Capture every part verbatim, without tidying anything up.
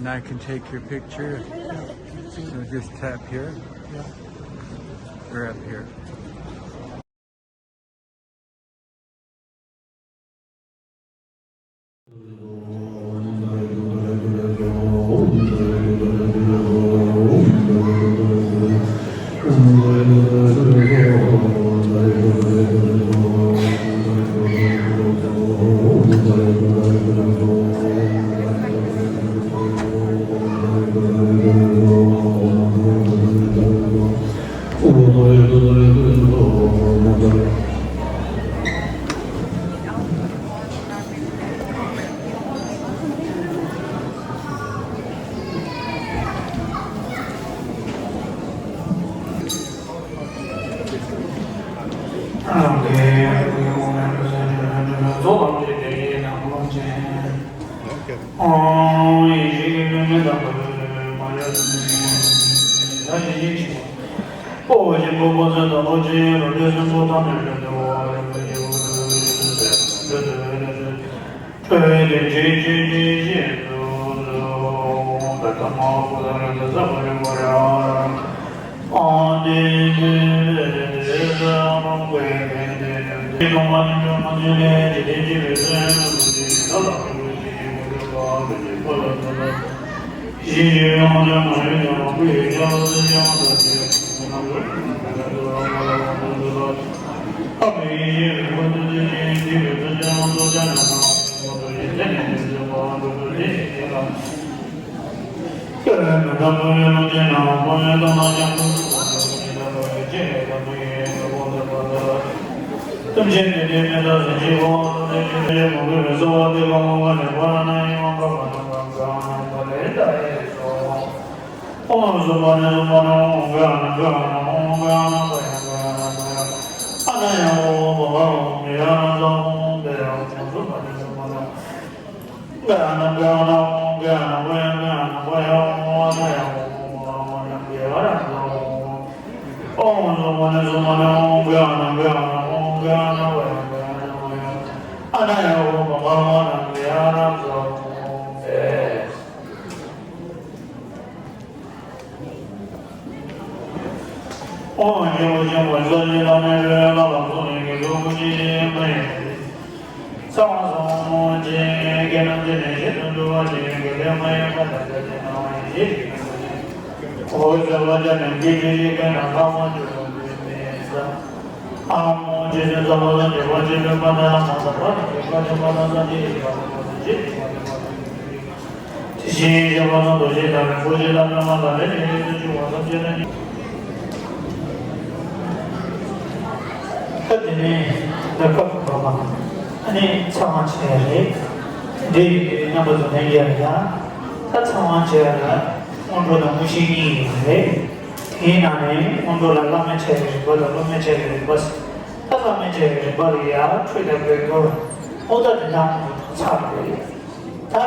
I can take your picture. So just tap here or up here. ཨོ་ཡེ་ཧོ་ཆེན་པོ་ཞོ་ནི་ལ་ནི་རེ་ལ་ལ་སོ་ནི་གི་ལུག་ཅི་མ་ཡིན། ཚ་བ་སོང་ཅི་གེ་ན་ཅི་ནི་ཤི་དུ་འདུ་བ་ཅི་གེ་ལེ་མ་ཡིན་པ་ད་ཅི་ནི་ན་བ་ཡིན་ཤི་ཅི་གེ་ན་ཅི། ཨོ་ཟེར་བ་ཅ་ནི་གི་ཅི་ཅི་གེ་ན་ལ་མ་ཅི་ལུག་ཅི་མི་ཡིན་ས། ཨ་མོ་ཅི་ཅི་ཚ་བ་ལ་ཅི་བ་ཅི་ལུག་པ་ན་མ་ཚ་བ་ཅི་ཅི་པ་ཅི་པ་ན་ས་ཅི་ཡི་པ་ཅི་པ་ཅི་ཅི་ཅི་པ་ཅི་པ་ཅི། དེ་བཞིན་གཤེགས་པ་ཙམ་དུ་ཞེས་དང་རིན་པོ་ཆེ་དང་བླ་མ་དང་ལས་ཀྱི་རིགས་སུ་གྱུར་པ་ཐམས་ཅད་ལ་ནི། སྐབས་དེ་ནས་ནི་སྐབས་དང་པོ་ཨ་ནི་ཚེ་དབང་ཆེ་རེད། འདི་ཡི་རྣམ་པ་ཚོ་ལྷན་རྒྱས་ལ་ཡང་ད་ཚེ་དབང་ཆེ་ལ་སྔོན་འགྲོ་དང་དངོས་གཞི་གཉིས་ཡོད་རེད། དེའི་ནང་ནས་སྔོན་འགྲོ་ལ་བླ་མེད་ཆེ་བའི་རིག་པ་དང་བླ་མེད་ཆེ་བའི་རིག་པ། ད་བླ་མེད་ཆེ་བའི་རིག་པ་ལ་ཡང་འཕྲོས་དང་འབད་རྩོལ་ཨོ་ད་དེ་དག་ཚར་རེད། ད་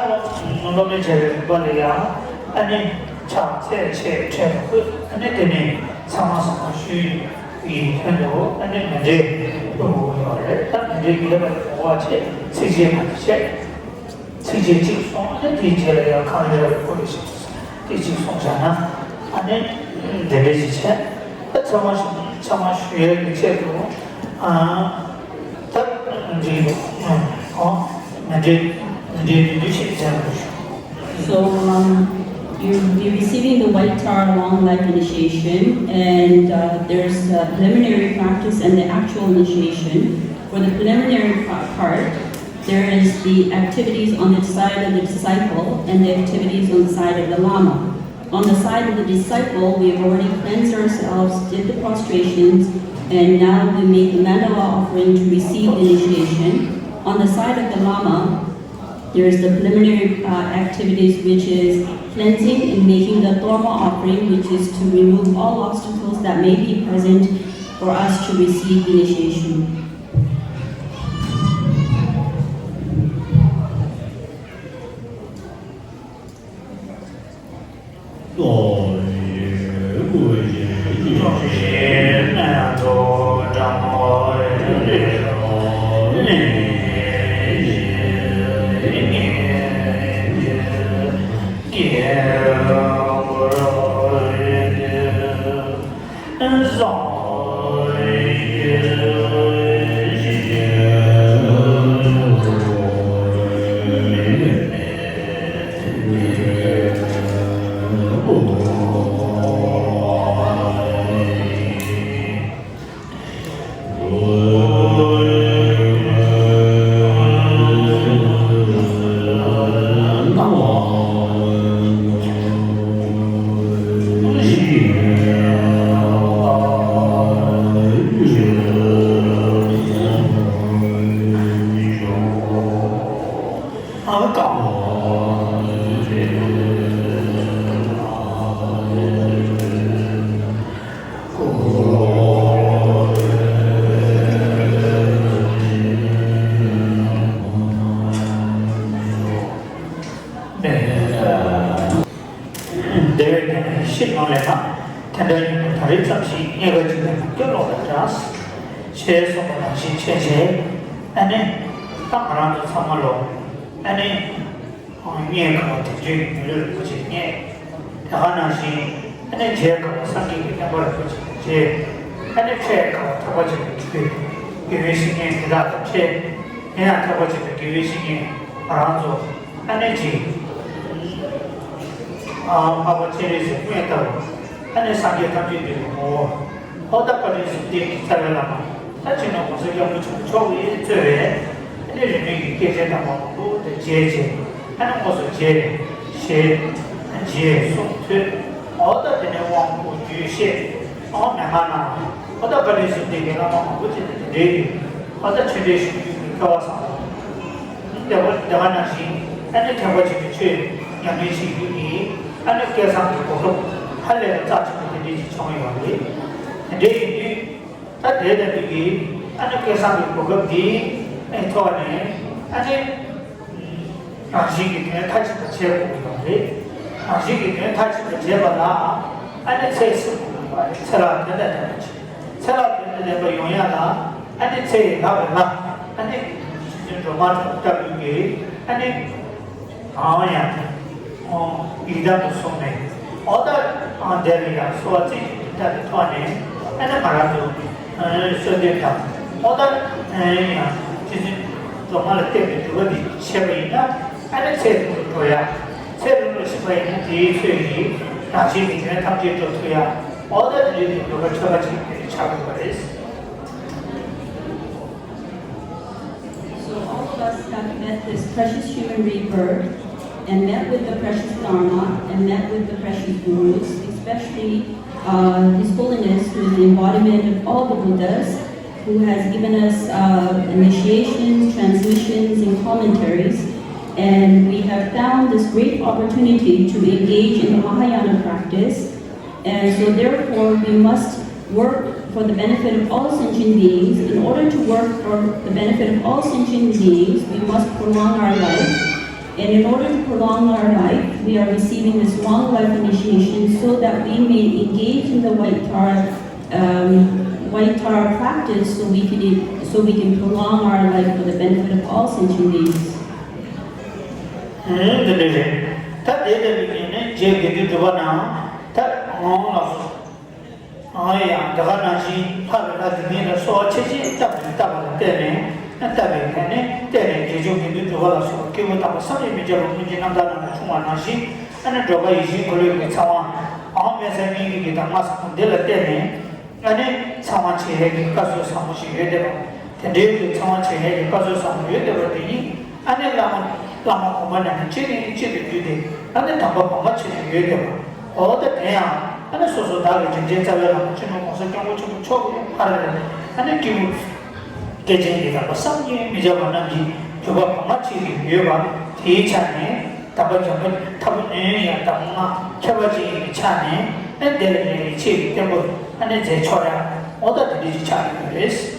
ལོ་ལོ་མི་བྱ་བའི་རིག་པ་ལ་ཡང་ཨ་ནི་ཕྱག་འཚལ་ཆེས་ཕྲད་པ་ཁོས་ཨ་ནི་དེ་ནི་ཚང་མ་བསམ་བློ་ཞུ་ཡི་དོན་དུ་ཨ་ནི་མཎྜལ་ཕུལ་དགོས་ཡོད་རེད། ད་མཎྜལ་གྱི་ལེགས་པར་གོ་བ་བྱས་ཚིགས་བཅད་མ་དེ་བྱས། ཚིགས་བཅད་གཅིག་གསུངས་ཨ་ནི་དེའི་རྗེས་ལ་ཡང་གང་ཡོད་ལ་བཀོད་ཞིག་དེ་གཅིག་གསུངས་བཞག་ན་ཨ་ནི་དེ་འདྲ་ཞིག་བྱས། ད་ཚང་མ་ཚང་མ་ཞུ་ཡས་ཀྱི་ཆེད་དུ་ཨ། So, um, you'll be receiving the White Tar Long Life Initiation, and uh, there's a preliminary practice and the actual initiation. For the preliminary pa- part, there is the activities on the side of the disciple and the activities on the side of the Lama. On the side of the disciple, we have already cleansed ourselves, did the prostrations, and now we make the mandala offering to receive initiation. On the side of the Lama, there is the preliminary uh, activities, which is cleansing and making the torma offering, which is to remove all obstacles that may be present for us to receive initiation. ཞེས་གསུངས་པ་ནང་བཞིན་བྱས་རྗེས། ཨ་ནི་ད་ང་རང་ཚོ་ཚང་མ་ལོ། ཨ་ནི་རྙེད་དཀའ་བ་དལ་འབྱོར་གྱི་མི་ལུས་རིན་པོ་ཆེ་རྙེད། དེ་ག་ནང་བཞིན་ཨ་ནི་མཇལ་དཀའ་བ་སངས་རྒྱས་ཀྱི་བསྟན་པ་རིན་པོ་ཆེ་དང་མཇལ། ཨ་ནི་འཕྲད་དཀའ་བ་ཐེག་པ་ཆེན་པོའི་ཆོས་དགེ་བའི་བཤེས་གཉེན་དེ་དག་དང་འཕྲད། དེ་ཡང་ཐེག་པ་ཆེན་པོའི་དགེ་བའི་བཤེས་གཉེན་ང་རང་ཚོ་ཨ་ནི་གཅིག་ཨ་འཕགས་པ་སྤྱན་རས་གཟིགས་དངོས་ལྟ་བུ། ཨ་ནི་སངས་རྒྱས་ཐམས་ཅད་འདུས་པའི་ངོ་བོ། ཨོ་ད་བཀའ་དྲིན་གསུམ་ལྡན་གྱི་རྩ་བའི་བླ་མ། ད་སྤྱི་ནོར་༸གོང་ས་༸སྐྱབས་མགོན་ཆེན་པོ་མཆོག་གིས་གཙོས་པའི་ཨ་ནི་རིས་མེད་ཀྱི་སྐྱེས་ཆེན་དམ་པ་མང་པོ་དེ་མཇལ་རྗེས། ཨ་ནི་དངོས་སུ་མཇལ་ནས་ཞལ་མཇལ་གསུང་ཐོས། ཨོ་ད་དེ་ནས་དབང་བསྐུར་རྒྱུད་བཤད། ཨོ་མན་ངག་གནང་། ཨོ་ད་བཀའ་དྲིན་གསུམ་ལྡན་གྱི་བླ་མ་མང་པོ་ཅིག་དེ་འདྲའི་ཡོད། ཨོ་ད་ཆོས་འབྲེལ་ཞུ་རྒྱུ་གི་སྐལ་བ་བཟང་པོ། དེ་བ་དེ་བ་ནང་བཞིན་ཨ་ནི་ཐེག་པ་ཆེན་པོའི་ཆོས་ཉམས་ལེན་བྱེད་རྒྱུ་ནི་ཨ་ནི་སྐལ་བཟང་གི་གོ་སྐབས་ཧ་ལས་པ་རྩ་ཆེན་པོ་དེ་འདྲའི་ཅིག་བྱུང་ཡོད་པ་རེད། དེ་འདྲའི་ཡིན་དུས་ད་དེ་ལྟ་བུའི་གི་ཨ་ནི་སྐལ་བཟང་གི་གོ་སྐབས་འདི་ཨ་ནི་ཐོབ་པ་ནས་ཨ་ནི་རང་བཞིན་གྱི་དོན་མཐའ་གཅིག་ཏུ་བྱེད་དགོས་ཀྱི་ཡོད་རེད། རང་བཞིན་གྱི་དོན་མཐའ་གཅིག་ཏུ་བྱེད་པ་ལ་ཨ་ནི་ཚེ་གསུམ་དགོས་པ་རེད། ཚེ་རབས་དོན་དང་ལྡན་པ་བྱེད། ཚེ་རབས་དོན་དང་ལྡན་པ་ཡོང་ཡ་ལ་ཨ་ནི་ཚེ་ཡི་ལྷ་དང་ལྷ། ཨ་ནི་རྗེ་བཙུན་སྒྲོལ་མ་ལྟ་བུ་གི་ཨ་ནི་གང་ཡང་ཡི་དམ་དུ་བཟུང་ནས། ཨོ་ད་དེ་ལ་ཡང་གསོལ་བ་རྩེ་གཅིག་ཏུ་བཏབ་པའི་ཐོག་ནས་ཨ་ནི་ང་རང་ཚོ་གསོལ་འདེབས་དང་། ཨོ་ད་ཡང་རྗེ་བཙུན་སྒྲོལ་མ་ལ་བརྟེན་པའི་སྒྲུབ་པ་འདི་བྱས་པ་ཡིན་ན་ཨ་ནི་ཚེ་རིང་དུ་འགྲོ་ཡ། ཚེ་རིང་དུ་ཕྱིན་པ་ཡིན་ན་དེའི་ཚོད་ཀྱིས་རང་བཞིན་གྱི་དོན་ཐམས་ཅད་འགྲུབ་ཐུབ་ཡ། ཨོ་ད་དེ་འདྲའི་གི་སྒྲུབ་པ་ཆོ་ག་ཅིག་དེ་ཆགས་དགོས་པ་རེད། So all of us have met this precious human rebirth and met with the precious Dharma and met with the precious Gurus, especially uh, His Holiness, who is the embodiment of all the Buddhas, who has given us uh, initiations, transmissions, and commentaries. And we have found this great opportunity to engage in the Mahayana practice. And so, therefore, we must work for the benefit of all sentient beings. In order to work for the benefit of all sentient beings, we must prolong our life. And in order to prolong our life, we are receiving this long life initiation so that we may engage in the White Tara, um, White Tara practice so we can so we can prolong our life for the benefit of all sentient beings. ཨེ་འདི་འདྲ་རེད། ད་དེ་ལྟ་བུའི་ངོས་ནས་རྗེ་དགེ་འདུན་གྲུབ་པ་ནང་ད་ངོ་ལགས་སོ། ཨ་ཡང་དེ་ག་ནང་བཞིན་ལྷ་བའི་ལྷ་དེ་ཉིད་ལ་གསོལ་བ་ཆེ་ཆེ་བཏབ་ནས་བཏབ་པ་ལ་བརྟེན་ནས་བཏབ་པའི་ངོས་ནས་བརྟེན་ནས་དགེ་སྦྱོང་དགེ་འདུན་གྲུབ་པ་ལ་སོགས་པ་སྐྱེས་བུ་དམ་པ་བསམ་གྱིས་མི་ཁྱབ་པ་སྔོན་གྱི་རྣམ་ཐར་རྣམས་ལ་བྱུང་བ་ནང་བཞིན་ཨ་ནི་འགྲོ་བ་ཡིད་བཞིན་འཁོར་ལོའི་གི་ཚེ་དབང་ཨང་སྨེ་བསམ་གཉིས་ཀྱི་གི་དང་ལྔ་ས་ཁོངས་འདི་ལ་བརྟེན་ནས། ཨ་ནི་ཚེ་དབང་ཆེ་ཡས་ཀྱི་བཀའ་སྲོལ་བཟང་པོ་ཞིག་ཡོད་བསྡད་པ། དེ་འདྲའི་གི་ཚེ་དབང་ཆེ་ཡས་ཀྱི་བཀའ་སྲོལ་བཟང་པོ་ཡོད་བསྡད་པ་དེ་ཉིད་ཨ་ནི་བླ་མ་བླ་མ་གོང་མ་རྣམས་ནས་གཅིག་ནས་གཅིག་ཏུ་བརྒྱུད་དེ་ཨ་ནི་དམ་པ་བར་མ་ཆད་ནས་ཡོད་བསྡད་པ། འོ་ད་དེ་ཡང་ཨ་ནི་སོ་སོ་བདག་གི་དྲིན་ཅན་རྩ་བའི་བླ་མ་སྤྱི་ནོར་༸གོང་ས་༸སྐྱབས་མགོན་ཆེན་པོ་མཆོག་གི་ཕ་རོལ་ནས་ཨ་ནི་སྐྱེས་བུ་སྐྱེས་ཆེན་གྱི་དམ་པ་བསམ་གྱིས་མི་ཁྱབ་པ་རྣམས་ཀྱི་བརྒྱུད་པ་བར་མ་ཆད་ནས་ཡོད་པ་དེའི་ཆ་ནས། དམ་པ་འཇམ་དཔལ་ཐབས་ནུས་ཡང་དམ་ང་མཁས་པ་ཅིག་ཡིན་པའི་ཆ་ནས་ཨ་དེ་ལ་ཡང་ཡིད་ཆེས་ཀྱི་བརྟན་པོ་ཨ་ནི་མཛད་ཆོག་ཡ། འོ་ད་དེ་འདྲ་ཅིག་ཆགས་ཡོད་རེད།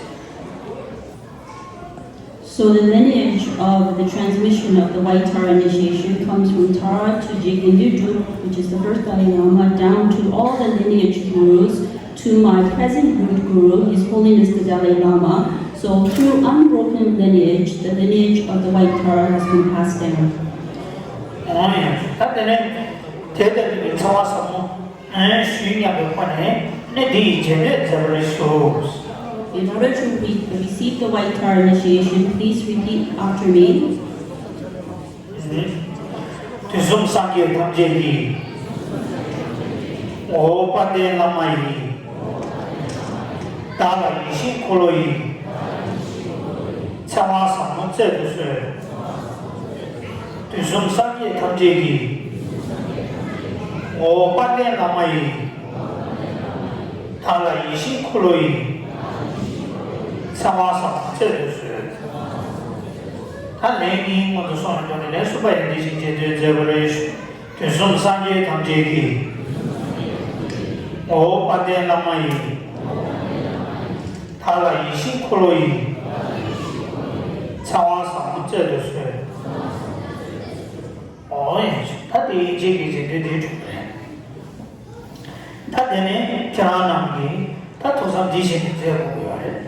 So the lineage of the transmission of the White Tara initiation comes from Tara to Jigme Dudrup, which is the first Dalai Lama, down to all the lineage gurus, to my present root guru, His Holiness the Dalai Lama. So through unbroken lineage, the lineage of the White Tara has been passed down. ཨོ་ཡ། ད་དེ་ནས་དེ་ལྟ་བུའི་ཚེ་དབང་ཟབ་མོ་ཞུས་སྙམ་པའི་ཁོ་ནས་ནི་འདི་ཡི་རྗེས་ཟློས་མཛད་པར་ཞུ། In order to re- receive the White Tara initiation, please repeat after me. དུས་གསུམ་སངས་རྒྱས་ཐམས་ཅད་ཀྱི། ངོ་བོ་དཔལ་ལྡན་བླ་མ་ཡི། བདག་ལ་ཡིད་བཞིན་འཁོར་ལོ་ཡི། ཚེ་དབང་ཟབ་མོ་སྩལ་དུ་གསོལ། དུས་གསུམ་སངས་རྒྱས་ཐམས་ཅད་ཀྱི། ངོ་བོ་དཔལ་ལྡན་བླ་མ་ཡི། བདག་ལ་ཡིད་བཞིན་འཁོར་ལོ་ཡི། ཚེ་དབང་ཟབ་མོ་སྩལ་དུ་གསོལ། ད་ལན་གཉིས་སྔོན་དུ་སོང་བའི་སྒོ་ནས་ལན་གསུམ་པ་ཡང་འདི་བཞིན་རྗེས་ཟློས་མཛད་པར་ཞུ། དུས་གསུམ་སངས་རྒྱས་ཐམས་ཅད་ཀྱི། ངོ་བོ་དཔལ་ལྡན་བླ་མ་ཡི། བདག་ལ་ཡིད་བཞིན་འཁོར་ལོ་ཡི། ཚེ་དབང་ཟབ་མོ་སྩལ་དུ་གསོལ། ཨོ་ཡ། ད་དེའི་རྗེས་ཀྱི་རྗེས་ཟློས་དེ་གྲུབ་པ་རེད། ད་དེ་ནས་ཁྱེད་རང་རྣམས་ཀྱིས་ད་ཐུགས་བསམ་འདི་བཞིན་དུ་མཛད་དགོས་ཀྱི་ཡོད་རེད།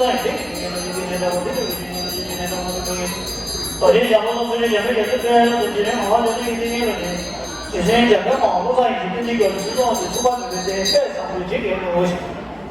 ཚང་ཡི་དེ་ནི་ཡིན་ལ་ཡིན་དེ་ནི་འདྲ་བོ་དེ་དུ་ཡིན་ལ་ཡིན་དེ་ནི་འདྲ་བོ་དེ་དུ་ཡིན། རྡོ་རྗེ་འཆང་ཁོ་ཚོ་ཚུལ་ལས་འཇམ་པའི་རྒྱ་མཚོ་ཕྲེང་བ་ལ་དེ་རིང་ངོ་བ་དེ་ནི་ཡིན་དེ་ཡིན་ལ་ནི། རྗེ་བཙུན་རྒྱ་མཚོའི་མ་འོངས་བློ་བཟང་ཡིད་བཞིན་ཏིང་འཛིན་རྒྱལ་པོ་ཚུལ་ཁྲིམས་ཀྱི་ཚོགས་པ་ནི་བོད་དེ་དཔལ་བཟང་པོའི་རྗེ་རྒྱལ་པོའི་ངོ་བོ་ཞིག།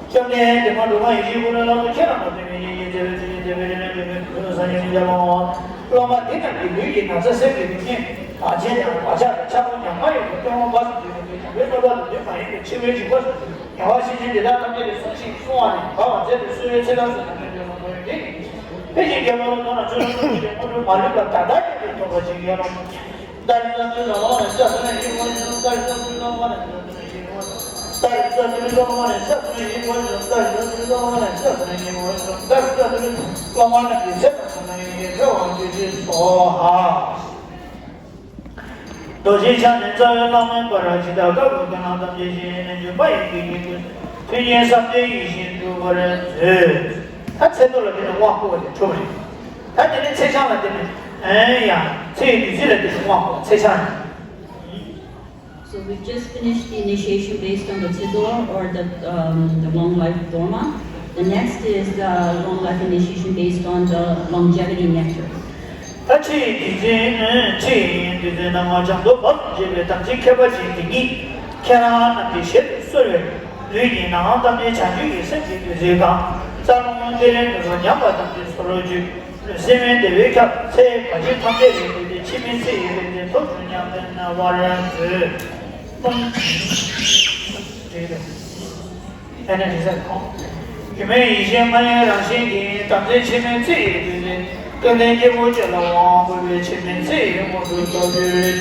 སྐྱབས་གནས་འདི་མ་འགྲོ་མ་ཡིན་གྱི་ཀུན་ལ་ལམ་དུ་ཁྱེད་རང་ལ་དེ་མི་ཡིན་ཡིན་དེ་བས་དེ་ཡིན་དེ་བས་དེ་ནས་དེ་བས་དེ་ནས་སངས་རྒྱས་ཀྱི་ལམ་འོང་། སློབ་མ་འདི་རྣམས་ཀྱི་ལུས་ཀྱི་ན་ཚ་སེལ་གྱི་ནུས་རྐྱེན་བར་ཆད་ཀྱང་བར་ཆད་དང་ཆགས་སྡང་ཉམ་ང་ཡོད་པའི་སྐྱོ་བ་འབའ་ཞིག་འདུས་པའི་བྱམས་པའི་བསྟོད་པ་དང་ལུས་མ་ཡིན་པའི་འཆི་བའི་འཇིགས་པ་ཞིག་ཉེ་བར་ཞི་ཞིང་འདི་དག་ཐམས་ཅད་ཀྱི་སྲུང་ཞིང་སྲུང་བ་ནི་འབར་བ་མཛད་དུ་གསོལ་བའི་ཚེ་ཐབས་སུ་ནམ་མཁའི་སྤྱོད་ལམ་མཐོང་བའི་དེ་ཡིན། ཕལ་ཆེར་རྒྱལ་བ་རབ་རྟོག་ན་ཆོས་ལ་སོགས་པའི་དངོས་གྲུབ་མ་ལུས་པ་ད་ལྟ་ཡོད་པའི་ཐོབ་པར་བྱེད་ཀྱི་ཡོད་ལ། རྡོ་རྗེ་འཆང་ནས་རྩ་བའི་བླ་མའི་བར་ཇི་ལྟར་དཀའ་བའི་དགེ་སློང་ཐམས་ཅད་ཞིང་ནས་འཇུག་པ་ཡི་གེ་ཡི་གེ་མཐུན་རྐྱེན་བསམ་གཏན་ཡིད་བཞིན་འགྲུབ་པར་མཛོད། ད་ཚེ་རྡོ་ལ་དེ་ནས་དབང་བསྐུར་བ་དེ་གྲུབ་རེད། ད་དེ་ནས་ཚེ་ཆང་ལ་དེ་ནས་ཨེ་ཡ་ཚེ་ཡི་བདུད་རྩི་ལ་དེ་ནས་དབང་བསྐུར་བ་ཚེ་ཆང་རེད། So we just finished the initiation based on the Tsedo or the, um, the long life dorma. The next is the long life initiation based on the longevity nectar. ད་ཕྱི་ཡི་བདུད་རྩི་ནི་ཕྱི་ཡི་བདུད་རྩི་སྣ་ལྔ་བྱང་དུ་བབས་སུ་བྱེད་པའི་དམ་ཚིག་ཁྱད་པར་ཅན་དེ་ཉིད་ཁྱེད་རང་རྣམས་ཀྱི་ཞལ་དུ་གསོལ་བས། ལུས་ཀྱི་ནང་ཐམས་ཅད་བྱང་ཆུབ་ཀྱི་སེམས་ཀྱི་བདུད་རྩིས་གང་། རྩ་རླུང་ཐིག་ལེ་ནུས་པ་ཉམས་པ་ཐམས་ཅད་སོ་སོར་བཅུད། ལུས་སེམས་བདེ་བས་ཁྱབ། ཚེ་འགའ་ཞིག་ཐམས་ཅད་ལས་འདས་ཏེ་འཆི་མེད་ཚེ་ཡི་བདུད་རྩི་ཐོབ་བྱུང་སྙམ་པའི་རྣམ་པར་མཛོད། ཨ་ནི་རེད་ཟེར་གོ། སྒྱུ་མའི་ཡེ་ཤེས་ལྔ་ཡི་རང་བཞིན་གྱིས། དམ་ཚིག་འཆི་མེད་ཚེ་ཡི་བདུད་རྩི། སྐལ་ལྡན་སྐྱེས་བུ་སྤྱོད་ལ་དབང་བསྐུར་བས། འཆི་མེད་ཚེ་ཡི་དངོས་གྲུབ་ཐོབ་འགྱུར།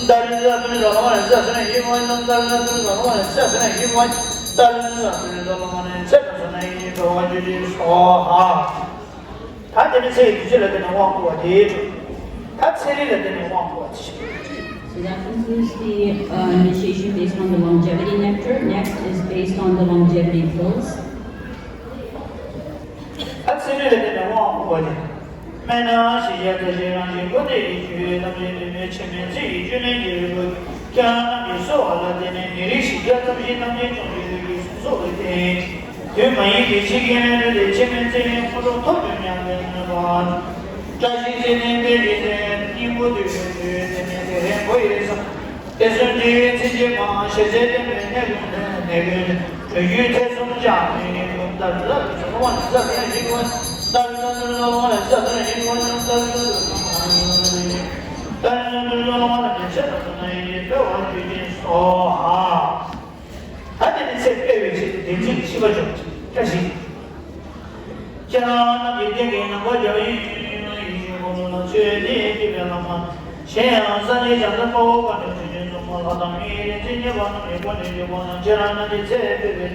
ཏཱ་རེ་ཛ་ཏུ་རེ་ཛ་ལ་མ་རེ་ཛ་ས་ན་ཡི་མ་ཡི་ཏཱ་རེ་ཛ་ཏུ་རེ་ཛ་ལ་མ་རེ་ཛ་ས་ན་ཡི་མ་ཡི་ཏཱ་རེ་ཛ་ཏུ་རེ་ཛ་ལ་མ་རེ་ཛ་ས་ན་ཡི་ སོ་ཧ། ད་དེ་ནི་ཚེ་ཡི་དུས་ཚོད་ལ་བརྟེན་ནས་དབང་བསྐུར་བ་དེ་གྲུབ། ད་ཚེ་རིལ་ལ་བརྟེན་ནས་དབང་བསྐུར་བ་དེ་ཞིག So that concludes the uh, initiation based on the longevity nectar. Next is based on the longevity pills. ད་ཚེ་རིལ་ལ་བརྟེན་ནས་དབང་བསྐུར་བ་དེ། སྨན་ནི་ཞི་རྒྱས་ཚེ་ཞིང་རང་བཞིན་ཀུན་ནས་ཡིད་བཅུད་ཐམས་ཅད་དུ་མེད་ཕྱི་མའི་ཚེ་ཡི་བཅུད་ལེན་གྱི་རིལ་བུ། ཁྱེད་རང་རྣམས་ཀྱིས་གསོལ་བ་ལ་བརྟེན་ནས་ནད་རིགས་ཞི་རྒྱས་ཐམས་ཅད་ཐམས་ཅད་སྐྱོང་བའི་ལུས་ཀྱི་གཟུགས་སོགས་ལ་བརྟེན། དུས་མ་ཡིན་པའི་ཕྱི་རྒྱལ་ནས་འདྲེན་ཏེ་ཕྱི་མའི་ཚེ་ཡི་ཁོང་ཁྲོ་ཐོབ་ཏུ་མྱང་བའི་ནུས་པ། བཀྲ་ཤིས་ཚེ་ནི་དཔལ་གྱི་ཚེ། སྙིང་པོ་དུས་མཐའི་དུས། ཚེ་ནི་དེ་རིང་ཁོ་ཡི་སང་། དེ་གསུམ་འདྲེས་པའི་ཚེ་གཅིག་མ། ཞེ་ཚེ་བརྟན་པའི་གནས་ཀུན་ནས་གནས་ཀུན་གྲོལ་རྒྱུའི་ཐེ་ཚོམ་སྦྱངས་ནས་ཀུན་ཏར་ཏ་ཏུ་ཚོར་བ་ནི་ས་ཚར་ཞིག་བ་ཏར་ཏ་ཏུ་ཚོར་བ་ནི་ས་ཚར་ཞིག་བ་ནི་ཏར་ཏ་ཏུ་ཏར་ཏ་ཏུ་ཚོར་བ་ནི་ཆེ་ཏུ་ན་ཡི་འཕེལ་བར་གྱུར་ཅིག་སོ་ཧ། ད་དེ་ནི་ཚེ་འཕེལ་བའི་ཆེད་དུ་བདེན་ཚིག་ཤེས་པ་འཇོག་ཅིག་བཀྲ་ཤིས། ཁྱེད་རང་རྣམས་ཀྱི་སྟེང་གི་ནམ་མཁའ་རྒྱལ་བ་ཡིད་བཞིན་ནོར་བུ་ལ་མཆོད་དེ་སྐྱེས་པའི་བླ་མ། གཞན་ཡང་སངས་རྒྱས་བྱང་སེམས་དཔའ་བོ་དཀའ་འགྲེང་ཆོས་ཀྱི་མཛུབ་མོ་ལྷ་དང་མིའི་རིགས་ཀྱི་ཉེ་བ་རྣམས་ཀྱི་སྐུ་མདུན་གྱི་སྒོ་ནས་ཁྱེད་རང་རྣམས་ཀྱི་ཚེ་འཕེལ་བའི་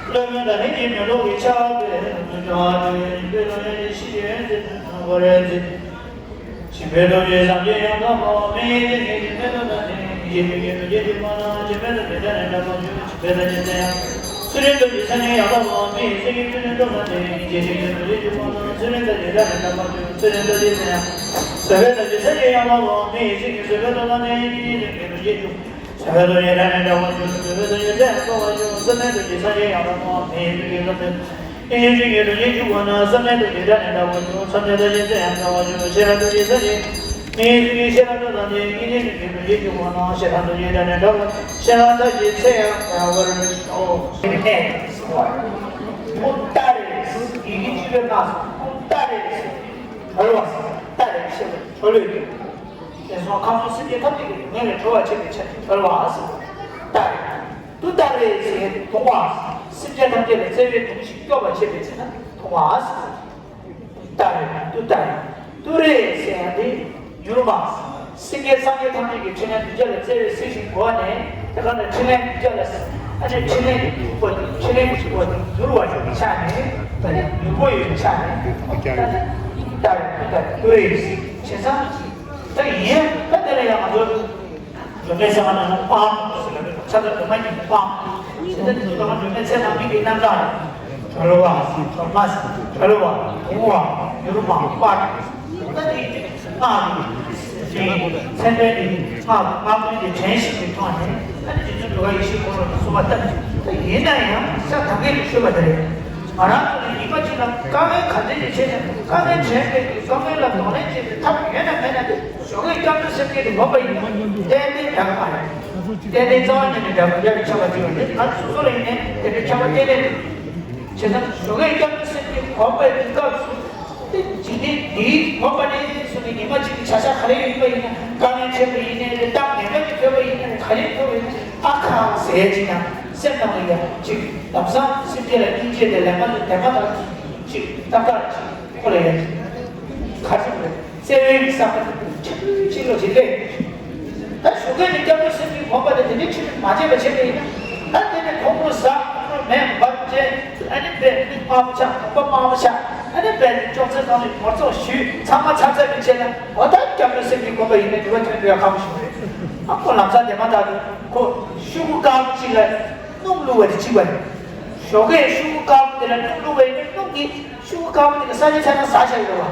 བློ་མོས་དང་ལྷན་ཅིག་མེ་ཏོག་གི་ཆར་འབེབས་ལ་མོས་གུས་ཀྱང་དེ་བས་ཡིད་དཔེ་རང་ཡང་ཞི་བྱེད་ཡོན་ཏན་དུ་ནོར་བར་མཛོད། ཞིང་པའི་རྡོ་རྗེ་སངས་རྒྱས་ཡང་དག་པ་མི་ཡི་ཚེ་ཉིད་ཀྱི་མེ་ཏོག་དང་ལྡན་ཞིང་གི་རྒྱལ་པོའི་རྒྱལ་པོ་རྒྱལ་པོའི་མ་ན་ཞིང་པའི་རྡོ་རྗེ་སྒྲ་ནི་འདྲ་པོ་བྱུང་ཞིང་པའི་རྡོ་རྗེ་ཚེ་ཡང་ཚུལ་ཁྲིམས་རྡོ་རྗེ་སངས་རྒྱས་ཡང་དག་པ་མི་ཡི་ཚེ་ཉིད་ཀྱི་མེ་ཏོག་དང་ལྡན་ཞིང་གི་རྒྱལ་པོའི་རྡོ་རྗེ་རྒྱལ་པོའི་མ་ན་ཚུལ་ཁྲིམས་རྡོ་རྗེ་སྒྲ་ནི་འདྲ་པོ་བྱུང་ཚུལ་ཁྲིམས་རྡོ་རྗེ་ཚེ་ཡང་བཟོད་པའི་རྡོ་རྗེ་སངས་རྒྱས་ཡང་དག་པ་མི་ཡི་ཚེ་ཉིད་བཟོད་པའི་མེ་ཏོག་དང་ལྡན་ཞིང་གི་རྒྱལ་པོའི་རྡོ་རྗེ་བྱུང་། བཟོད་པའི་རྡོ་རྗེ་སྒྲ་ནི་འདྲ་པོ་བྱུང་། བཟོད་པའི་རྡོ་རྗེ་ཚེ་ཡང་དག་པ་བྱུང་། བསམ་གཏན་རྡོ་རྗེ་སངས་རྒྱས་ཡང་དག་པ་མི་ཡི་ཚེ་ཉིད་བཟོད་པའི། ཡེ་ཤེས་ཀྱི་རྡོ་རྗེ་འཇུག་པ་ན་བསམ་གཏན་རྡོ་རྗེ་སྒྲ་ནི་འདྲ་པོ་བྱུང་། བསམ་གཏན་རྡོ་རྗེ་ཚེ་ཡང་དག་པ་བྱུང་། ཤེས་རབ་རྡོ་རྗེ་སངས་རྒྱས་མི་ཡི་ཚེ་ཉིད་ཤེས་རབ་ཏུ་དང་ལྡན་ཡེ་ཤེས་ཀྱི་རྡོ་རྗེ་འཇུག་པ་ན་ཤེས་རབ་རྡོ་རྗེ་སྒྲ་ནི་འདྲ་པོ་ཤེས་རབ་མཐའ་ཡས་ཚེ་ཡང་དག་པར་ཤོག་ཨོ་ཏཱ་རེ་ཟེར་བ། ཨོ་ཏཱ་རེ་ཟེར་ཡི་གེ་གཅིག་པའི་སྔགས་ཟེར། ཨོ་ཏཱ་རེ་ཟེར་གྲོལ་བ་ཟེར། ཏཱ་རེ་ཞེས་པ་གྲོལ་ལུགས་ཡིན། དེ་སོང་ཁམས་གསུམ་སེམས་ཅན་ཐམས་ཅད་ཀྱི་སྡུག་བསྔལ་ལས་གྲོལ་བར་བྱེད་པའི་ཕྱིར་གྲོལ་བ་ཟེར། ཏཱ་རེ། ཏུཏྟཱ་རེ་ཟེར་ཡང་དུང་བ། སེམས་ཅན་ཐམས་ཅད་ལ་བརྩེ་བའི་དུང་ཞིག་སྐྱོབ་པར་བྱེད་པའི་ཚེ་ན་དུང་བ་ཟེར། ཏཱ་རེ་ཏུཏྟཱ་རེ། ཏུ་རེ་ཟེར་ཡང་དེ་མྱུར་བ། སེམས་ཅན་སངས་རྒྱས་ཐམས་ཅད་ཀྱི་འཕྲིན་ལས་གདུལ་བྱ་ལ་བརྩེ་བའི་གཟི་བྱིན་གོ་ནས་དེ་ག་ནས་འཕྲིན་ལས་གདུལ་བྱ་ལ་ཨ་ནི་འཕྲིན་ལས་ཀྱི་འཇུག་པ་དེ་འཕྲིན་ལས་ཀྱི་འཇུག་པ་དེ་མྱུར་བ་ཞིག་གི་ཆ་ནས་ད་ནི་མྱུར་པོ་ཡོད་པའི་ཆ་ནས་ཏཱ་རེ་ཏུཏྟཱ་རེ། ཏུ་རེ་ཟེར་བྱས་ཙང་། ད་ཡིན་ད་དེ་ལ་ཡང་ང་ཚོ་སྒྲོལ་མའི་ཚེ་མ་ནང་ན་སྤང་ཟེར་ལ་ཆ་ཚ་སྒྲོལ་མ་ཉིད་སྤང་ཟེར། ད་དེ་ཚོ་ད་སྒྲོལ་མའི་ཚེ་མ་མིང་གི་རྣམ་གྲངས་རེད། གྲོལ་བ་གྲོལ་མ་གྲོལ་བ་དུང་བ་མྱུར་མ་སྤར། ད་དེ་སྔགས་ཀྱི་མཚན་དོན་ནི་སྔགས་སྔགས་དོན་གྱི་དྲན་ཤེས་ཀྱི་ཐོག་ནས་ད་ནི་རྗེ་བཙུན་འགྲོ་བ་ཡེ་ཤེས་འཁོར་ལོ་ལ་གསོལ་བ་བཏབ་ཅིང་། ད་ཡིན་ན་ཡང་ཤ་ད་གིན་ལ་ཤོད་པ་དེ་རེད། ང་རང་ཚོ་ནི་ཉི་མ་གཅིག་ལ་དཀའ་ངལ་ག་འདྲ་ཞིག་བྱས་ནས་དཀའ་ངལ་དྲན་པའི་དཀའ་ངལ་ལ་གདོང་ལེན་བྱེད་པའི་ཐབས་ཡོད་ན་མེད་ན་དེ་ཞོགས་ཀས་སྐྱབས་འགྲོ་སེམས་བསྐྱེད་དེ་ངོམས་པ་ཡིན་ན་ཏན་ཏན་ཡག་གི་མ་རེད། ཏན་ཏན་རྩ་བ་ཉིད་ནས་ཡག་གི་མ་རེད། ཡག་གི་ཆགས་པ་དེ་ཡོད་དེ་ང་ཚོ་སོ་སོ་ལ་ཡིན་ནའི་དེ་འདྲའི་ཆགས་པ་ཏན་ཏན་རེད། བྱས་ཙང་ཞོགས་ཀས་སྐྱབས་འགྲོ་སེམས་བསྐྱེད་ངོམས་པའི་དུས་སྐབས་སུ་དེ་འཇིག་རྟེན་འདིའི་ངོམས་པ་ནས་སོ་ནས་ཉི་མ་གཅིག་གི་བྱ་གཞག་ག་རེ་ཡིན་པ་ཡིན་ན་དཀའ་ངལ་འཕྲད་པ་ཡིན་ནའི་རེད། གཏམ་ངན་པ་ཅིག་ཐོས་པ་ཡིན་ནའི་རེད། ག་རེ་ཐོས་པ་ཡིན་ནའི་ཨ་ཁ་ཟེར་ཅིག་ཡང་སེམས་ནང་ལ་ཡང་ཅིག་ལམ་སང་སེམས་ཅན་ལ་སྙིང་རྗེ་དང་ལེགས་པ་དང་དད་པ་དང་ཅིག་ཏག་ཏག་ཅིག་ཁོ་ལ་ཡང་ཅིག་ག་ཚོད་རེད། བརྩེ་བའི་བསམ་པ་ཆེན་པོའི་ཕྱིར་ལོ་ཞིག་ལས། ད་ཞོགས་ཀས་ནས་སྐྱབས་འགྲོ་སེམས་བསྐྱེད་ངོམས་པ་དེ་དེ་འདྲའི་ཆེན་པོ་མ་བྱས་པ་བྱས་པ་ཡིན་ན། ད་དེ་ནས་ཁོང་ཁྲོ་ཟ། ཁོང་ཁྲོ་མེད་པར་བྱས། ཨ་ནི་དཔེ་མིག་དམར་པོ་ཆགས། གོམ་པ་དམར་པོ་ཆགས། ཨ་ནི་དཔེ་ཅོག་ཙེ་ནང་ནས་ངོ་ཚ་ཞུས། ཚང་མ་ཚར་ཚར་བའི་རྗེས་ལ་འོ་ད་སྐྱབས་འགྲོ་སེམས་བསྐྱེད་ངོམས་པ་ཡིན་ན་འགྱུར་བ་ཐོན་འགྲོ་ཡ་ཁག་པོ་ཞིག་རེད། ཨ་ཁོ་ལམ་སང་དེ་མ་ཐག་ཏུ་ཁོ་ཤོག་གུ་དཀར་པོ་གཅིག་ལ་སྣུམ་བླུགས་པ་དེ་གཅིག་པ་རེད། ཞོགས་ཀས་ཤོག་གུ་དཀར་པོ་དེ་ལ་སྣུམ་བླུགས་པ་ཡིན་ན་སྣུམ་གྱིས་ཤོག་གུ་དཀར་པོ་དེ་གི་ས་ཆ་ཚང་མ་ཟ་བཞག་ཡོད་རེད་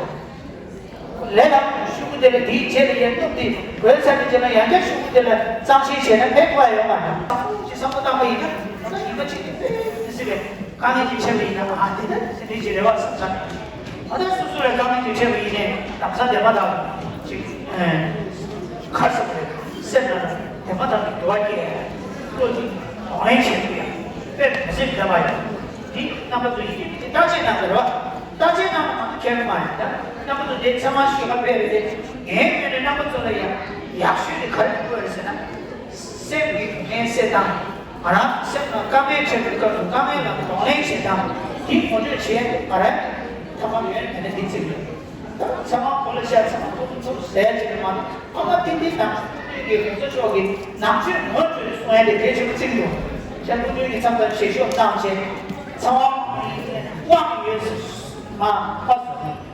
བ། ལས་དང་ཤོག་གུ་དེ་ལ་དེའི་རྗེས་ལ་ཡར་གཏུབ་སྟེ་གོས་ཚར་བའི་རྗེས་ལ་ཡང་བསྐྱར་ཤོག་གུ་དེ་ལ་གཙང་བཤེར་བྱས་ན་ཕན་ཐོགས་ཡོད་མ་རེད། ཅི་བསམ་བློ་བཏང་པ་ཡིན་ན་ད་ཉི་མ་གཅིག་དེ་དཔེ་མི་སྲིད་པའི་དཀའ་ངལ་ཅིག་འཕྲད་པ་ཡིན་ན་ཨ་དེ་ད་དེ་འདྲའི་ཅིག་རེ་བ་བསམ་ཚར། ཨ་ད་སོ་སོ་ལ་དཀའ་ངལ་ཅིག་འཕྲད་པ་ཡིན་ནའི་ལམ་སང་དེ་མ་ཐག་ཅིག་ཁར་སོང་རེད། སེམས་ནང་ལ་དེ་མ་ཐག་གི་འདུ་བ་སྐྱེ་བློ་གཅིག་གདོང་ལེན་བྱེད་ཐུབ་ཡ་དཔེ་མི་སྲིད་བདེ་བ་ཡོད། འདི་རྣམ་པ་ཚོ་ཡིན་གཅིག་མིན་གཅིག་བརྟག་དཔྱད་གནང་དགོས་རེད་བ། བརྟག་དཔྱད་གནང་བ་མང་པོ་མཁྱེན་གི་མ་རེད་ད། རྣམ་པ་ཚོ་འདི་ཚང་མ་ཤོད་ཁ་ཕེབས་རེད་དེ། ངའི་ངོས་ནས་རྣམ་པ་ཚོ་ལ་ཡང་ཡག་ཤོས་དེ་ག་རེ་དགོས་རེད་ཟེར་ན། སེམས་ཀྱི་སྡུག་བསྔལ་སེལ་སྟངས། ང་རང་སེམས་ནང་དཀའ་ངལ་འཕྲད་པའི་སྐབས་སུ་དཀའ་ངལ་ལ་གདོང་ལེན་བྱེད་སྟངས་འདི་ངོ་སྤྲོད་བྱེད་ཡ་ང་རང་ཐབས་ལམ་ཡོད་མེད་ན་འདི་བརྩི་དགོས། ད་ཚང་མ་གོ་ལ་ཤར་ཚང་མ་ཐུབ་ཐུབ་ཟེར་བྱེད་མ། ཨ་མ་ཏིང་ཏིང་ནང་ཆོས་ཀྱི་གོང་ས་མཆོག་གི་ནང་ཆོས་ངོ་སྤྲོད་གསུང་ཡ་དེ་གལ་ཆེན་པོ་བརྩི་གི་འདུག་ཤར་སྐུ་མདུན་གྱི་མཚམས་དང་བཞེས་ཤོག་གནང་བྱས། ཚང་མ་ཡིན་ དབང་ཡོད་ཟེར། ཨ་ཨ་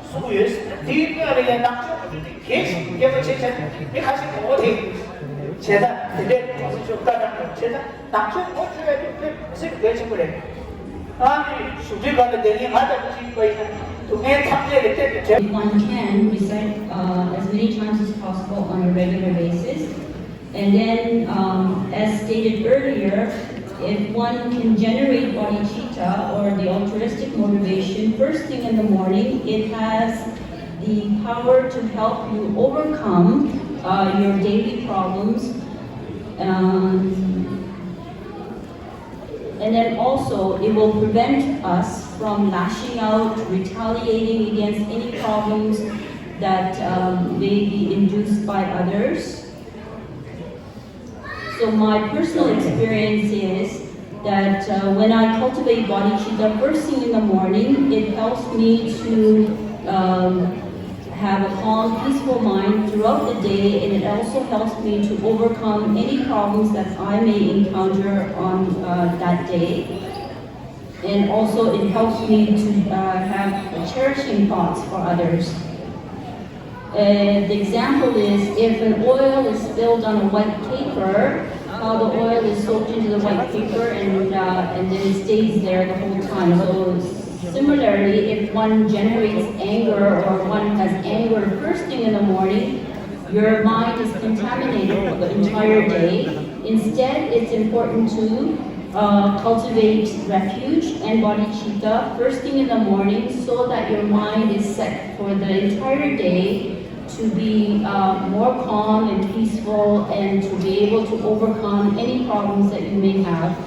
གསུང་གི་ཡོད་ཟེར། དེའི་སྐོར་ལ་ཡང་ནག་ཕྱོགས་ཀྱི་དེ་གལ་ཆེན་པོ་རྒྱས་པ་བྱས་བྱས་མི་ཁ་ཤས་གོ་བོ་དེ་བྱས་ཙང་དེ་འདྲའི་གྲོང་གསེབ་ཆོས་བཀའ་དྲང་བྱས་ཙང་ནག་ཕྱོགས་གོ་ཆོད་ཡ་དེ་དཔེ་མི་སྲིད་གལ་ཆེན་པོ་རེད། ཨ་ནི་བཞུགས་ཁྲིའི་བར་ལ་བསྡད་མཁན་ང་ལྟ་བུ་ཅིག་ཡིན་པ་ཡིན་ན་སྡུག་བསྔལ་ཐམས་ཅད་ལས་གཏན་དུ་བྲལ། If one can recite uh, as many times as possible on a regular basis, and then, um, as stated earlier, if one can generate bodhicitta or the altruistic motivation first thing in the morning, it has the power to help you overcome uh, your daily problems. Um, and then also, it will prevent us from lashing out, retaliating against any problems that um, may be induced by others. So my personal experience is that uh, when I cultivate bodhicitta first thing in the morning, it helps me to um, have a calm, peaceful mind throughout the day, and it also helps me to overcome any problems that I may encounter on uh, that day. And also, it helps me to uh, have cherishing thoughts for others. Uh, the example is if an oil is spilled on a white paper, how the oil is soaked into the white paper and uh, and then it stays there the whole time. So similarly, if one generates anger or one has anger first thing in the morning, your mind is contaminated for the entire day. Instead, it's important to uh, cultivate refuge and bodhicitta first thing in the morning so that your mind is set for the entire day to be uh, more calm and peaceful and to be able to overcome any problems that you may have.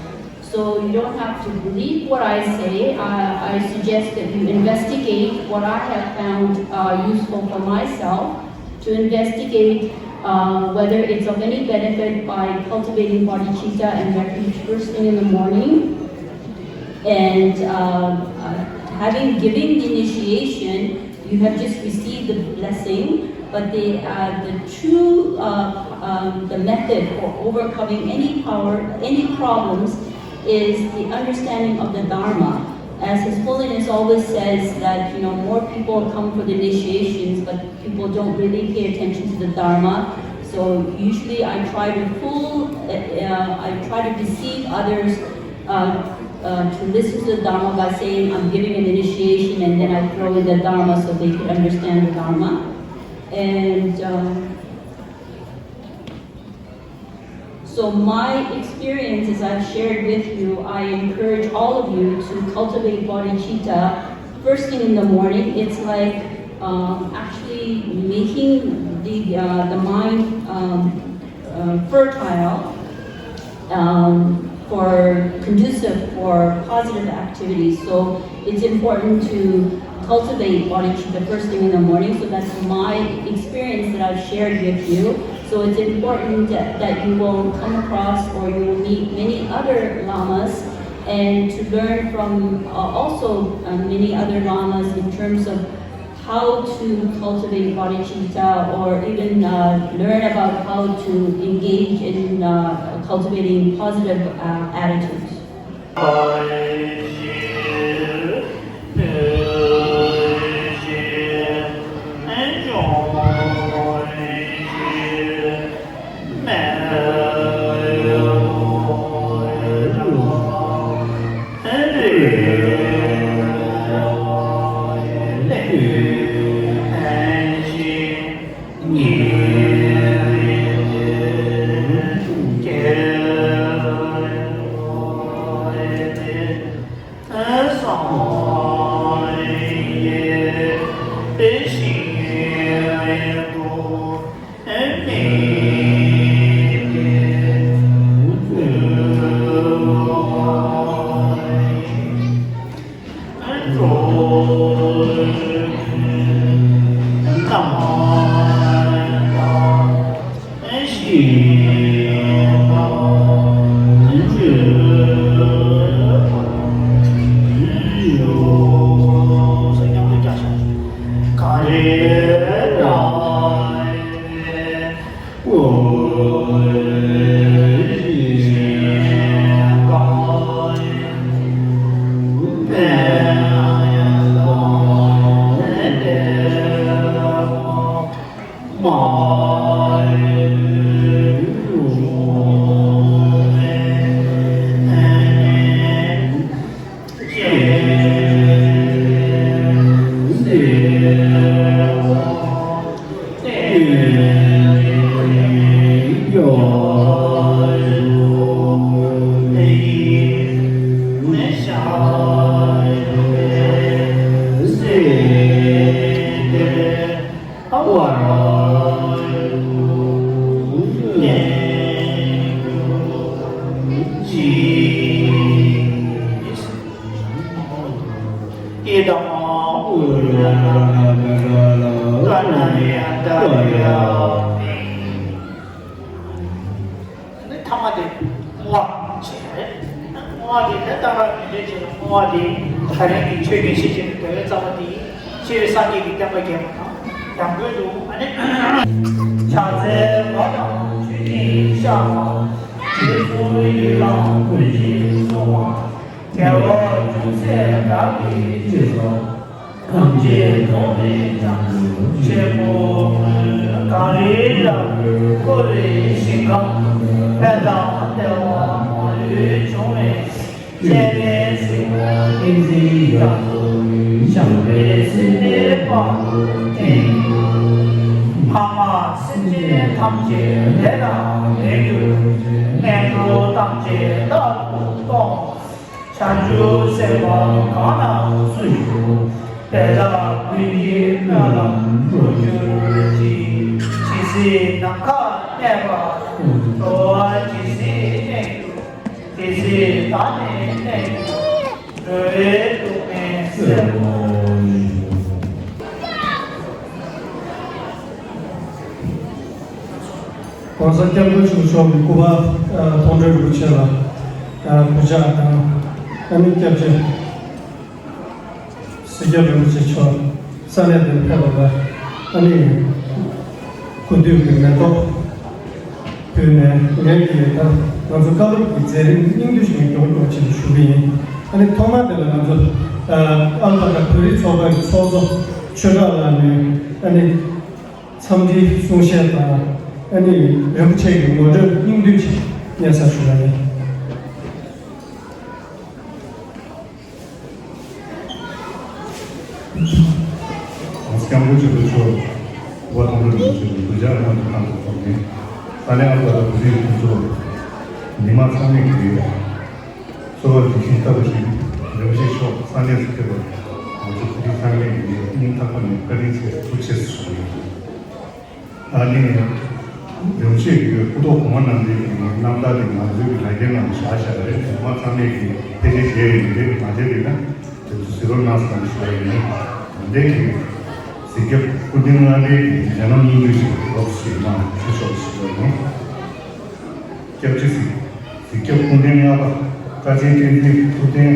So you don't have to believe what I say. I, I suggest that you investigate what I have found uh, useful for myself, to investigate uh, whether it's of any benefit by cultivating bodhicitta and refuge first thing in the morning. And uh, uh, having given the initiation, you have just received the blessing, but the, uh, the true uh, um, the method for overcoming any power, any problems is the understanding of the Dharma. As His Holiness always says that, you know, more people come for the initiations, but people don't really pay attention to the Dharma. So usually I try to full, uh, uh, I try to deceive others uh, uh, to listen to the Dharma by saying, "I'm giving an initiation," and then I throw in the Dharma so they could understand the Dharma. And um, so my experiences I've shared with you, I encourage all of you to cultivate bodhicitta first thing in the morning. It's like um, actually making the, uh, the mind um, uh, fertile um, for conducive for positive activities. So it's important to cultivate bodhicitta first thing in the morning. So that's my experience that I've shared with you. So it's important that, that you will come across or you will meet many other lamas and to learn from uh, also uh, many other lamas in terms of how to cultivate bodhicitta or even uh, learn about how to engage in uh, cultivating positive uh, attitudes. ཨུ་རུ་ར་ར་ར་ར་ར་ར་ཀ་ན་ཡ་ཏ་ཡ་མི། ཐ་མ་དེ་བསྔོ་བ་བྱས་རེད། བསྔོ་བ་དེ་ད་ལྟ་བ་མི་འདྲ་བྱས་ལ་བསྔོ་བ་དེ་ད་རིང་གི་ཆོས་ཀྱི་ཤེས་བྱེད་ཀྱི་དེ་བས་རྩ་བ་དེ་ཤེས་རིག་སངས་རྒྱས་ཀྱི་བསྟན་པ་རྒྱས་པ་དང་། ཡང་སྒོས་སུ་ཨ་ནི། ཕྱག་འཚལ་བ་དང་མཆོད་ཅིང་བཤགས་པ། རྗེས་སུ་ཡི་རང་བསྐུལ་ཞིང་གསོལ་བ། དགེ་བ་ཅུང་ཟད་བདག་གིས་ཅི་བསགས། ཐམས་ཅད་ཐོགས་མེད་བྱང་ཆུབ་ཆེན་པོར་མངོན། གངས་རིའི་ར་བས་བསྐོར་བའི་ཞིང་ཁམས། ཕན་དང་བདེ་བ་མ་ལུས་འབྱུང་བའི། སྤྱན་རས་གཟིགས་དབང་ཏིང་འཛིན་རྒྱ་མཚོ་ཡུལ། ཞིང་པའི་སྲིད་པའི་དཔལ་དུ་སྟེང་། ཕ་མ་སེམས་ཅན་ཐམས་ཅད་བདེ་དང་ལེགས་གྱུར་ཅིག་ངན་འགྲོ་ཐམས་ཅད་རྟག་ཏུ་སྟོངས། བྱང་ཆུབ་སེམས་དཔའ་གང་ན་སུ་བཞུགས། དེ་དག་ཀུན་གྱི་སྨོན་ལམ་འགྲུབ་གྱུར་ཅིག་ཇི་སྲིད་ནམ་མཁའ་གནས་པ་དང་། འགྲོ་བ་ཇི་སྲིད་གནས་གྱུར། དེ་སྲིད་བདག་ནི་གནས་གྱུར། འགྲོ་བའི་སྡུག་བསྔལ་སེལ་བའི་ཕྱིར། ༸གོང་ས་༸སྐྱབས་མགོན་ཆེན་པོ་མཆོག་གི་སྐུ་པར་མཐོང་གྲོལ་རིན་པོ་ཆེ་ལ་གུས་ཕྱག་དང་། ཨ་ནི་སྐྱབས་རྗེ་གཟིགས་རྒྱབ་རིན་པོ་ཆེ་མཆོག་ས་གནས་འདིར་ཕེབས་པ་ལ་ཨ་ནི་སྐུ་མདུན་གྱི་མེ་ཏོག་ཕུལ་ནས། ངས་ཀྱིས་ད་ང་ཚོ་བཀའ་སློབ་ཀྱི་མཛད་རིམ་སྙིང་བསྡུས་ཤིག་མགྱོགས་མགྱོགས་ཆེད་དུ་ཞུ་གི་ཡིན། ཨ་ནི་ཐོག་མ་དེ་ལ་ང་ཚོ་ཨ་ཨལ་པ་ཀ་བོད་རིགས་ཚོགས་པ་གི་ཚོགས་གཙོ་ཆོས་གྲགས་ལགས་ནས་ཨ་ནི་འཚམས་འདྲིའི་གསུང་བཤད་དང་ཨ་ནི་རིན་པོ་ཆེ་གི་ངོ་སྤྲོད་སྙིང་བསྡུས་ཤིག་སྙན་སེང་ཞུ་བ་ཡིན། ༸གོང་ས་༸སྐྱབས་མགོན་ཆེན་པོ་མཆོག་སྐུ་པར་མཐོང་གྲོལ་རིན་པོ་ཆེ་ལ་གུས་ཕྱག་སྔོན་དུ་བཏང་དུ་ཐོག་ནས། ཏཱ་ལའི་ཨལ་པ་དང་བོད་རིགས་ཁོང་ཚོ་མི་མང་ཚང་མས་ཀྱི་གསོལ་བ་འདེབས་ཤིང་བཏབ་པ་བཞིན། རིན་པོ་ཆེ་མཆོག་ས་གནས་སུ་ཕེབས་པར་ང་ཚོ་བོད་རིགས་ཚང་མས་ཀྱི་སྙིང་ཐག་པ་ནས་བཀའ་དྲིན་ཆེ་ཐུགས་རྗེ་ཆེ་ཞུ་གི་ཡོད། ཨ་ནི། རིན་པོ་ཆེ་གི་སྐུ་ཐོག་གོང་མ་རྣམ་འདྲེན་གྱི་རྣམ་ཐར་དེ་ང་ཚོའི་གི་ལ་རྒྱའི་ནང་བཞག་བཞག་རེད། གོང་མ་ཚང་མས་ཀྱི་ཕལ་ཆེར་མཇལ་ཡོད་རེད། མ་མཇལ་རེད་ན་དེ་ཚོ་གཟིགས་རོགས་གནང་ཟེར་ཞུ་བ་ཡིན། ད་ལྟའི་གི་གཟིགས་རྒྱབ་སྐུ་མདུན་མངའ་འབྲེལ་གྱི་རྒྱ་ནག་སྙིང་བསྡུས་ཤིག་ལོགས་སུ་མ་ཞུ་ཆོག་ཞུ་བ་ཡིན། སྐྱབས་རྗེ་གཟིགས་རྒྱབ་སྐུ་མདུན་ལྔ་པ་བཀའ་ཆེན་བསྟན་འཛིན་ཐུབ་བསྟན་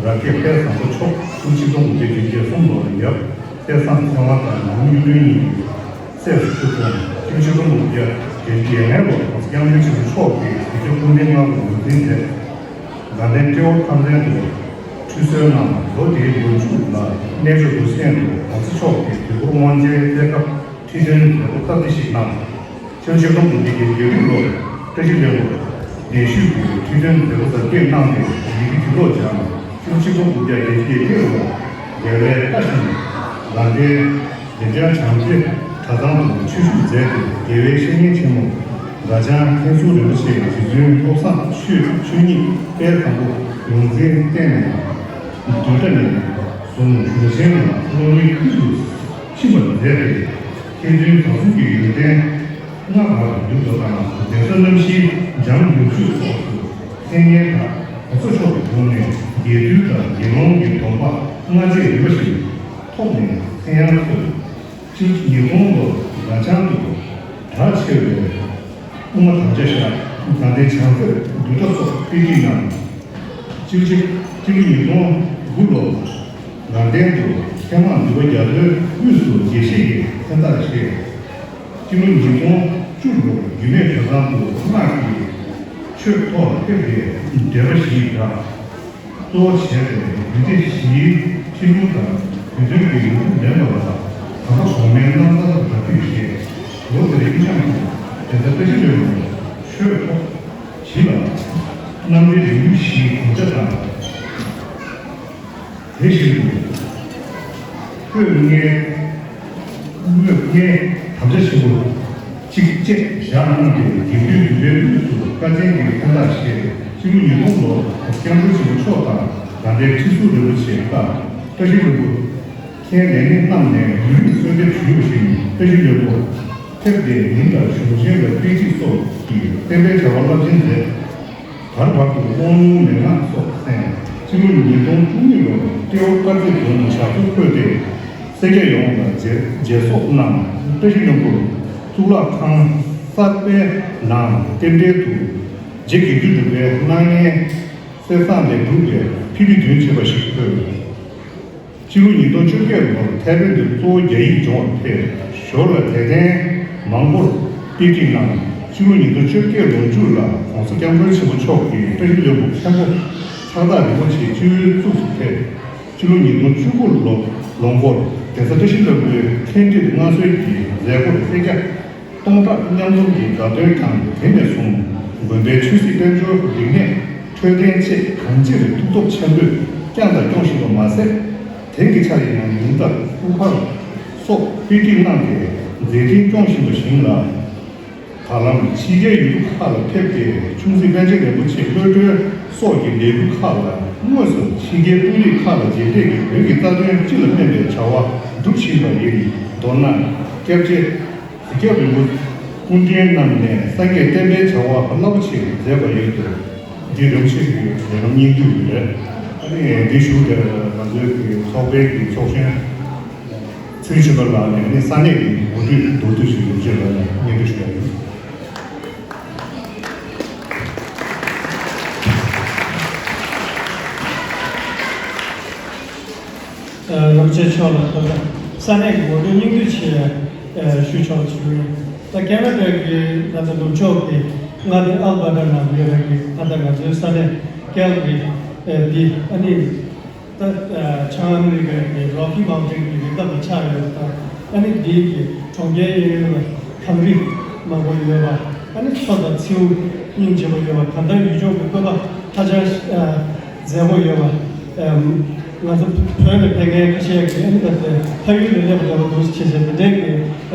རབ་རྒྱས་དཔལ་བཟང་པོ་མཆོག་ཆིག་སྟོང་དགུ་བརྒྱ་བརྒྱད་ཅུ་གྱ་གསུམ་ལོར་ཡབ་དཔལ་བཟང་ཚེ་དབང་དང་ནང་མི་གཡུ་སྒྲོན་གཉིས་ཀྱི་སྲས་སུ་བཅུག་སོང་། སྤྱི་ལོ་ཆིག་སྟོང་དགུ་བརྒྱ་བརྒྱད་ཅུ་གྱ་ལྔ་ལོར་༸གོང་ས་༸སྐྱབས་མགོན་ཆེན་པོ་མཆོག་གིས་གཟིགས་རྒྱབ་སྐུ་མདུན་ལྔ་པའི་ངོས་འཛིན་མཛད། དགའ་ལྡན་ཏྲེ་ཧོར་ཁམས་ཚན་དུ་ཁྲུས་གསོལ་གནང་། ལོ་དེའི་ལོ་མཇུག་ལ་གནས་མཆོག་འདུ་ཆེན་དུ་༸གོང་ས་མཆོག་གིས་དུས་འཁོར་དབང་ཆེན་གསེར་ཁ་ཁྲི་སྟོན་མཛད་སྒོ་སྟབས་བདེ་ཞིག་གནང་། ཕྱི་ལོ་ཆིག་སྟོང་དགུ་བརྒྱ་བརྒྱད་ཅུ་གྱ་དྲུག་ལོར་བཀྲ་ཤིས་ལྷུན་པོ་གདན་ཞུས་ཀྱིས་ཁྲི་སྟོན་མཛད་སྒོ་གཟབ་རྒྱས་གནང་སྟེ་ཡི་གེ་དུས་ཐོག་སྦྱངས། ཕྱི་ལོ་ཆིག་སྟོང་དགུ་བརྒྱ་བརྒྱད་ཅུ་གྱ་བརྒྱད་ལོར་རྒྱལ་བའི་བཀའ་བཞིན་དགའ་ལྡན་བདེ་ཆེན་བྱང་རྩེ་གྲྭ་ཚང་དུ་ཆོས་ཞུགས་མཛད་དེ། རྒྱལ་བའི་བཤེས་གཉེན་ཆེན་མོ་སྒྲ་བྱང་མཁན་ཟུར་རིན་པོ་ཆེ་གིས་རྗེ་བཙུན་བློ་བཟང་ཆོས་ཆོས་ཉིད་དཔལ་བཟང་པོ་ཡོངས་འཛིན་བསྟེན་ནས་བདུན་ཕྲག་ནས་བཟུང་ལུང་ཆེན་ལ་སློབ་གཉེར་ཕུལ་དུ་ཕྱིན་པ་མཛད་དེ། མཁན་ཆེན་བྱང་སེམས་ཀྱི་ཡོན་ཏན་ལྔ་བར་དུ་བསྡུས་པ་དང་། གདན་ས་རྣམ་བཞིའི་འཇམ་ཡུག་ཆུ་སོགས་སུ་མཚན་སྙན་གྲགས། ༸གོང་ས་མཆོག་གི་དྲུང་ནས་རྒྱས་བསྡུས་དང་དགེ་སློང་གི་སྡོམ་པ་སྔ་རྗེས་རིམ་པ་བཞིན་ཐོབ་ནས་མཚན་ཡང་ཐོབ། ཕྱི་ལོ་ཉིས་སྟོང་ལོར་སྒྲ་བྱང་དུ་གྲགས་ཆེ་བའི་དབུ་མ་དམ་བཅའ་བཞག་དགའ་ལྡན་བྱང་གསེར་བསྡུས་གྲྭ་སོགས་དཔེ་ཁྲིད་གནང་། སྤྱི་ལོ་ཆིག་སྟོང་དགུ་བརྒྱ་ལོར་དགའ་ལྡན་དུ་མཁས་མང་འདུས་པ་རྒྱ་མཚོའི་དབུས་སུ་དགེ་བཤེས་ཀྱི་མཚན་རྟགས་བཞེས། སྤྱི་ལོ་ཉིས་སྟོང་བཅུ་ལོར་རྒྱུད་སྨད་གྲྭ་ཚང་དུ་སྔགས་ཀྱི་ཆོས་ཐོག་ཕེབས་ཏེ་འགྲེལ་པ་བཞི་བསྒྲགས། གཙོ་བོ་བྱས་ཏེ་ཡུལ་སྡེ་བཞིའི་ཁྲིད་གཞུང་དང་དུས་མཐུན་གྱི་ཡོངས་ཁྱབ་ལེན་པ་ལ་གང་ཟག་གོང་མའི་རྣམ་ཐར་སྒྲ་ཕུད་བཞེས། ལོ་དེར་དབྱེ་ཞང་གིས་དེ་ལྟར་བཀྲ་ཤིས་ལྷུན་པོ་ཆོས་ཐོག་བཞི་ལ་རྣམ་འགྲེལ་རིང་མོ་བཞིའི་དགོངས་འཆར་དང་། དེ་བཞིན་དུ་སྤོས་ལྔའི་སྤོས་ལྔའི་དམ་བཅའ་ཆེན་པོ་གཅིག་བཅས་བཞག་གནང་སྟེ། དགེ་འདུན་འདུས་པའི་དབུས་སུ་བཀའ་ཆེན་གྱི་མཚན་རྟགས་བཞེས། སྤྱི་ལོ་ཉིས་སྟོང་ལོར་༸སྐྱབས་མགོན་ཆེན་པོ་མཆོག་དང་དགའ་ལྡན་ཁྲི་ཟུར་རིན་པོ་ཆེ་དང་བཀྲ་ཤིས་ལྷུན་པོ་མཁན་ལས་སྣེ་རྣམས་ནས་ཡུན་རིང་གསོལ་འདེབས་ཞུས་པ་བཞིན། བཀྲ་ཤིས་ལྷུན་པོ་ཕེབས་ཏེ་ཉིན་ལྟར་གཞུང་ཆེན་དང་དཔེ་ཁྲིད་སོགས་ཀྱི་བསྟན་པའི་བྱ་བ་རླབས་ཆེན་མཛད། བར་བར་དུ་དབང་ལུང་མན་ངག་སོགས་གསན། ཕྱི་ལོ་ཉིས་སྟོང་བཅུ་གཉིས་ལོར་ཏེའོ་དཀར་མཛེས་དགོན་དུ་ཞབས་སོར་འཁོད་དེ། སེར་སྐྱ་ཡོངས་ལ་མཛད་མཛད་སོགས་གནང་། བཀྲ་ཤིས་ལྷུན་པོར་གཙུག་ལག་ཁང་གསར་པའི་ནང་རྟེན་འབྲེལ་དུ་རྗེ་དགེ་བཅུ་དྲུག་པའི་སྣང་བརྙན་གསེར་ཟངས་ལས་གྲུབ་པའི་ཕི་ཏི་བདུན་ཅེས་པ་ཞིག་ཕུལ། ཕྱི་ལོ་ཉིས་སྟོང་བཅོ་བརྒྱད་ལོར་ཐའེ་ཝན་དུ་གཙོ་བོ་རྒྱ་ཡིག་སྦྱོང་བར་ཕེབས། ཞོར་ལ་དད་ལྡན་མང་པོར་དཔེ་ཁྲིད་གནང་། ཕྱི་ལོ་ཉིས་སྟོང་བཅོ་བརྒྱད་ལོ་མཇུག་ལ་༸གོང་ས་༸སྐྱབས་མགོན་ཆེན་པོ་མཆོག་གིས་བཀྲ་ཤིས་ལྷུན་པོ་མཁན་པོ་ཕྱག་རྟགས་རིན་པོ་ཆེའི་སྤྱི་འོས་བཙུགས་སུ་ཕེབས། ཕྱི་ལོ་ཉིས་སྟོང་བཅུ་དགུ་ལོ་ལོ་འགོར་གདན་ས་བཀྲ་ཤིས་ལྷུན་པོའི་ལྷན་སྒྲིག་མངའ་གསོལ་གྱི་མཛད་སྒོར་སེར་སྐྱ་སྟོང་ཕྲག་མཉམ་འཛོམས་ཀྱི་དགའ་སྟོན་དང་། དེ་ནས་བཟུང་དགོན་པའི་ཆོས་སྲིད་དཔལ་འབྱོར་རིག་གནས་འཕྲོད་བསྟེན་བཅས་གང་ཅིར་ཐུགས་སྟོབས་ཆེན་པོས་བསྐྱངས་དང་སྐྱོང་བཞིན་པ་མ་ཟད། དེང་གི་ཆར་ཡང་ཉུང་མཐར་སྐུ་པར་སོགས་དཔེ་ཁྲིད་གནང་སྟེ་མཛད་འཕྲིན་སྐྱོང་བཞིན་པ་ཞིག་ལ། ད་ལམ་ཕྱི་རྒྱལ་ཡུལ་གྲུ་ཁག་ལ་ཕེབས་ཏེ་ཆུང་སྲིད་པཎ་ཆེན་རིན་པོ་ཆེ་གློད་གྲོལ་སོགས་ཀྱི་ལས་འགུལ་ཁག་ལ་དངོས་སུ་ཕྱི་རྒྱལ་དཔོན་རིགས་ཁག་ལ་མཇལ་འཕྲད་ཀྱིས་བོད་ཀྱི་རྩ་དོན་སྤྱི་ལ་ཕན་པའི་བྱ་བ་སྒྲུབ་བཞིན་པ་ཡིན། མདོར་ན། སྐྱབས་རྗེ་གཟིགས་སྐྱབས་རིན་པོ་སྐུ་ཕྲེང་རྣམས་ནས་སངས་རྒྱས་བསྟན་པའི་བྱ་བ་རླབས་པོ་ཆེ་མཛད་པ་ཡོད་དུས། འདི་རིན་པོ་ཆེ་གི་ལས་རིམ་སྙིང་བསྡུས་རེད། ཨ་ནི་འདི་ཞུ་དེར་ང་ཚོའི་གི་ཚོགས་པའི་གི་ཚོགས་གཞོན་ཚུལ་ཁྲིམས་པ་ལགས་ནས་ནི་ས་གནས་ཀྱི་འགོ་ཁྲིད་མདོར་བསྡུས་ཤིག་ཡོང་ཆེད་ལ་ནས་སྙན་སྒྲོན་ཞུ་ཡ་ཡིན། རིན་པོ་ཆེ་མཆོག་ལ་ད་ལྟ་ས་གནས་ཀྱི་ངོ་སྤྲོད་སྙིང་བསྡུས་ཆེད་ཞུ་ཆོག་ཅིག་ཡིན། ད་ཁེ་ན་ཌ་གི་ད་ལྟ་ནུབ་ཕྱོགས་ཀྱི་མངའ་སྡེ་ཨལ་བྷར་ཊ་ནང་ཡོད་པའི་གི་ད་ལྟ་ང་ཚོའི་ས་གནས་ཀལ་གྷ་རི་འདི་ཨ་ནི་ད་བྱང་ཨ་མི་རི་ཀའི་གི་རོ་ཁི་མའུན་ཊེན་གྱི་རི་ཁབ་ལ་ཆགས་ཡོད་པ་དང་། ཨ་ནི་འདིའི་གི་གྲོང་ཁྱེར་གཡས་གཡོན་ལ་གངས་རི་མང་པོ་ཡོད་པ། ཨ་ནི་མཚོ་དང་མཚེའུ་སྙིང་རྗེ་པོ་ཡོད་པ། ད་ལྟ་ཡུལ་ལྗོངས་ཀྱི་བཀོད་པ་ཧ་ཅང་མཛེས་པོ་ཡོད་པ། ང་ཚོ་བོད་ནས་ཕེབས་མཁན་ཁ་ཤས་ཀྱིས་ཨ་ནི་ད་ལྟ་ཕ་ཡུལ་ལ་སླེབས་པ་འདྲ་པོ་འདུག་ཟེར་བྱས་དེ་འདྲའི་གི་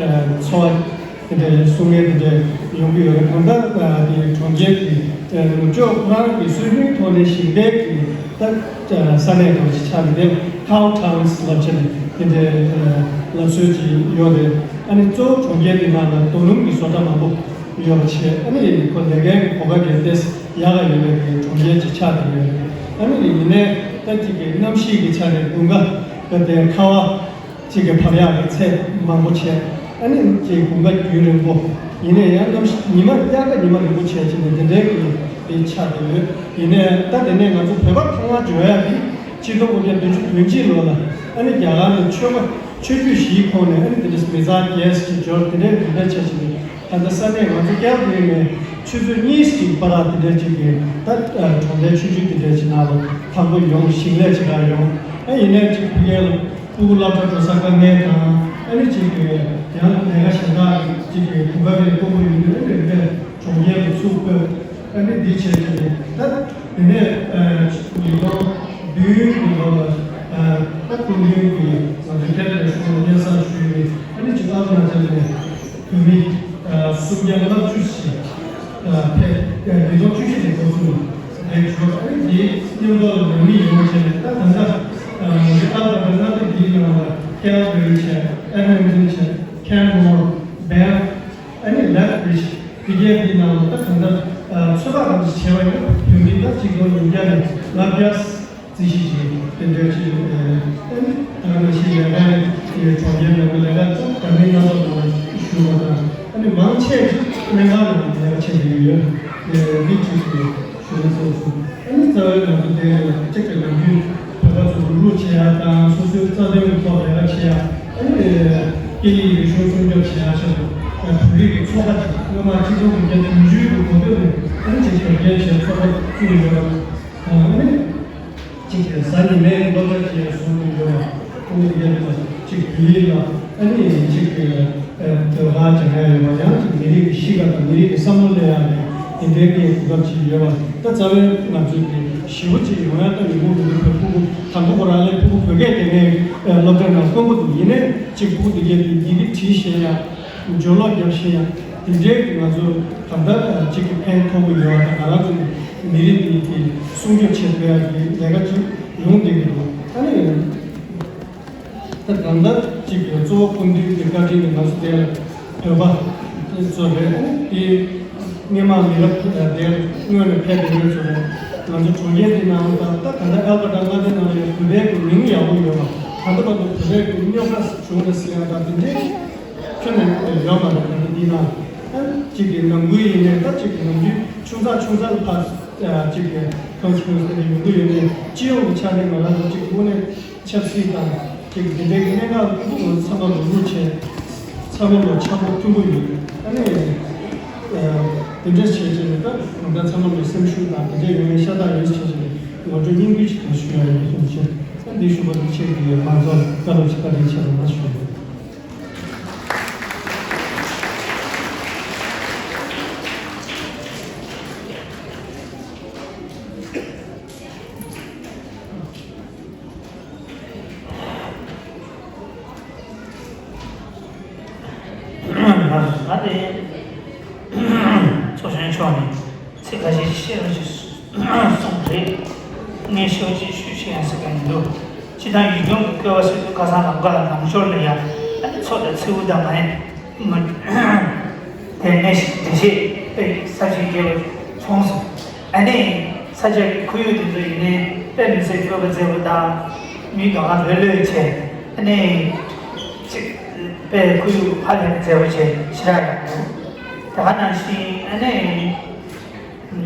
ཚོར་བ་དེ་འདྲའི་གསུང་མཁན་དེ་འདྲའི་ཡོང་གི་ཡོད་རེད། གང་ལྟར་དེ་གྲོང་ཁྱེར་གྱི་ནུབ་ཕྱོགས་ཁོ་རང་གི་སྲོལ་རྒྱུན་ཐོག་ནས་ཞིང་སྡེ་གི་ད་ས་གནས་འདྲ་པོ་ཞིག་ཆགས་ནས། དེ་ཁའོ་ཊའུན་ལབ་བྱས་ནས་དེ་འདྲའི་ལབ་སྲོལ་ཅིག་ཡོད་རེད། ཨ་ནི་གཙོ་བོ་གྲོང་ཁྱེར་དེ་ནང་ལ་རྡོ་སྣུམ་གྱི་བཟོ་གྲྭ་མང་པོ་ཡོད་པ་བྱས། ཨ་ནི་ཁོ་ལས་ཀའི་གོ་སྐབས་ཀྱང་ཏོག་ཙམ་ཡག་ག་ཡོད་པའི་གྲོང་ཁྱེར་ཅིག་ཆགས་བསྡད་ཡོད་རེད། ཨ་ནི་ཡིན་ནའི་ད་ཅིག་གི་གནམ་གཤིས་ཀྱི་ཆ་ནས་དགུན་ཁ་ད་དེ་ཁ་བ་ཅིག་གི་བབས་ཡག་གི་ཚད་མང་པོ་བྱས། ཨ་ནི་ཅིག་དགུན་ཁ་རྒྱུན་རིང་པོ། ཡིན་ནའི་ཡང་གནམ་གཤིས་ཉི་མ་དབྱར་ཁ་ཉི་མ་རིང་པོ་བྱས་བྱས་ནས་དེ་འདྲའི་གི་དེ་ཆགས་བསྡད་ཡོད། ཡིན་ནའི་ད་དེ་ནས་ང་ཚོ་བོད་པ་ཁ་ལག་འཇོག་ཡག་གི་ཆིག་སྟོང་དགུ་བརྒྱ་བདུན་ཅུ་དོན་གཅིག་ལོ་ལ་ཨ་ནི་རྒྱ་གར་ནས་ཆོས་པ་ཆོས་བརྒྱུད་བཞིའི་ཁོངས་ནས་ཨ་ནི་དེ་འདྲ་མི་ཚང་རྒྱས་ཅིག་འབྱོར། དེ་འདྲའི་དེ་འདྲ་བྱས་བྱས་ནས་ད་ལྟ་ས་གནས་ང་ཚོ་ཀལ་གྷ་རི་ནས་ཆུ་ཚོད་གཉིས་ཀྱི་བར་དེ་འདྲ་ཅིག་གི་ད་གྲོང་རྡལ་ཆུང་ཆུང་དེ་འདྲ་ཅིག་ནང་ལ་དང་པོ་ཡོང་། ཞིང་ལས་བྱེད་གར་ཡོང་། ཨ་ཡིན་ནའི་ཅིག་ཕ་གི་ལ་ཕྲུ་གུ་སློབ་གྲྭ་འགྲོ་ས་དཀའ་ངལ་དང་། ཨ་ནི་ཅིག་གི་ཡང་ལས་ཀ་གཞན་དག་ཅིག་གི་གོ་སྐབས་དཀོན་པོ་ཡོད་དུས། ཨ་ནི་རེད་པས་གྲོང་ཁྱེར་དུ་ཚུར་བཀོད། ཨ་ནི་འདི་བྱས་བྱས་ནས་ད་དེ་ནས་ཉིས་སྟོང་བདུན་གྱི་ལོ་ལ་ད་སྐུ་མདུན་གྱིས་ང་ཚོའི་ཐེ་རེ་ལ་ཤོག་སྙན་སེང་ཞུས་ནས། ཨ་ནི་ཅིག་ཨ་རུ་ན་ཅལ་ནས་བོད་མི་སུམ་བརྒྱ་ལྔ་བཅུ་ཞིག་ཕེབས། ཉིས་སྟོང་བཅུ་བཞི་ནས་འགོ་བཙུགས་ནས་ཕེབས་ཆོག་ཨ་ནི་འདིའི་མཉམ་ཐོག་ལ་ནང་མི་ཡོང་བྱས་ནས། ད་ད་ལྟ་ང་ཚོའི་ཨ་རུ་ན་ཅལ་འདིའི་ནང་ལ་ཀལ་གྷ་རི་བྱས། ཨེ་ཌི་མོན་ཊོན་བྱས། ཁེན་མོར། བྷེན་ཕ། ཨ་ནི་ལེཐ་བྷི་རི་ཇི། དེ་གའི་དེའི་ནང་ལ་ད་གང་ལྟར་ཚོད་དཔག་རང་བཞིན་བྱས་པ་ཡིན་ན། བོད་མི་ད་ཆིག་སྟོང་ཉིས་བརྒྱ་ནས་ལྔ་བརྒྱ་རྩིས་གཞི་ཅིག་དེ་འདྲ་ཅིག་ཨ་ནི་ད་ག་ནང་བཞིན་ལས་ཀ་ནས་གྲོང་ཁྱེར་ནང་གི་ལས་ཀ་ཙམ་འདྲ་མིན་སྣ་ཚོགས་ནང་ཞུགས་པ་དང་། ཨ་ནི་མང་ཆེ་ཅིག་སྨན་ཁང་ནང་ལས་ཀ་བྱེད་ཀྱི་ཡོད། འདི་གཅིག་གི་ཞུ་ན་གསལ་སོང་། ཨ་ནི་རྩ་བའི་ང་ཚོ་དེ་ལ་གཅིག་གི་ནམ་རྒྱུན་བོད་པ་ཚོ་རུག་རུག་བྱེད་ཡ་དང་། སོ་སོའི་རྩ་དོན་གྱི་ཐོག་ལས་ཀ་བྱེད་ཡ། ཨ་ནི་སྐད་ཡིག་རིག་གཞུང་སྲུང་སྐྱོབ་བྱེད་ཡ་ཆེད་དུ་བོད་རིགས་ཀྱི་ཚོགས་པ་ཅིག་སྔོན་མ་ཆིག་སྟོང་དགུ་བརྒྱ་བདུན་ཅུ་གི་འགོ་སྟོད་ནས་ཨ་ནི་ཅིག་དར་རྒྱས་བྱས་ཚོགས་པ་བཙུགས་ཡོད་པ་དང་། ཨ་ནི་ཅིག་གཟའ་ཉི་མའི་སློབ་གྲྭ་ཅིག་བཟོ་དགོས་ཡོད་པ། ཁོང་གི་ཡ་ཅིག་བོད་ཡིག་ལ་ཨ་ནི་ཅིག་ཟློས་གར་སྦྱང་ཡ་ཡོད་པ། ཡང་ཅིག་མི་རིགས་ཀྱི་གཤིས་ཀ་དང་མི་རིགས་ཀྱི་བསམ་བློ་སླེབས་ཡ་ནི་དེ་འདྲའི་གི་གོ་སྐབས་ཅིག་ཡོད་པ། ད་རྩ་བའི་ང་ཚོའི་གི་ཞི་བོ་ཅིག་ཡོང་ཡ་ད་ཡོང་གི་མི་འདུག་བོད་ཕྲུ་གུ་དང་པོ་ཁོ་རང་ལས་ཕྲུ་གུ་བོད་སྐད་སྦྱང་མཁན་སློབ་གྲྭ་ནང་དཀོན་པོ་འདུག་ཡིན་ནའི་ཅིག་ཕྲུ་གུ་དེ་གའི་དེ་ཡི་གེ་བྲིས་ཤེས་ཡ། སྦྱོར་ཀློག་རྒྱབ་ཤེས་ཡ། དེ་འདྲའི་གི་ང་ཚོ་གང་ལྟར་ཅིག་གི་ཕན་ཐོགས་ཀྱི་ཡོད་པ་དང་། ང་རང་ཚོ་གི་མི་རིགས་དེ་གི་སྲུང་སྐྱོབ་བྱེད་ཐུབ་ཡ་གི་ལས་ཀ་ཅིག་ཡོང་བསྡད་ཀྱི་འདུག་ཨ་ནི། ད་གང་ལྟར་ཅིག་གཙོ་བོ་སྐུ་མདུན་གྱི་བཀའ་དྲིན་གྱིས་ང་ཚོ་དེར་བོད་པ་ཚོ་རེད། དེ་སྔོན་མ་མི་རབས་དེར་སྔོན་ནས་ཕེབས་པའི་མི་ཚོ་རེད། ང་ཚོ་གྲོང་ཁྱེར་འདི་ནང་ད་ད་ག་ད་ཨལ་པ་ད་ལ་དེ་ནང་ཡང་བོད་པའི་གི་མིང་ཡག་པོ་ཡོད་པ། ད་ལྟ་བར་དུ་བོད་པའི་གི་རྙོག་དྲ་བྱུང་རེད་ཟེར་ཡ་ད་དེ་འདྲའི་ཁྱོན་ནས་ཡོད་མ་རེད། ད་ལྟ་འདི་ནང་ཨ་གཅིག་གི་ནང་ཁུལ་ཡིན་ནའི་ད་གཅིག་གི་ནང་ཁུལ་ཆུང་ཙག་ཆུང་ཙག་ལ་ཕར་གཅིག་གི་ཁོན་སི་ཁོན་སི་དེ་འདྲ་ཡོང་གི་ཡོད་ནའི་སྤྱི་ཡོངས་ཀྱི་ཆ་ནས་ང་རང་ཚོ་གཅིག་དངོས་གནས་ཆབ་སྲིད་དང་གཅིག་དེ་འདྲའི་གནད་འགག་ཕྲུ་གུ་ཚང་མ་ལ་ངོ་ཤེས། ཚང་མ་ལ་ཆ་འགོ་མཐུན་པོ་ཡོད། ཨ་ནི་དེ་འདྲ་བྱས་བྱས་ནས་ད་ང་ཚང་མ་ལ་སེམས་ཤུགས་དང་དེ་འདྲ་ཡོང་བའི་ཤ་སྟག་ཡོད་ཟེར་བྱས་ནས་ངོ་སྤྲོད་སྙིང་བསྡུས་ཅིག་ཞུ་ཡ་ཡིན་གསུངས་བྱས། ཨ་འདི་ཞུ་བ་ནི་ཁྱེད་ཀྱི་མང་ཚོགས་བཀའ་སློབ་ཅིག་བཀའ་དྲིན་ཆེ་ལ་མ་ཞུ། ང་དེ་ཚོགས་གཞོན་མཆོག་ནས་ཚིག་ཁ་ཤས་བཤད་རོགས་ཞེས་གསུངས་རེད། ངས་ཤོད་ཅིག་ཞུ་ཤེས་ཡང་ཟེར་ག་མི་འདུག་སྤྱི་བཏང་ཡུལ་ལྗོངས་ཀྱི་བཀོད་པ་ཟེར་དུས་ཁ་སང་ལམ་ཁ་ལ་ནང་ཤོར་ལ་ཡ་ཨ་ནི་མཚོ་དང་མཚེའུ་དང་མ་ཡིན། དེ་ནས་འགྲེལ་བཤད་དཔེ་ས་བཅད་རྒྱས་པ་བྱུང་སོང་། ཨ་ནི་ས་ཆ་གི་ཁོར་ཡུག་དེ་ཚོ་ཡིན་ནའི་དཔེ་མི་སྲིད་སྤྲོས་པ་མཛད་པ་དང་། མི་གང་ག་ལྷོད་ལྷོད་བྱས། ཨ་ནི་ཅིག་དཔེ་ཁོར་ཡུག་ཧ་ལས་པ་མཛད་པ་བྱས་ཞེ་དྲག་ཡག་པོ། དེ་ག་ནང་བཞིན་ཨ་ནི།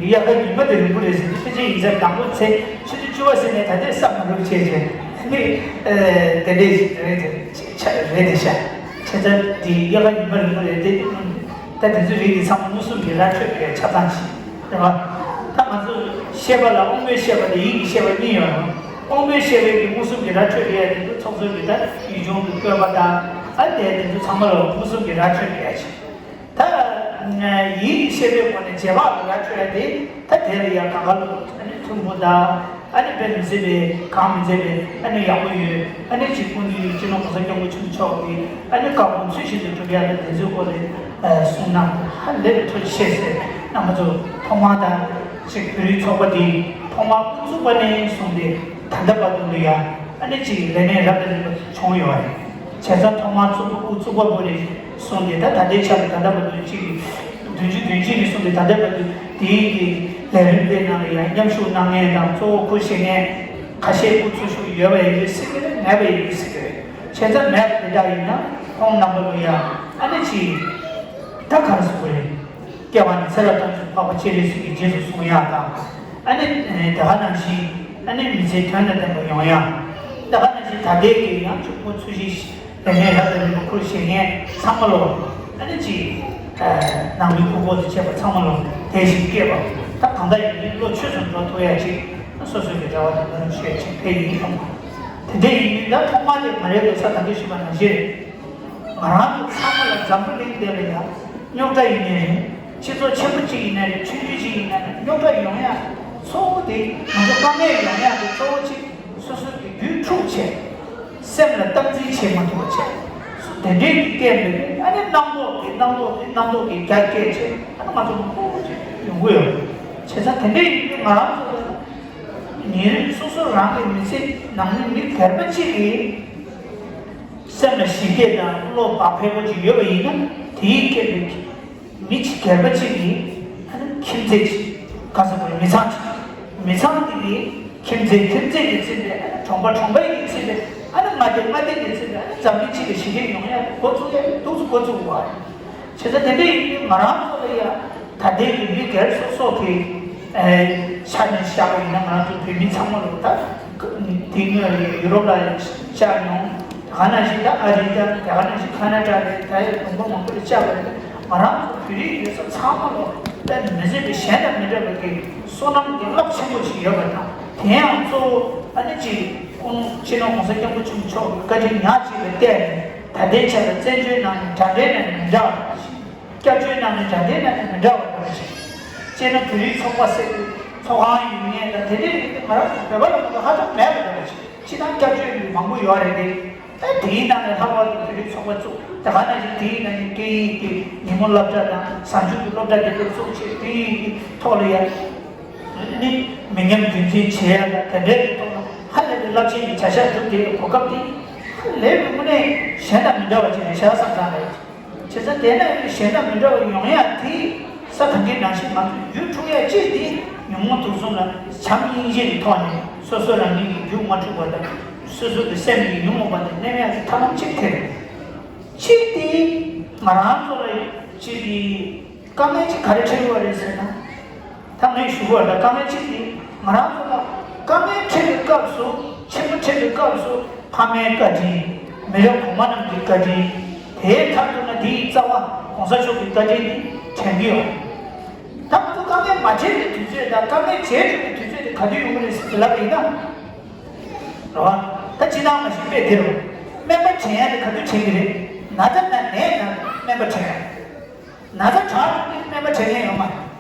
དབྱར་ཁ་ཉི་མ་དེ་རིང་པོ་རེད་ཟེར་ཏེ་ཕལ་ཆེར་ཡིན་ཚད་དང་པོ་ཚེས་ཕྱི་ཚེས་བཅུ་པ་ཟེར་ནས་ད་ལྟའི་བསམ་མ་ཐུབ་བྱས་བྱས་ནི་དེ་འདྲས་རེད་དེ་ཆ་རེད་དེ་ཤ་ཆ་ཚ་དེ་དབྱར་ཁ་ཉི་མ་རིང་པོ་རེད་དེ་ད་དེ་ཚོའི་རིགས་དེ་ཚང་མ་མངོན་སུམ་གྱིས་ར་འཕྲོད་པའི་ཆ་ཚང་ཞིག་རེད་བ། ད་ང་ཚོ་བཤད་པ་ལ་དབང་པོའི་བཤད་པ་དང་ཡིད་ཀྱི་བཤད་པ་གཉིས་ཡོད་རེད། དབང་པོའི་བཤད་པའི་གི་མངོན་སུམ་གྱིས་ར་འཕྲོད་ཡས་དེ་ཚོ་ཚོགས་གཙོ་གི་ད་ཡུལ་ལྗོངས་ཀྱི་བཀོད་པ་དང་ཨ་དེ་དེ་ཚོ་ཚང་མ་ལ་མངོན་སུམ་གྱིས་ར་འཕྲོད་ཡས་ཞིག་ད་ཡིད་ཤེས་པའི་སྒོ་ནས་རྗེས་དཔག་ཏུ་ར་འཕྲོད་དེ་ད་དེ་ལ་ཡང་གང་ག་ལ་ཨ་ནི་མཐུན་པོ་དང་ཨ་ནི་དཔེ་མི་སྲིད་པའི་གང་མི་མཛད་པའི་ཨ་ནི་ཡག་པོ་ཡོད། ཨ་ནི་གཅིག་སྐུ་མདུན་སྤྱི་ནོར་༸གོང་ས་༸སྐྱབས་མགོན་ཆེན་པོ་མཆོག་གིས་ཨ་ནི་བཀའ་དགོངས་ཚུལ་བཞིན་དུ་སྒྲུབ་ཡག་ལ་དེ་ཚོའི་སྐོར་ལ་གསུང་གནང་ཧ་ལས་པའི་ཐུགས་རྗེ་ཆེ་ཟེར་རྣམ་པ་ཚོ་ཐོག་མར་དང་གཅིག་བོད་རིགས་ཚོགས་པ་དེ་ཐོག་མར་དབུ་བཙུགས་པ་ནས་བཟུང་སྟེ་ད་ལྟ་བར་དུ་ལ་ཡ་ཨ་ནི་གཅིག་ལས་གནས་རབ་དང་རིམ་པ་བྱུང་ཡོད་རེད། བྱས་ཙང་ཐོག་མར་བཙུགས་པ་དབུ་བཙུགས་པ་བོ་ནས་བཟུང་སྟེ་ད་ད་ལྟའི་ཆར་ལ་ད་ལྟ་བར་དུ་གཅིག་གི་བདུན་ཅུ་དོན་གཅིག་ནས་བཟུང་སྟེ་ད་ལྟ་བར་དུ་དེའི་གི་ལས་རིམ་དེ་ནང་ལ་ཡང་མཉམ་ཞུགས་གནང་མཁན་དང་གཙོ་བོ་ཁུར་བཞེས་མཁན་ཁ་ཤས་སྐུ་འཚོ་བཞུགས་ཡོད་པ་ཡིན་སྲིད་ཀྱི་རེད། མེད་པ་ཡིན་སྲིད་ཀྱི་རེད། བྱས་ཙང་མེད་པ་དེ་འདྲ་ཡིན་ན་ཁོང་རྣམ་པ་ལ་ཡང་ཨ་ནི་གཅིག་ད་ག་རེ་ཟེར་དགོས་རེད། སྐྱེ་བ་ནས་ཚེ་ལ་གཏོང་ཕྱིར་འཕགས་པ་སྤྱན་རས་གཟིགས་ཀྱི་རྗེས་སུ་བཟུང་ཡག་དང་། ཨ་ནི་དེ་ག་ནང་བཞིན་ཨ་ནི་མི་ཚེ་དོན་དང་ལྡན་པ་ཡོང་ཡག་ད་ག་ནང་བཞིན་ད་ལྟའི་གི་ཡང་ཆུ་ཕོ་ཚུལ་བཞིན་ལས་ངན་རབ་དང་རིམ་པ་ཁུར་བཞེས་མཁན་ཚང་མ་ལོ། ཨ་ནི་ཅིག་ནང་མི་ཕུ་བོ་དང་བཅས་པ་ཚང་མ་ལོ་དེ་བཞིན་སྐྱེས་པ་ད་གང་ལྟར་ཡིན་མིན་བློ་ཆོས་སུ་འགྲོ་ཐུབ་ཡག་ཅིག་སོ་སོའི་གི་རེ་བ་དང་ལོ་ཆོས་ཅིག་ཕེབས་ཡིན་གསུངས། དེ་འདྲ་ཡིན་མིན་ད་ཐོག་མ་དེ་ང་རའི་ལོ་ས་ད་གི་ཞུས་པ་ནང་བཞིན། ང་རང་ཚོ་ཚང་མ་ལ་འཛམ་བུ་གླིང་འདི་ལ་ཡང་རྙོག་དྲ་ཡིན་ནའི་རེད། སྤྱི་ཚོགས་ཆེན་པོ་གཅིག་ཡིན་ནའི་རེད། ཆུང་ཆུང་གཅིག་ཡིན་ནའི་རེད། རྙོག་དྲ་ཡོང་ཡ་གཙོ་བོ་དེ་ང་ཚོ་དཀའ་ངལ་ཡོང་ཡ་གི་གཙོ་བོ་གཅིག་སོ་སོ་གི་རྒྱུད་འཁྲུག་བྱས། སེམས་ལ་སྟངས་འཛིན་བྱེད་མ་ཐུབ་པ་བྱས། སོ་དེ་འདྲའི་གི་སྐད་མི་དགོས་ཨ་ནི་རྣམ་རྟོག་གི་རྣམ་རྟོག་གི་རྣམ་རྟོག་གི་རྒྱ་སྐྱེད་བྱས་ཨ་ནི་ང་ཚོ་མང་པོ་ཅིག་ཡོང་གི་ཡོད། བྱས་ཙང་དེ་འདྲའི་ཡིན་དུས་ང་རང་ཚོ་ཉིན་རེ་སོ་སོ་རང་གི་མི་ཚེ་ནང་མི་མི་སྒེར་པ་གཅིག་གིས། སེམས་ལ་ཞི་བདེ་དང་བློ་བག་ཕེབས་པོ་ཅིག་ཡོད་པ་ཡིན་ན་དེའི་སྐད་དེ་མི་གཅིག་སྒེར་པ་གཅིག་གིས་ཨ་ནི་ཁྱིམ་མཚེས་ཅིག་ག་ཟེར་དགོས་རེད། མི་ཚང་གཅིག་མི་ཚང་དེ་གིས་ཁྱིམ་མཚེས་ཁྱིམ་མཚེས་ཀྱི་ཚིག་དེ་ཨ་ནི་གྲོང་པ་གྲོང་པ་ཡི་ཚིག་དེ་ཨ་ནི་མངའ་སྡེ་མངའ་སྡེ་ཡི་ཚིག་དེ་ཨ་ནི་འཛམ་གླིང་སྤྱི་ལ་ཞི་བདེ་ཡོང་ཡ་འགོ་བཙུགས་ཡ་འདུག་སེ་འགོ་བཙུགས་པ་རེད། བྱས་ཙང་དེ་འདྲ་ཡིན་དུས་ང་རང་ཚོ་ལ་ཡ་ད་ལྟའི་གི་མི་སྒེར་སོ་སོ་གི་ཆ་ནས་བཤད་པ་ཡིན་ན་ང་རང་ཚོ་བོད་མི་ཚང་མ་ལོ་ད་དེ་སྔོན་ཡུ་རོབ་ལ་བཅར་མྱོང་། དེ་ག་ནང་བཞིན་ད་ཨ་རི་དང་དེ་ག་ནང་བཞིན་ཁ་ན་ཌ་རེད། ད་ཡ་ལུང་པ་མང་པོ་ལ་བཅར་བ་རེད། ང་རང་ཚོ་བོད་རིགས་ཡོད་ས་ཚང་མ་ལོ་ད་མི་ཚེ་པའི་གཞན་དང་མི་འདྲ་བའི་གི་བསོད་ནམས་ཀྱི་རླབས་ཆེན་པོ་ཞིག་ཡོད་པ་དང་དེ་ཡང་གཙོ་བོ་ཨ་ནི་ཅིག་ཁོང་སྤྱི་ནོར་༸གོང་ས་༸སྐྱབས་མགོན་ཆེན་པོ་མཆོག་གི་བཀའ་དྲིན་ཉག་གཅིག་ལ་བརྟེན་ནས་ད་ལྟའི་ཆ་ལ་བཙན་བྱོལ་ནང་ནས་དྲ་འབྲེལ་ནང་ནས་མི་འདྲ་བ་ཞིག་སྐྱབས་བཅོལ་ནང་ནས་དྲ་འབྲེལ་ནང་ནས་མི་འདྲ་བ་འདྲ་ཞིག་སྤྱིར་ན་བོད་རིགས་ཚོགས་པ་ཟེར་དུས་ཚོགས་ཁང་ཡོད་མཁན་དང་དེ་འདྲའི་རིགས་དེ་ང་རང་ཚོ་བོད་པ་ལ་ཧ་ཅང་མེད་པ་འདྲ་ཞིག་སྤྱིར་བཏང་སྐྱབས་བཅོལ་ཡུལ་མང་པོ་ཡོད་རེད་དེ། ད་དེའི་ནང་ནས་ལྷག་པར་དུ་བོད་རིགས་ཚོགས་པ་བཙུགས་དེ་ག་ནང་བཞིན་དེའི་ནང་ནས་སྐད་ཡིག་གི་ཉིན་མོ་སློབ་གྲྭ་དང་གཟའ་མཇུག་གི་སློབ་གྲྭ་དེ་ཚོ་བཙུགས་བྱས་དེའི་ཐོག་ལ་ཡང་ནི་མི་ཉམས་རྒྱུན་འཛིན་བྱེད་ཡ་ལ་དེ་འདྲའི་གི་ཐོག་ལ་ཧ་ལས་པའི་རླབས་ཆེན་གྱི་བྱ་གཞག་སྒྲུབ་བསྡད་པའི་གོ་སྐབས་དེ་ཧ་ལས་པའི་དངོས་གནས་གཞན་དང་མི་འདྲ་བ་ཅིག་རེད་ཤག་བསམ་བསམ་རེད། བྱས་ཙང་དེ་ནས་གཞན་དང་མི་འདྲ་བ་ཡོང་ཡ་དེ་ས་ག་གི་ནང་བཞིན་ང་ཚོ་རྒྱུད་འཁྲུག་ཡ་གཅིག་དེ་ ཉོན་མོངས་དུག་གསུམ་ལ་བྱམས་སྙིང་རྗེ་གི་ཐོག་ནས་སོ་སོ་རང་ཉིད་ཀྱི་རྒྱུད་མ་འཁྲུགས་པ་དང་། སོ་སོ་གི་སེམས་ཀྱི་ཉོན་མོངས་པ་དེ་མནན་ཡག་གི་ཐབས་ལམ་གཅིག་དེ་རེད། གཅིག་དེ་ང་རང་ཚོ་ལ་གཅིག་དེ་དཀའ་ངལ་གཅིག་ག་རེ་འཕྲད་ཡོད་རེད་ཟེར་ན། ད་ངས་ཞུ་བ་ལ་དཀའ་ངལ་གཅིག་དེ་ང་རང་ཚོ་ལ་དཀའ་ངལ་འཕྲད་པའི་སྐབས་སུ། ཆེན་པོ་འཕྲད་པའི་སྐབས་སུ་ཕ་མའི་བཀའ་དྲིན། མི་རབས་གོང་མ་རྣམས་ཀྱི་བཀའ་དྲིན། དེའི་མཐར་གཏུགས་ན་དེའི་རྩ་བ་གོང་ས་མཆོག་གི་བཀའ་དྲིན་དེ་དྲན་གྱི་ཡོད། ད་ང་ཚོ་དཀའ་ངལ་མ་འཕྲད་པའི་དུས་ཚོད་དང་དཀའ་ངལ་བྱས་གྲུབ་པའི་དུས་ཚོད་དེ་ག་དུས་ཡོང་གི་རེད་ཟེར་ལབ་པ་ཡིན་ན། རེད་བ། ད་སྤྱིར་བཏང་མ་གཞི་དཔེ་དེ་རེད། སྨན་པ་དྲན་ཡ་དེ་ག་དུས་དྲན་གི་རེད། ན་ཚ་ན་ནད་ན་སྨན་པ་དྲན་ཡ། ན་ཚ་དྲག་རུང་ནི་སྨན་པ་དྲན་མཁན་ཡོད་མ་རེད།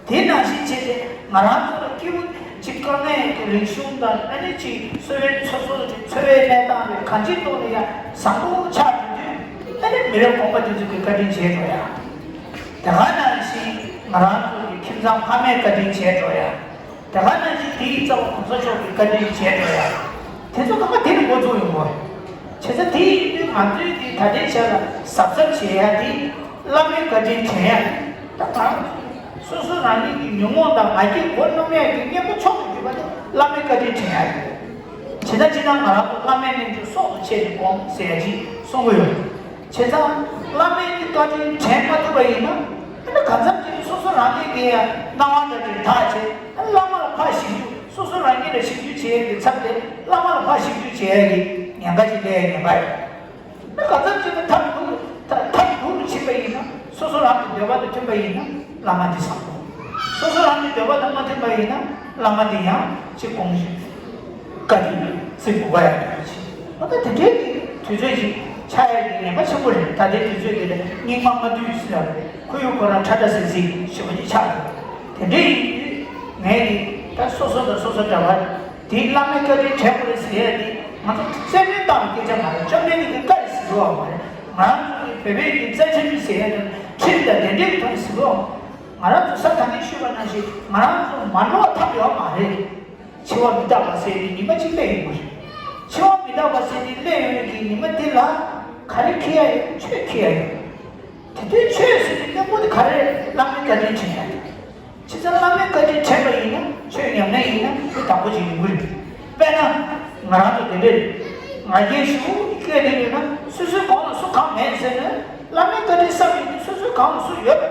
དེ་ནང་བཞིན་བྱས་ཏེ་ང་རང་ཚོ་ལ་སྐྱིད་པོ་ཅིག་དཀའ་ངལ་གྱི་རིག་གཞུང་དང་། ཨ་ནི་ཅིག་འཚོ་བའི་འཚོ་སོ་རེད། འཚོ་བའི་གནས་སྟངས་རེད། གང་ཅིའི་ཐོག་ནས་ཡང་བཟང་པོ་ཆགས་ཡོང་དུས། ཨ་ནི་མི་རབས་གོང་མ་དེ་ཚོ་གི་བཀའ་དྲིན་བྱས་འགྲོ་ཡ། དེ་ག་ནང་བཞིན་ང་རང་ཚོ་གི་ཁྱིམ་ཚང་ཕ་མའི་བཀའ་དྲིན་བྱས་འགྲོ་ཡ། དེ་ག་ནང་བཞིན་དེའི་རྩ་བ་གོང་ས་མཆོག་གི་བཀའ་དྲིན་བྱས་འགྲོ་ཡ། དེ་ཚོ་ཚང་མ་དེ་ནས་འགོ་བཙུགས་ཡོང་གི་རེད། བྱས་ཙང་དེ་ཡིན་དུས་ང་ཚོའི་དེ་ད་ལྟའི་ཆ་ལ་གཟབ་གཟབ་བྱེད་ཡ་དེ་བླ་མའི་བཀའ་དྲིན་དྲན་ཡ། ད་གང་སོ་སོ་རང་ཉིད་ཀྱི་ཉོན་མོངས་དང་ང་རྒྱལ་མགོ་གནོན་ཡ་གི་གཉེན་པོ་མཆོག་ཏུ་གྱུར་པ་དེ་བླ་མའི་བཀའ་དྲིན་དྲན་ཡ་རེད། བྱས་ཙང་སྤྱིར་བཏང་ང་རང་ཚོ་བླ་མའི་རྣལ་འབྱོར་སྲོག་ཏུ་ཆད་ནས་སྒོམ་ཟེར་ཡ་ཅིག་གསུང་གི་ཡོད། བྱས་ཙང་བླ་མའི་བཀའ་དྲིན་དྲན་མ་ཐུབ་པ་ཡིན་ན། ཨ་ནི་གང་འཚམ་ཅིག་སོ་སོ་རང་ཉིད་ཀྱི་ཡང་སྣང་བ་འདྲ་ཅིག་དག་བྱས། ཨ་ནི་བླ་མ་ལ་ཕར་ཞིབ་འཇུག་སོ་སོ་རང་ཉིད་ལ་ཞིབ་འཇུག་བྱེད་ཡས་ཀྱི་ཚབ་དེ་བླ་མ་ལ་ཕར་ཞིབ་འཇུག་བྱེད་ཡས་ཀྱི་ཉེན་ཁ་ཅིག་སླེབས་ཡས་ཉེན་ཁ་ཡོད། ཨ་ནི་གང་འཚམ་ཅིག་ནི་ཐབས་སྡུག་ཐབས་ཐབས་སྡུག་རུ་ཕྱིན་པ་ཡིན་ན། སོ་སོ་རང་གི་འདོད་པ་དང་མཐུན་པ་ཡིན་ན་བླ་མ་འདི་བཟང་པོ། སོ་སོ་རང་གི་འདོད་པ་དང་མ་མཐུན་པ་ཡིན་ན་བླ་མ་འདི་ཡང་ཅིག་དགོངས་བཞིན། བཀའ་དྲིན་ཚིག་འབུལ་བ་ཡང་ཡོད་ཅིང་། འོ་ད་དེ་འདྲའི་གི་དུས་ཚོད་ཅིག་ཆགས་ཡ་གི་ངེས་པ་ཆེན་པོ་རེད། ད་ལྟའི་དུས་ཚོད་འདི་ལ་སྙིགས་མ་ལྔ་བདོའི་ཟེར་ཡ་རེད། ཁོར་ཡུག་ཁོ་རང་ཁྲ་ཁྲ་ཟིང་ཟིང་ཞེ་པོ་ཅིག་ཆགས་འདུག་དེ་འདྲའི་ཡིན་དུས་ངས་ནི་ད་སོ་སོ་དང་སོ་སོ་འདྲ་བ་དེ་བླ་མའི་བཀའ་དྲིན་དྲན་དགོས་རེད་ཟེར་ཡ་དེ་ང་ཚོ་བཙན་གནོན་བཏང་བའི་སྐད་ཆ་མ་རེད། བཅོམ་ལྡན་འདས་ཀྱི་བཀའ་རེད་ཟེར་གྱི་ཡོད་མ་རེད། ང་རང་ཚོ་གི་བོད་པའི་གི་བཙན་ཁྲིམས་ཟེར་ཡ་དེ་ཁྲིམས་དང་དེ་འདྲའི་གི་ཐོག་ནས་ཟེར་གྱི་ཡོད། ང་རང་ཚོ་ས་ད་ནས་ཞུས་པ་ནང་བཞིན་ང་རང་ཚོ་མ་འགྲོ་བ་ཐབས་ཡོད་མ་རེད། འཆི་བ་མི་རྟག་པ་ཟེར་ཏེ་ཉི་མ་གཅིག་སླེབས་ཡོང་གི་རེད། འཆི་བ་མི་རྟག་པ་ཟེར་ཏེ་སླེབས་ཡོང་གི་ཉི་མ་འདི་ལ་ག་རེ་འཁྱེར་ཡ་ཡོད། ཆོས་འཁྱེར་ཡ་ཡོད། དེ་དུས་ཆོས་ཟེར་གྱི་གླེང་པོ་དེ་ག་རེ་རེད། བླ་མའི་བཀའ་དྲིན་དྲན་ཡ་རེད། བྱས་ཙང་བླ་མའི་བཀའ་དྲིན་དྲན་པ་ཡིན་ན། ཆོས་ཉམས་ལེན་ཡིན་ན་དེ་དག་པོ་ཅིག་ཡོང་གི་རེད། དཔེར་ན་ང་རང་ཚོ་དེ་འདྲས་ང་རྒྱལ་ཞེ་པོ་སྐྱེས་དེ་ཡོད་ན། སོ་སོའི་གོང་ལ་སུ་གང་མེད་ཟེར་ནས་བླ་མའི་བཀའ་དྲིན་བསམ་ཡོང་དུས་སོ་སོའི་གོང་ལ་སུ་ཡོད་པ་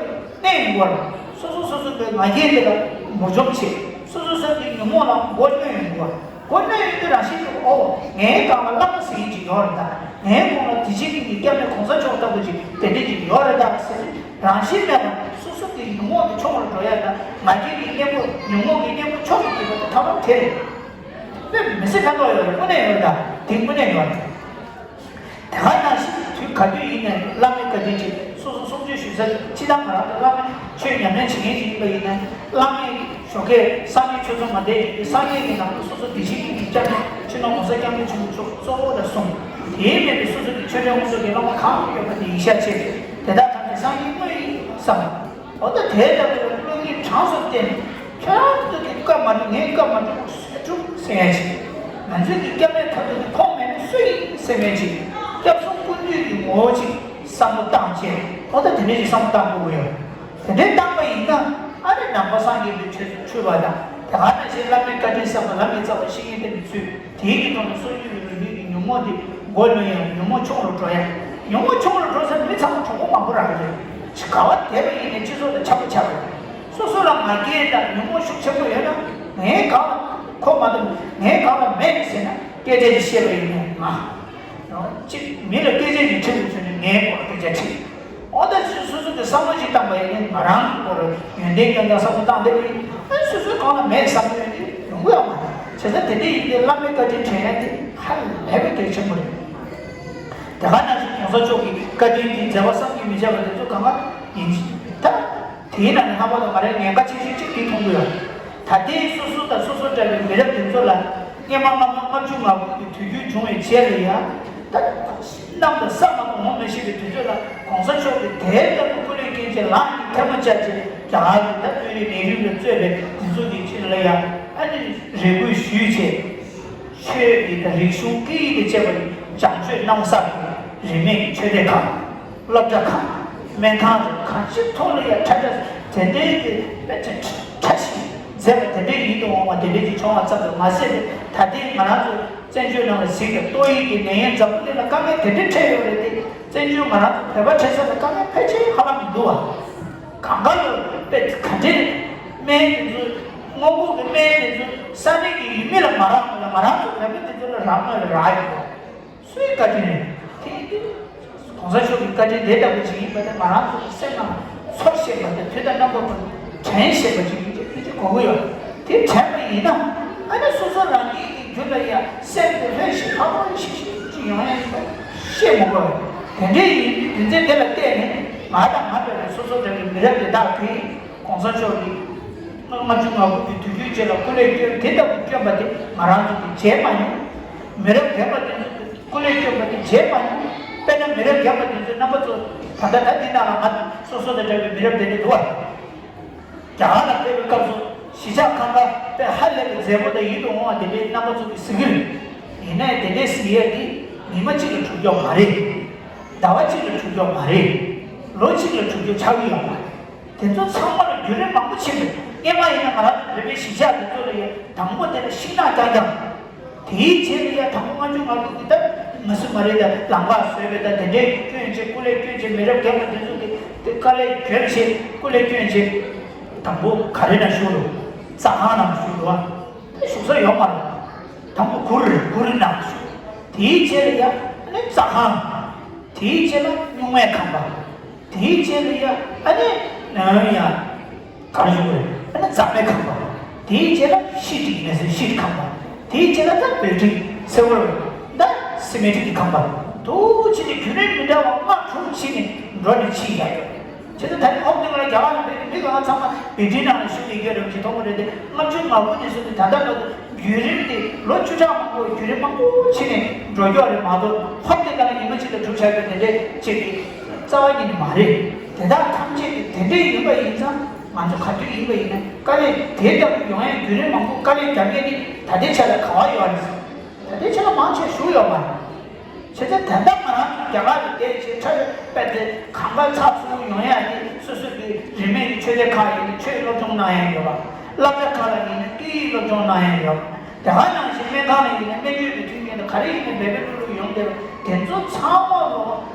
དེ་གནས་ཡོང་གི་རེད། སོ་སོ་སོ་སོ་གི་ང་རྒྱལ་དེ་ལ་མུར་འཇོམས་བྱེད། སོ་སོ་སོ་གི་ཉོན་མོངས་ལ་མགོ་གནོན་ཡོང་གི་རེད། མགོ་གནོན་ཡོང་དུས་རང་བཞིན་གྱིས་ཨོ་ངའི་སྒང་ལ་བླ་མ་ཟེར་མཁན་ཅིག་ཡོད་རེད་ད། ངའི་གོང་ལ་དེ་བཞིན་གྱི་སྐྱབས་གནས་གོང་ས་མཆོག་ལྟ་བུ་ཅིག་དེ་འདྲ་ཅིག་ཡོད་རེད་ད་ཟེར་ནས་རང་བཞིན་མེད་པར་སོ་སོ་གི་ཉོན་མོངས་དེ་ཆུང་རུ་འགྲོ་ཡ་དང་། ང་རྒྱལ་གྱི་གཉེན་པོ། ཉོན་མོངས་ཀྱི་གཉེན་པོ་མཆོག་ཏུ་གྱུར་པ་དེ་ཐབས་ལམ་དེ་རེད། དཔེ་མི་སྲིད་ཕན་ཐོགས་ཡོད་རེད། དངོས་གནས་ཡོད་རེད་ད། དེ་དངོས་གནས་ཡོད་རེད། དེ་ག་ནང་བཞིན་དུས་ག་དུས་ཡིན་ནའི་བླ་མའི་བཀའ་དྲིན་ཅིག་སོ་སོ་གསུང་ཆོས་ཞུ་ས་ཅིག་དང་། ང་རང་ཚོ་བླ་མའི་ཆོས་ཉམས་ལེན་བྱེད་མཁན་ཅིག་ཡིན་པ་ཡིན་ན། བླ་མའི་ཞོགས་ཀས་སངས་རྒྱས་ཆོས་ཚོགས་མ་བསྡད་ཀྱི་དུས་སངས་རྒྱས་ཀྱི་ནང་དུ་སོ་སོ་བདེ་སྐྱིད་ཀྱི་སྐྱབས་གནས་སྤྱི་ནོར་༸གོང་ས་༸སྐྱབས་མགོན་ཆེན་པོ་མཆོག་གཙོ་བོ་ལ་གསུངས། དེའི་སྟེང་དུ་སོ་སོ་གི་ཆོས་འབྲེལ་དབང་ཕྱུག་གི་བླ་མ་གང་ཡོད་པ་དེ་ཡིད་ཤར་བྱས། དེ་དག་ཐམས་ཅད་སངས་རྒྱས་དངོས་ཡིན་བསམ། འོ་ད་དེ་ལྟ་བུའི་བློ་སྐྱེད་གྲངས་སུ་བསྟན། ཁྱོད་རང་ཚོ་གི་བཀའ་མ་འགྲུབ། ངའི་བཀའ་མ་འགྲུབ་སུས་འགྲུབ་ཟེར་ཡ་ཅིག་ང་ཚོའི་གི་སྐྱབས་གནས་མཐའ་ཐུག་གི་ཁོངས་མེད་ན་སུ་ཡིན་ཟེར་མཁན་ཅིག་སྐྱབས་གསུམ་ཀུན་འདུས་ཀྱི་ངོ་བོ་ཅིག་བསམ་བློ་བཏང་བྱས། འོ་ད་དེ་འདྲ་ཅིག་བསམ་བློ་བཏང་དགོས་ཀྱི་ཡོད། དེ་འདྲ་བཏང་པ་ཡིན་ན་ཨ་ནི་ནང་པ་སངས་རྒྱས་པའི་ཆོས་སུ་འཁྲུལ་བ་དང་། དེ་ག་ནང་བཞིན་བླ་མའི་བཀའ་དྲིན་བསམ་པ། ལམ་གྱི་རྩ་བ་བཤེས་གཉེན་བསྟེན་པའི་ཚུལ། དེའི་གི་ཐོག་ནས་སོ་སོའི་ལུས་ཀྱི་ཉོན་མོངས་དེ་མགོ་གནོན་ཡང་ཉོན་མོངས་ཆུང་རུ་འགྲོ་ཡ། ཉོན་མོངས་ཆུང་རུ་འགྲོ་ས་མི་ཚང་མ་གྲོགས་པོ་མང་པོ་རག་གི་རེད། ག་བ་བསྡད་པ་ཡིན་ནའི་སྤྱི་ཚོགས་དང་འཆམ་པོ་ཆགས་པ་རེད། སོ་སོ་ལ་ང་རྒྱལ་དང་ཉོན་མོངས་ཤུགས་ཆེན་པོ་ཡོད་ན། ངའི་སྒང་ལ་ཁོ་མ་གཏོགས་ངའི་སྒང་ལ་མེད་ཟེར་ན། སྐད་ཆ་ཅིག་བཤད་པ་ཡིན་ནའི་ང་། གཅིག་མི་ལ་སྐད་ཆ་ཅིག་དྲིས་དགོས་བྱུང་ན་ངའི་སྐོར་ལ་སྐད་ཆ་དྲིས། འོ་ད་སོ་སོ་གི་བསམ་བློ་ཅིག་བཏང་པ་ཡིན་ན། ང་རང་གི་སྐོར་ཡོན་ཏན་རྐྱང་རྐྱང་བསམ་བློ་བཏང་བསྡད་པ་ཡིན་ན། སོ་སོའི་སྒང་ལ་མེད་བསམ་བློ་ཡོད་དེ་ཡོང་གི་ཡོད་མ་རེད། བྱས་ཙང་དེ་འདྲ་ཡིན་དུས་བླ་མའི་བཀའ་དྲིན་དྲན་ཡ་དེ་ཧ་ལས་པའི་གལ་ཆེན་པོ་རེད། དེ་ག་ནང་བཞིན་གོང་ས་མཆོག་གི་བཀའ་དྲིན་དེ་མཛད་པ་བསམ་གྱིས་མི་ཁྱབ་པ་དེ་ཚོ་གང་ག་ཡིན་ད། དེའི་ནང་ནས་ལྷག་པར་དུ་ང་རའི་ཉེན་ཁ་ཆེ་ཤོས་གཅིག་དེ་མཐོང་གི་ཡོད། ད་ལྟའི་སོ་སོ་དང་སོ་སོ་འདྲ་བའི་མི་རབས་དེ་ཚོ་ལ་སྔོན་མ་ལྔ་བརྒྱ་ལྔ་བཅུ་ང་དགུ་གི་དུས་འགྱུར་བྱུང་བའི་རྗེས་ལ་ཡང་། ད་གནམ་དང་ས་མ་གཏོགས་ངོ་མ་ཤེས་པའི་དུས་ཚོད་ལ་གོང་ས་མཆོག་གིས་དེ་ལྟ་བུ་སྐུ་ལས་བསྐྱོན་བྱས་ལག་གིས་ཐལ་མོ་སྦྱར་བྱས། རྒྱ་གར་གྱི་ད་དཔོན་རིགས་ལས་རིམ་ལ་གཙོས་པའི་འདི་ཚོ་གི་ཕྱི་ལ་ཡང་ཨ་ནི་རེ་སྐུལ་ཞུས་བྱས། ཆོས་ཀྱི་དང་རིག་གཞུང་སྐད་ཡིག་དང་བཅས་པ་ཡི་བྱམས་བརྩེ་གནང་ས་གི་རིས་མེད་ཀྱི་ཆོས་སྡེ་ཁག་སློབ་གྲྭ་ཁག་སྨན་ཁང་རེད། གང་ཅིའི་ཐོག་ལ་ཡང་ཁྲ་ཁྲ་དེ་འདྲའི་གི་དཔེ་ཆ་ཁྲ་ཁྲ་ཞིག་ མཛད་པ་དེ་འདྲའི་ཡིད་དུ་འོང་བ་དེ་འདྲའི་ཅིག་བྱུང་བ་ཙམ་དུ་མ་ཟད་པའི། ད་ལྟའི་ང་རང་ཚོ་བཙན་བྱོལ་ནང་ལ་གཟིགས་པའི་ཏོག་དབྱིབས་ཀྱི་ནད་ཡམས་འཛམ་བུ་གླིང་ལ་དཀའ་ངལ་དེ་འདྲའི་འཕྲད་ཡོད་རེད་དེ། བཙན་བྱོལ་ང་རང་ཚོ་བོད་པ་འཕྲད་ས་ལ་དཀའ་ངལ་ཕལ་ཆེར་ཧ་ལམ་མི་འདུག་བ། གང་ག་ལ་དཔེ་ག་འདྲའི་སྨན་དེ་ཚོ། སྔོན་འགོག་གི་སྨན་དེ་ཚོ་ས་གནས་ཀྱི་ཡུལ་མི་ལ་མ་རག་སྔོན་ལ། ང་རང་ཚོ་བོད་མི་དེ་ཚོ་ལ་རག་སྔོན་ལ་རག་ཡོད་པ། སུའི་བཀའ་དྲིན་རེད། དེ་ཡིན་དུས་གོང་ས་མཆོག་གི་བཀའ་དྲིན་དེ་ལྟ་བུ་ཅིག་ཡིན་པ་དེ་ང་རང་ཚོ་གི་སེམས་ནང་ཚོར་ཤེས་པ་དང་དུས་དང་རྣམ་པ་ཀུན་དྲན་ཤེས་པ་ཅིག་ཡིན་གྱི་ཕལ་ཆེར་གོ་གི་ཡོད། དེ་དྲན་པ་ཡིན་ན། ཨ་ནི་སོ་སོ་རང་ཉིད་ཀྱི་རྒྱུད་ལ་ཡང་སེམས་དེ་ལྷོད་ཤིག་ཧ་གོ་ཤིག་ཤིག་ཅིག་ཡོང་ཡ་ཡིན་པ་ཤེས་མི་དགོས་པས། དེ་འདྲའི་ཡིན་དུས་རྒྱུ་མཚན་དེ་ལ་བརྟེན་ནས་ང་དང་ང་འདྲ་བའི་སོ་སོ་འདྲ་བའི་མི་རབས་དེ་དག་གིས་གོང་ས་མཆོག་གིས་ལྔ་བཅུ་ང་དགུ་གི་དུས་རྒྱུན་རྗེས་ལ་སྐུ་ལས་བསྐྱོན་དེ་ལྟ་བུ་བསྐྱོན་པ་དེ་ང་རང་ཚོ་གིས་བརྗེད་མ་མྱོང་། མི་རབས་རྒན་པ་དེ་ཚོ་སྐུ་ལས་བསྐྱོན་པ་དེ་བརྗེད་མ་མྱོང་། དཔེར་ན་མི་རབས་རྒན་པ་དེ་ཚོའི་རྣམ་པ་ཚོ་ད་ལྟ་ད་འདི་ནང་ལ་ང་སོ་སོ་དང་འདྲ་བའི་མི་རབས་དེ་འདྲ་འདུག་བ། རྒྱ་གར་ལ་ཕེབས་པའི་སྐབས་སུ་གཞིས་ཆགས་ཁང་པ་དཔེ་ཧ་ལས་པའི་མཛེས་པོ་དང་ཡིད་དུ་འོང་བ་དེ་འདྲའི་རྣམ་པ་ཚོ་གིས་གཟིགས་ཀྱི་རེད། ཡིན་ནའི་དེ་འདྲའི་གཟིགས་ཡས་དེ་ཉི་མ་གཅིག་ལ་གྲུབ་ཀྱོག་མ་རེད། ཟླ་བ་གཅིག་ལ་གྲུབ་ཀྱོག་མ་རེད། ལོ་གཅིག་ལ་གྲུབ་ཀྱོག་ཆགས་ཀྱི་ཡོད་མ་རེད། དེ་ཚོ་ཚང་མ་ལ་བརྒྱུད་རིམ་མང་པོ་ཕྱིན་པས། སྔོན་མ་ཡིན་ན་ང་རང་ཚོ་བོད་པའི་གཞིས་ཆགས་དེ་ཚོ་ལ་ཡང་དང་པོ་དེ་ལ་ཤིང་ནགས་རྐྱང་རྐྱང་། དེའི་རྗེས་ལ་ཡང་དང་པོ་ལྔ་བཅུ་ང་དགུ་གི་ད་མི་སུ་མ་རེད་ད་ལམ་ཁ་བཟོས་པའི་ད་དེ་འདྲའི་བསྐྱོན་བྱས་སྐུ་ལས་བསྐྱོན་བྱས་མི་རབས་རྒན་པ་དེ་ཚོ་གི་དེ་དཀའ་ལས་བརྒྱབ་བྱས་སྐུ་ལས་བསྐྱོན་བྱས། དང་པོ་ག་རེ་ན་བཞུགས་རུང་རྩྭ་ཁང་ནང་བཞུགས་རུང་བ། ད་བཞུགས་ས་ཡོད་མ་རེད། དང་པོ་གུར་གུར་ནང་བཞུགས། དེའི་རྗེས་ལ་ཡང་ཨ་ནི་རྩྭ་ཁང་། དེའི་རྗེས་ལ་སྨྱུག་མའི་ཁང་པ། དེའི་རྗེས་ལ་ཡ་ཨ་ནི་ནམ་ཡང་གར་བཞུགས་རེད། ཨ་ནི་རྫ་མའི་ཁང་པ། དེའི་རྗེས་ལ་ཤི་ཏི་ནས་ཤི་ཏི་ཁང་པ། དེའི་རྗེས་ལ་ད་བོད་ཁྲི་སེ་བོར། ད་སི་མེ་ཏི་གི་ཁང་པ། དུ་ཕྱི་ནས་རྒྱུན་རིང་མི་འདྲ་བ་ལྔ་དྲུག་ཕྱི་ནས་འགྲོ་ནས་ཕྱི་ཡ་ཡོད། བྱས་ཙང་ད་ནི་ཧོབ་སྟེང་ལ་རྒྱ་གར་ལ་བོད་ཀྱི་མི་གང་ཚང་མ་བོད་ཁྲིའི་ནང་ལ་བཞུགས་ཡི་གེ་རེད་ཅེས་མཐོང་གི་རེད་དེ། ལྔ་བཅུ་ང་དགུ་ནས་བཟུང་སྟེ་ད་ལྟ་བར་དུ། བརྒྱུད་རིམ་དེ་ལོ་བཅུ་ཕྲག་མང་པོ་བརྒྱུད་རིམ་མང་པོ་ཕྱིན་ནས་འགྲོ་རྒྱུ་རེད་མ་གཏོགས། ཧོབ་དེ་ག་ལ་ཉི་མ་གཅིག་ལ་གྲུབ་བཞག་རྒྱུ་དེ་འདྲས་ཅིག་གི་རྩ་བ་ཉིད་ནས་མ་རེད། དེ་དག་ཐམས་ཅད་དེ་དེ་འདྲས་ཡིན་པ་ཡིན་ཙང་། ང་ཚོ་ག་དུས་ཡིན་པ་ཡིན་ན་དཀའ་ལས་དེ་ལྟ་བུ་ཡོང་ཡས་བརྒྱུད་རིམ་མང་པོ་དཀའ་ལས་རྒྱག་མཁན་དེ་ད་ལྟའི་ཆ་ལ་ག་བ་ཡོད་རེད། ད་ལྟའི་ཆ་ལ་མང་ཆེ་བཞུགས་ཡོད་མ་རེད། བྱས་ཙང་ད་ལྟ་ང་རང་ཚོ་རྒྱ་གར་དུ་བསྡད་བྱས་ཁྲ་རེ་པད་དེ་གང་ག་ཚགས་ཚུད་ཡོང་ཡ་དེ་སོ་སོ་གི་རིས་མེད་ཀྱི་ཆོས་སྡེ་ཁག་ཡིན་ན་ཆོས་སློབ་སྦྱོང་གནང་ཡ་ཡོད་པ། སློབ་གྲྭ་ཁག་ལ་ཡིན་ན་སྐད་ཡིག་སློབ་སྦྱོང་གནང་ཡ་ཡོད་པ། དེ་ག་ནང་བཞིན་སྨན་ཁང་ལ་ཡིན་ན་སྨན་བཅོས་ཀྱི་མཐུན་རྐྱེན་དང་ག་རེ་ཡིན་ན་འབད་འབད་ལྷུག་ལྷུག་ཡོང་བསྡད་པ། དེ་ཚོ་ཚང་མ་ལོ་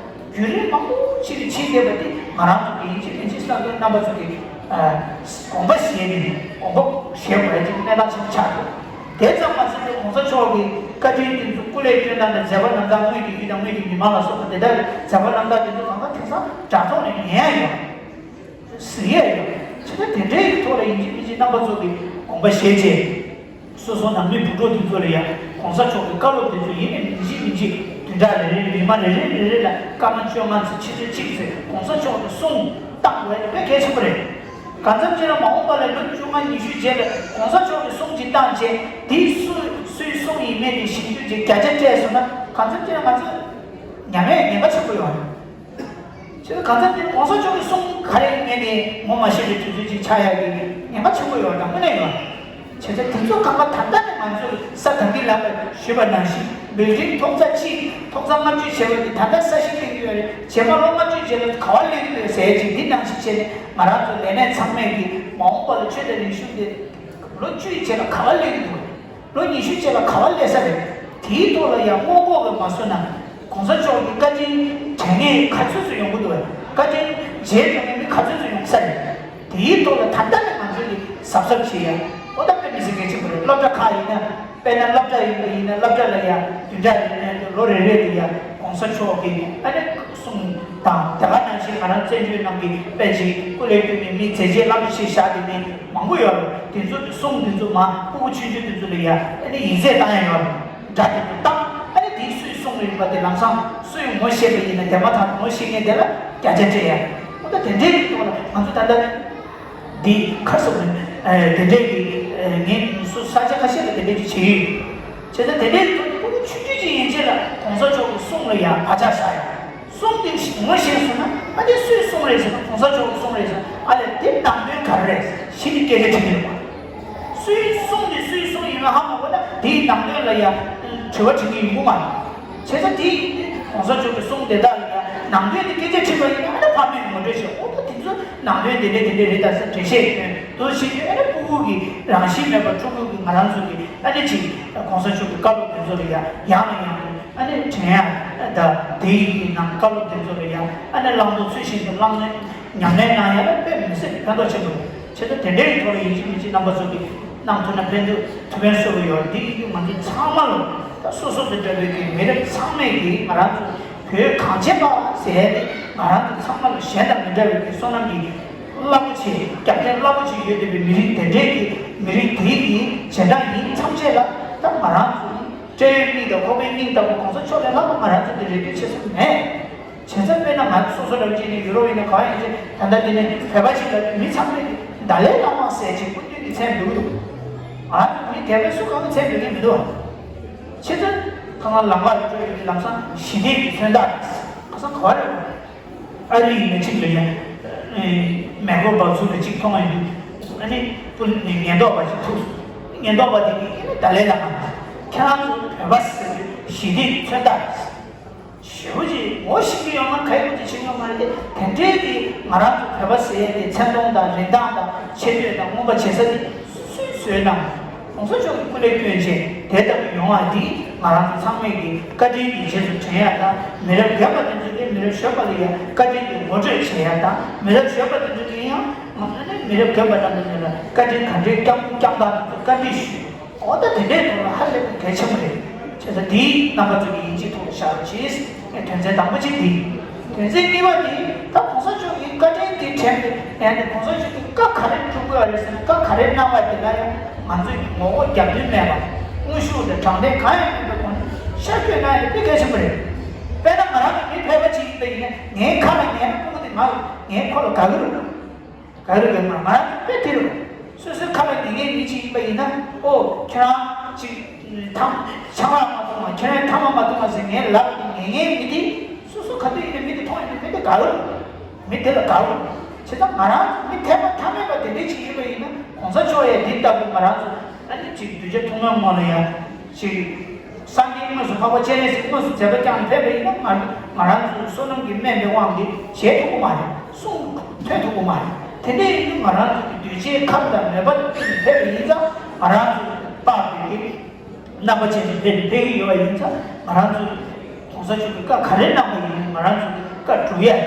བརྒྱུད་རིམ་མང་པོ་ཕྱིན་ནས་ཕྱིན་བསྡད་པ་དེ་ང་རང་ཚོ་གི་ཡིན་གཅིག་མིན་གཅིག་བསམ་དོན་རྣམ་པ་ཚོ་གི་དགོངས་པ་བཞེས་ནས་དགོངས་པ་བཞེས་དགོས་ཡ་ཅིག་གནད་འགག་ཆེན་པོ་ཆགས་འདུག་དེ་ཙམ་མ་ཟད་པའི་གོང་ས་མཆོག་གི་བཀའ་དྲིན་དེ་ཚོ་སྐུ་ལས་སྐྱོན་དང་མཛད་པ་རྣམ་དག་དངོས་ཀྱི་ཡུལ་དང་དངོས་ཀྱི་མི་མང་ལ་སོགས་པ་དེ་དག་གི་མཛད་པ་རྣམ་དག་དེ་ཚོ་གང་ག་དེང་སང་དྲ་ཐོག་ནས་ཉན་ཡ་ཡོད། གཟིགས་ཡ་ཡོད། བྱས་ན་དེ་འདྲའི་ཐོག་ལ་ཡིན་གཅིག་མིན་གཅིག་རྣམ་པ་ཚོ་གི་དགོངས་པ་བཞེས་རྗེས། སོ་སོ་ནང་མི་བུ་ཕྲུག་དེ་ཚོ་ལ་ཡང་གོང་ས་མཆོག་གི་བཀའ་སློབ་དེ་ཚོ་ཡིན་ནའི་མིན་གཅིག་མིན་གཅིག་བདུན་ཕྲག་རེ་རེ་ཉི་མ་རེ་རེ་རེ་རེ་ལ་སྐར་མ་བཅོ་ལྔ་ཚེ་ཕྱི་ཚེས་གཅིག་ཚེ་གོང་ས་མཆོག་གི་གསུང་བཏང་དགོས་ཡ་དེ་དཔེ་གལ་ཆེན་པོ་རེད། གང་འཚམ་ཅིག་ལ་མ་འོངས་པ་ལ་ལོ་བཅོ་ལྔ་ཉི་ཤུ་རྗེས་ལ་གོང་ས་མཆོག་གི་གསུང་ཅིག་བཏང་རྗེས་དེ་སུ་སུའི་གསུང་ཡིན་མིན་དེ་ཞིབ་འཇུག་ཅིག་བརྒྱ་ཆ་སྤྲད་སོང་ན་གང་འཚམ་ཅིག་ལ་ང་ཚོ་ཉམས་ཡས་ཉེན་ཁ་ཆེན་པོ་ཡོད་རེད། བྱས་ཙང་གང་འཚམ་དེ་གོང་ས་མཆོག་གི་གསུང་ག་རེ་ངས་ནི་ངོ་མ་ཤེས་པའི་དུས་ཚོད་ཅིག་ཆགས་ཡག་གི་ཉེན་ཁ་ཆེན་པོ་ཡོད་དང་དངོས་གནས་ཡོད། བྱས་ཙང་དེ་ཚོ་གང་ག་ད་ལྟ་ནས་ང་ཚོས་ས་དང་གི་ལམ་ལ་ཞུས་པ་ནང་བཞིན་བིལ་ཌིང་ཐོག་ཚད་གཅིག་ཐོག་ཚད་ལྔ་བཅུ་བྱས་པ་དེ་ད་ལྟ་ས་ཞིང་བཏིང་གི་ཡོད་རེད། རྗེས་མ་ལོ་ལྔ་བཅུ་རྗེས་ལ་ག་བ་སླེབས་ཀྱི་ཡོད་ཟེར་ཅིག་འདི་ནང་བཞིན་བྱས་ནས་ང་རང་ཚོ་ལས་སྣེ་ཚང་མས་ཀྱི་མ་འོངས་པ་ལ་ཆོས་དང་རིག་གཞུང་དེ་ལོ་བཅུའི་རྗེས་ལ་ག་བ་སླེབས་ཀྱི་འདུག་ལོ་ཉི་ཤུ་རྗེས་ལ་ག་བ་སླེབས་ས་རེད། དེའི་ཐོག་ལ་ཡང་སྔོན་འགོག་གི་མ་བཟོས་ན་གོང་ས་མཆོག་གི་བཀའ་དྲིན་དྲན་མཁན་ག་ཚོད་ཚོད་ཡོང་གི་འདུག་བཀའ་དྲིན་རྗེས་འཇོག་མཁན་མི་ག་ཚོད་ཚོད་ཡོང་ས་རེད། དེའི་ཐོག་ལ་ད་ལྟ་ནས་ང་ཚོས་ཀྱི་གཟབ་གཟབ་བྱེད་ཡ། ཨོ་ད་དཔེ་མི་སྲིད་གལ་ཆེན་པོ་རེད། སློབ་གྲྭ་ཁག་ཡིན་ན་དཔེར་ན་སློབ་གྲྭ་ཡིན་པ་ཡིན་ན་སློབ་གྲྭ་ལ་ཡ་བདུན་ཕྲག་རེ་རེ་ལོ་རེ་རེ་དུ་ཡ་གོང་ས་མཆོག་གི་ཨ་ནི་གསུང་དང་དེ་ག་ནང་བཞིན་ང་རང་བཙན་བྱོལ་ནང་གི་དཔེ་ཅིག་སྐུ་ལས་བསྐྱོན་ནས་མི་མཛད་རྗེས་རླབས་ཆེ་བཞག་དེ་ནི་མང་པོ་ཡོད་རེད། དེ་ཚོ་གི་གསུང་དེ་ཚོ་མ་སྤུ་གུ་ཆུང་ཆུང་དེ་ཚོ་ལ་ཡ་ཨ་ནི་ཡིག་ཚད་བཏང་ཡ་ཡོད་རེད། སྒྲ་དེ་ཚོ་བཏང་ཨ་ནི་དེ་སུའི་གསུང་རེད་པ་དེ་ལམ་སང་སུས་ངོ་ཤེས་པ་ཡིན་ན་དེ་མ་ཐག་ངོ་ཤེས་མཁན་དེ་ལ་བརྒྱ་ཆ་སྤྲད་ཡ། ཨོ་ད་དེ་འདྲའི་གི་ཐོག་ལ་ང་ཚོ་ད་ལྟ་འདི་ཁ་སོགས་ནས་དེ་འདྲའི་གི་ངས་སུ་ས་ཆ་ཁ་ཤས་ལ་དེ་འདྲའི་གི་བྱེད་ཡོད། བྱས་ཙང་དེ་འདྲའི་གི་ཐོག་ནས་སྤུ་གུ་ཆུང་ཆུང་ཅིག་ཡན་ཆད་ལ་གོང་ས་མཆོག་གི་གསུང་ལ་ཡ་བག་ཆགས་བཞག་ཡ། གསུང་དེ་ངོ་ཤེས་སོང་ན་ཨ་དེ་སུའི་གསུང་རེད་ཟེར་ན་གོང་ས་མཆོག་གི་གསུང་རེད་ཟེར་ན་ཨ་ལས་དེ་ནང་དོན་ག་རེ་རེད་ཞེས་ནས་སྐད་ཆ་དྲི་གི་ཡོད་པ། སུའི་གསུང་དེ་སུའི་གསུང་ཡིན་ན་ཧ་མ་གོ་ན་དེའི་ནང་དོན་ལ་ཡ་དྲི་བ་དྲི་གི་ཡོང་གི་མ་རེད། བྱས་ཙང་དེ་ཡིན་དུས་གོང་ས་མཆོག་གི་གསུང་དེ་དག་ལ་ཡ་ནང་དོན་དེ་སྐད་ཆ་དྲིས་པ་ཡིན་ན་ཨ་ནི་ཕ་མས་ངོ་སྤྲོད་བྱས་ཨོ་ད་དེ་ ནང་དོན་དེ་འདྲས་དེ་འདྲས་རེད་ད་ཟེར་འགྲེལ་བཤད་སྐྱོན་དུ་ཞིག་ཨ་ནི་སྤུ་གུ་གི་རང་བཞིན་མེད་པར་ཕྲུ་གུ་གི་ང་རང་ཚོ་གི་ཨ་ནི་ཅིག་གོང་ས་མཆོག་གི་བཀའ་སློབ་དེ་ཚོ་ལ་ཡ་ཡང་ནས་ཡང་དུ་ཨ་ནི་དྲན་ཡ་ད་དེའི་ནང་བཀའ་སློབ་དེ་ཚོ་ལ་ཡ་ཨ་ནི་བླང་དོར་ཚུལ་བཞིན་དུ་བླངས་ནས་ཉམས་ལེན་གནང་ཡ་ལ་དཔེ་མི་སྲིད་པའི་ཕན་ཐོགས་ཆེན་པོ་རེད། བྱས་ཙང་དེ་འདྲའི་ཐོག་ལ་ཡིན་གཅིག་མིན་གཅིག་རྣམ་པ་ཚོ་གིས་གནང་ཐུབ་ན་ཕན་ཐོགས་ཐུགས་ཕན་གསོས་ཀྱི་ཡོད། འདི་ཡིན་དུས་ང་ཚོ་ཚང་མ་ལ་ད་སོ་སོ་དང་འདྲ་བའི་གི་མི་རབས་ཚང་མས་ཀྱི་ང་རང་ཚོ་བོད་གངས་ཅན་པ་ཟེར་ཡ་དེ་ང་རང་ཚོ་ཚང་མ་ལ་གཞན་དང་མི་འདྲ་བའི་གི་བསོད་ནམས་ཀྱི་རླབས་པོ་ཆེ་རྒྱབ་རྟེན་རླབས་པོ་ཆེ་ཡོད་བསྡད་པའི་མི་རིགས་དེ་འདྲའི་གི་མི་རིགས་དེའི་གི་རྗེས་འབྲང་ཡིན་ཐམས་ཅད་ལ་ད་ང་རང་ཚོ་སྤྲེའུའི་མིག་དང་ཁོག་པའི་སྙིང་ལྟ་བུ་གོང་ས་མཆོག་ལས་ལྷག་པ་ང་རང་ཚོ་གི་རེ་ལྟོས་བྱེད་ས་མེད། བྱས་ཙང་དཔེར་ན་ང་ཚོ་སོ་སོ་རང་གཅིག་ནས་ཡུ་རོབ་ཡིན་ན་གང་ཡིན་ཟེར་ད་ལྟ་འདི་ནས་བོད་པ་ཞིག་ལ་མི་ཚང་མས་ཏཱ་ལའི་བླ་མ་ཟེར་ཅིག་སྐུ་མདུན་གྱི་མཚན་འབོད་ཀྱི་འདུག་ང་ཚོ་མི་དེ་བས་སུ་གང་གི་མཚན་འབོད་ཀྱི་མི་འདུག་བྱས་ཙང་ཁ་ང་ལམ་ཁ་ལ་འགྲོ་ཡོད་ཀྱི་ལམ་སང་ཞི་བདེ་གི་མཚོན་རྟགས་ཁ་སང་ག་བ་རེད། ཨ་རི་ཡིན་ན་གཅིག་ལ་ཡ་མེ་འཁོར་འབབ་ཚུགས་ལ་གཅིག་མཐོང་ཡོད་འདུག་ཨ་ནི་ཀུན་ནས་ཉེན་རྟོག་པ་ཞིག་ཐུག་ཉེན་རྟོག་པ་དེ་གིས་ཨ་ནི་ཏཱ་ལའི་བླ་མ་ཁྱེད་རང་ཚོ་བོད་པ་ཟེར་དུས་ཞི་བདེ་གི་མཚོན་རྟགས། ཞེ་པོ་ཅིག་ངོ་ཤེས་ཀྱི་ཡོད་ན་ག་ཡི་ངོ་ཅིག་ཤེས་ཀྱི་ཡོད་མ་རེད་དེ། དེ་འདྲའི་གི་ང་རང་ཚོ་བོད་པ་ཟེར་ཡས་དེ་མཚན་མཐོང་དང་རིན་ཐང་དང་ཆེ་བསྟོད་དང་མངོན་པ་བྱེད་ས་དེ་སུས་བཟོས་གནང་། གོང་ས་མཆོག་གི་སྐུ་ལས་བསྐྱོན་བྱས་དེ་ལྟ་བུ་ཡོང་བ་འདི་ང་རང་ཚོ་ཚང་མས་ཀྱི་བཀའ་དྲིན་གྱི་རྗེས་སུ་དྲན་ཡ་དང་། མི་རབས་རྒན་པ་དེ་ཚོ་གིས་མི་རབས་གཞོན་པ་ལ་ཡ་བཀའ་དྲིན་གྱི་ངོ་སྤྲོད་བྱེད་ཡ་དང་། མི་རབས་གཞོན་པ་དེ་ཚོ་གིས་ཡང་ང་ཚོ་ནས་མི་རབས་རྒན་པ་རྣམས་ལ་བཀའ་དྲིན་ག་འདྲའི་བསྐྱངས་བསྐྱངས་སྟངས་དེ་ཚོ་བཀའ་འདྲི་ཞུས། འོ་ད་དེ་འདྲའི་ཐོག་ལ་ཧ་ལས་པའི་གལ་ཆེན་པོ་རེད། བྱས་ཙང་དེའི་རྣམ་པ་ཚོ་གི་ཡིན་གཅིག་ཐོག་ལ་བཞག་རོགས་གྱིས། ངས་དོན་ཚན་དང་པོ་གཅིག་འདི། དོན་ཚན་གཉིས་པ་འདི་ད་གོང་ས་མཆོག་གིས་བཀའ་དྲིན་དེ་དྲན་ཏེ་ཡང་ནས་གོང་ས་མཆོག་གིས་བཀའ་ག་རེ་སྒྲུབ་དགོས་རེད་ཟེར་ན། བཀའ་ག་རེ་གནང་བ་དེ་ལ་ཡང་ང་ཚོས་ངོ་རྒོལ་རྒྱབ་འདུན་མེད་པ། དངོས་ཤུགས་དང་དྲང་བདེན་གང་ཡང་མེད་པའི་སྒོ་ནས་ཤར་བསྐྱོད་གནང་ཡ་དེ་དཔེ་གལ་ཆེན་པོ་རེད། དཔེར་ན་ང་རང་གི་མི་ཕལ་པ་ཅིག་ཡིན་པ་ཡིན་ན་ངའི་ཁ་ལ་ཉན་ན་སྤུ་གུ་དེ་ང་ངས་ཁོ་ལ་དགའ་གི་རེད། ག་རེ་རེད་མ་ང་རང་དཔེ་དེ་རེད། སོ་སོའི་ཁ་ལ་ཉན་མཁན་མི་གཅིག་ཡིན་པ་ཡིན་ན། ཨོ་ཁྱེད་རང་ཅིག་ཐམ་ཆང་རག་མ་འཐུང་བ། ཁྱེད་རང་ཐ་མག་མ་འཐུང་བ་ཟེར་ངའི་ལག་གི་ཉན་མཁན་མི་དེ་སོ་སོ་ག་དུས་ཡིན་ན་མི་དེ་མཐོང་ཡིན་ན་མི་དེ་དགའ་རུ། མི་དེ་ལ་དགའ་རུ། བྱས་ཙང་ང་རང་ཚོ་མི་ཐད་པ་ཐ་མལ་པ་དེ་འདྲས་ཅིག་ཡིན་པ་ཡིན་ན་གོང་ས་མཆོག་ཡ་འདི་ལྟ་བུ་ང་རང་ཚོ་ཨ་ནི་ཅིག་གདུལ་བྱ་ཐུན་མོང་ངོ་ལ་ཡ་ཅིག་སངས་རྒྱས་དངོས་སུ་འཕགས་པ་སྤྱན་རས་གཟིགས་དངོས་སུ་མཛད་པ་བསྐྱངས་ཕེབས་པ་ཡིན་ན་ང་ང་རང་ཚོའི་བསོད་ནམས་ཀྱི་དམན་པའི་དབང་གིས་བཞེས་ཐུབ་ཀྱི་མ་རེད། གསུང་ཐོས་ཐུབ་ཀྱི་མ་རེད། དེ་འདྲ་ཡིན་དུས་ང་རང་ཚོ་གི་གདུལ་བྱའི་ཁམས་དང་མོས་པ་དང་བསྟུན་ནས་ཕེབས་པ་ཡིན་ཙང་ང་རང་ཚོ་དཔག་པའི་གི་རྣམ་པ་ཅན་དུ་ཕེབས་ཕེབས་ཀྱི་ཡོད་པ་ཡིན་ཙང་ང་རང་ཚོ་གོང་ས་མཆོག་གིས་བཀའ་ག་རེ་གནང་བ་ཡིན་ང་རང་ཚོ་གི་བཀའ་སྒྲུབ་ཡ།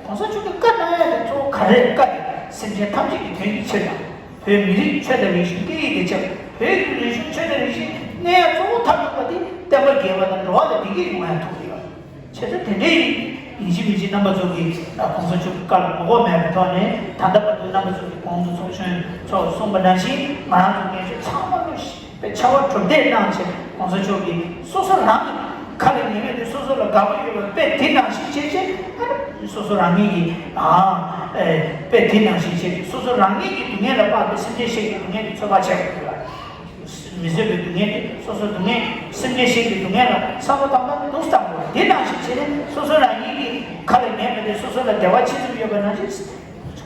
གོང་ས་མཆོག་གིས་བཀའ་གནང་ཡ་དེ་གཙོ་བོ་ག་རེ་བཀའ་དེ་སེམས་ཅན་ཐམས་ཅད་ཀྱི་དོན་གྱི་ཕྱིར་དང་། བོད་མི་རིགས་ཆོས་དང་རིག་གཞུང་སྐད་ཡིག་དེ་ཆགས། བོད་ཀྱི་རིག་གཞུང་ཆོས་དང་རིག་གཞུང་གནས་ཡ་གཙོ་བོ་མཐར་ཐུག་པ་དེ་བསྟན་པ་རྒྱས་པ་དང་འགྲོ་བ་ལ་བདེ་སྐྱིད་ཡོང་ཡ་ཐུག་ཡོད། བྱས་ཙང་དེ་འདྲའི་ཡིན་གཅིག་མིན་གཅིག་རྣམ་པ་ཚོ་གིས་གོང་ས་མཆོག་གི་བཀའ་ལ་ངོ་རྒོལ་མེད་པའི་ཐོག་ནས་ད་ལྟ་བར་དུ་རྣམ་པ་ཚོ་གིས་གོང་དུ་ཚོགས་གཞོན་ཚོ་གསུངས་པ་ནང་བཞིན་ང་རང་ཚོ་ངེད་ཚོ་ཚང་མ་བློ་ཞིག་པའི་ཕྱར་བ་གྲུ་འདེགས་གནང་བྱས་གོང་ས་མཆོག་གིས་སོ་སོ་རང་གི་ཁ་ལ་ཉན་མཁན་དེ་སོ་སོ་ལ་དགའ་པོ་ཡོད་པ་དཔེ་དེ་ནང་བཞིན་བྱས་བྱས་ཨ་ནི་སོ་སོ་རང་ཉིད་ཀྱི་ཨ་ཨེ་དཔེ་དེ་ནང་བཞིན་བྱས་ཏེ་སོ་སོ་རང་ཉིད་ཀྱི་སྡུག་བསྔལ་ལ་དཔག་པའི་སེམས་ཅན་གཞན་གྱི་སྡུག་བསྔལ་དེ་ཚོད་དཔག་བྱས་པ་རེད། མི་བཟོད་པའི་སྡུག་བསྔལ་དེ་སོ་སོ་སྡུག་བསྔལ་སེམས་ཅན་གཞན་གྱི་སྡུག་བསྔལ་ལ་བསམ་བློ་བཏང་ན་སྡུག་བསམ་དགོས། དེ་ནང་བཞིན་བྱས་ནས་སོ་སོ་རང་ཉིད་ཀྱི་ཁ་ལ་ཉན་པ་དེ་སོ་སོ་ལ་བདེ་བ་ཅི་ཙམ་ཡོད་པ་ནང་བཞིན།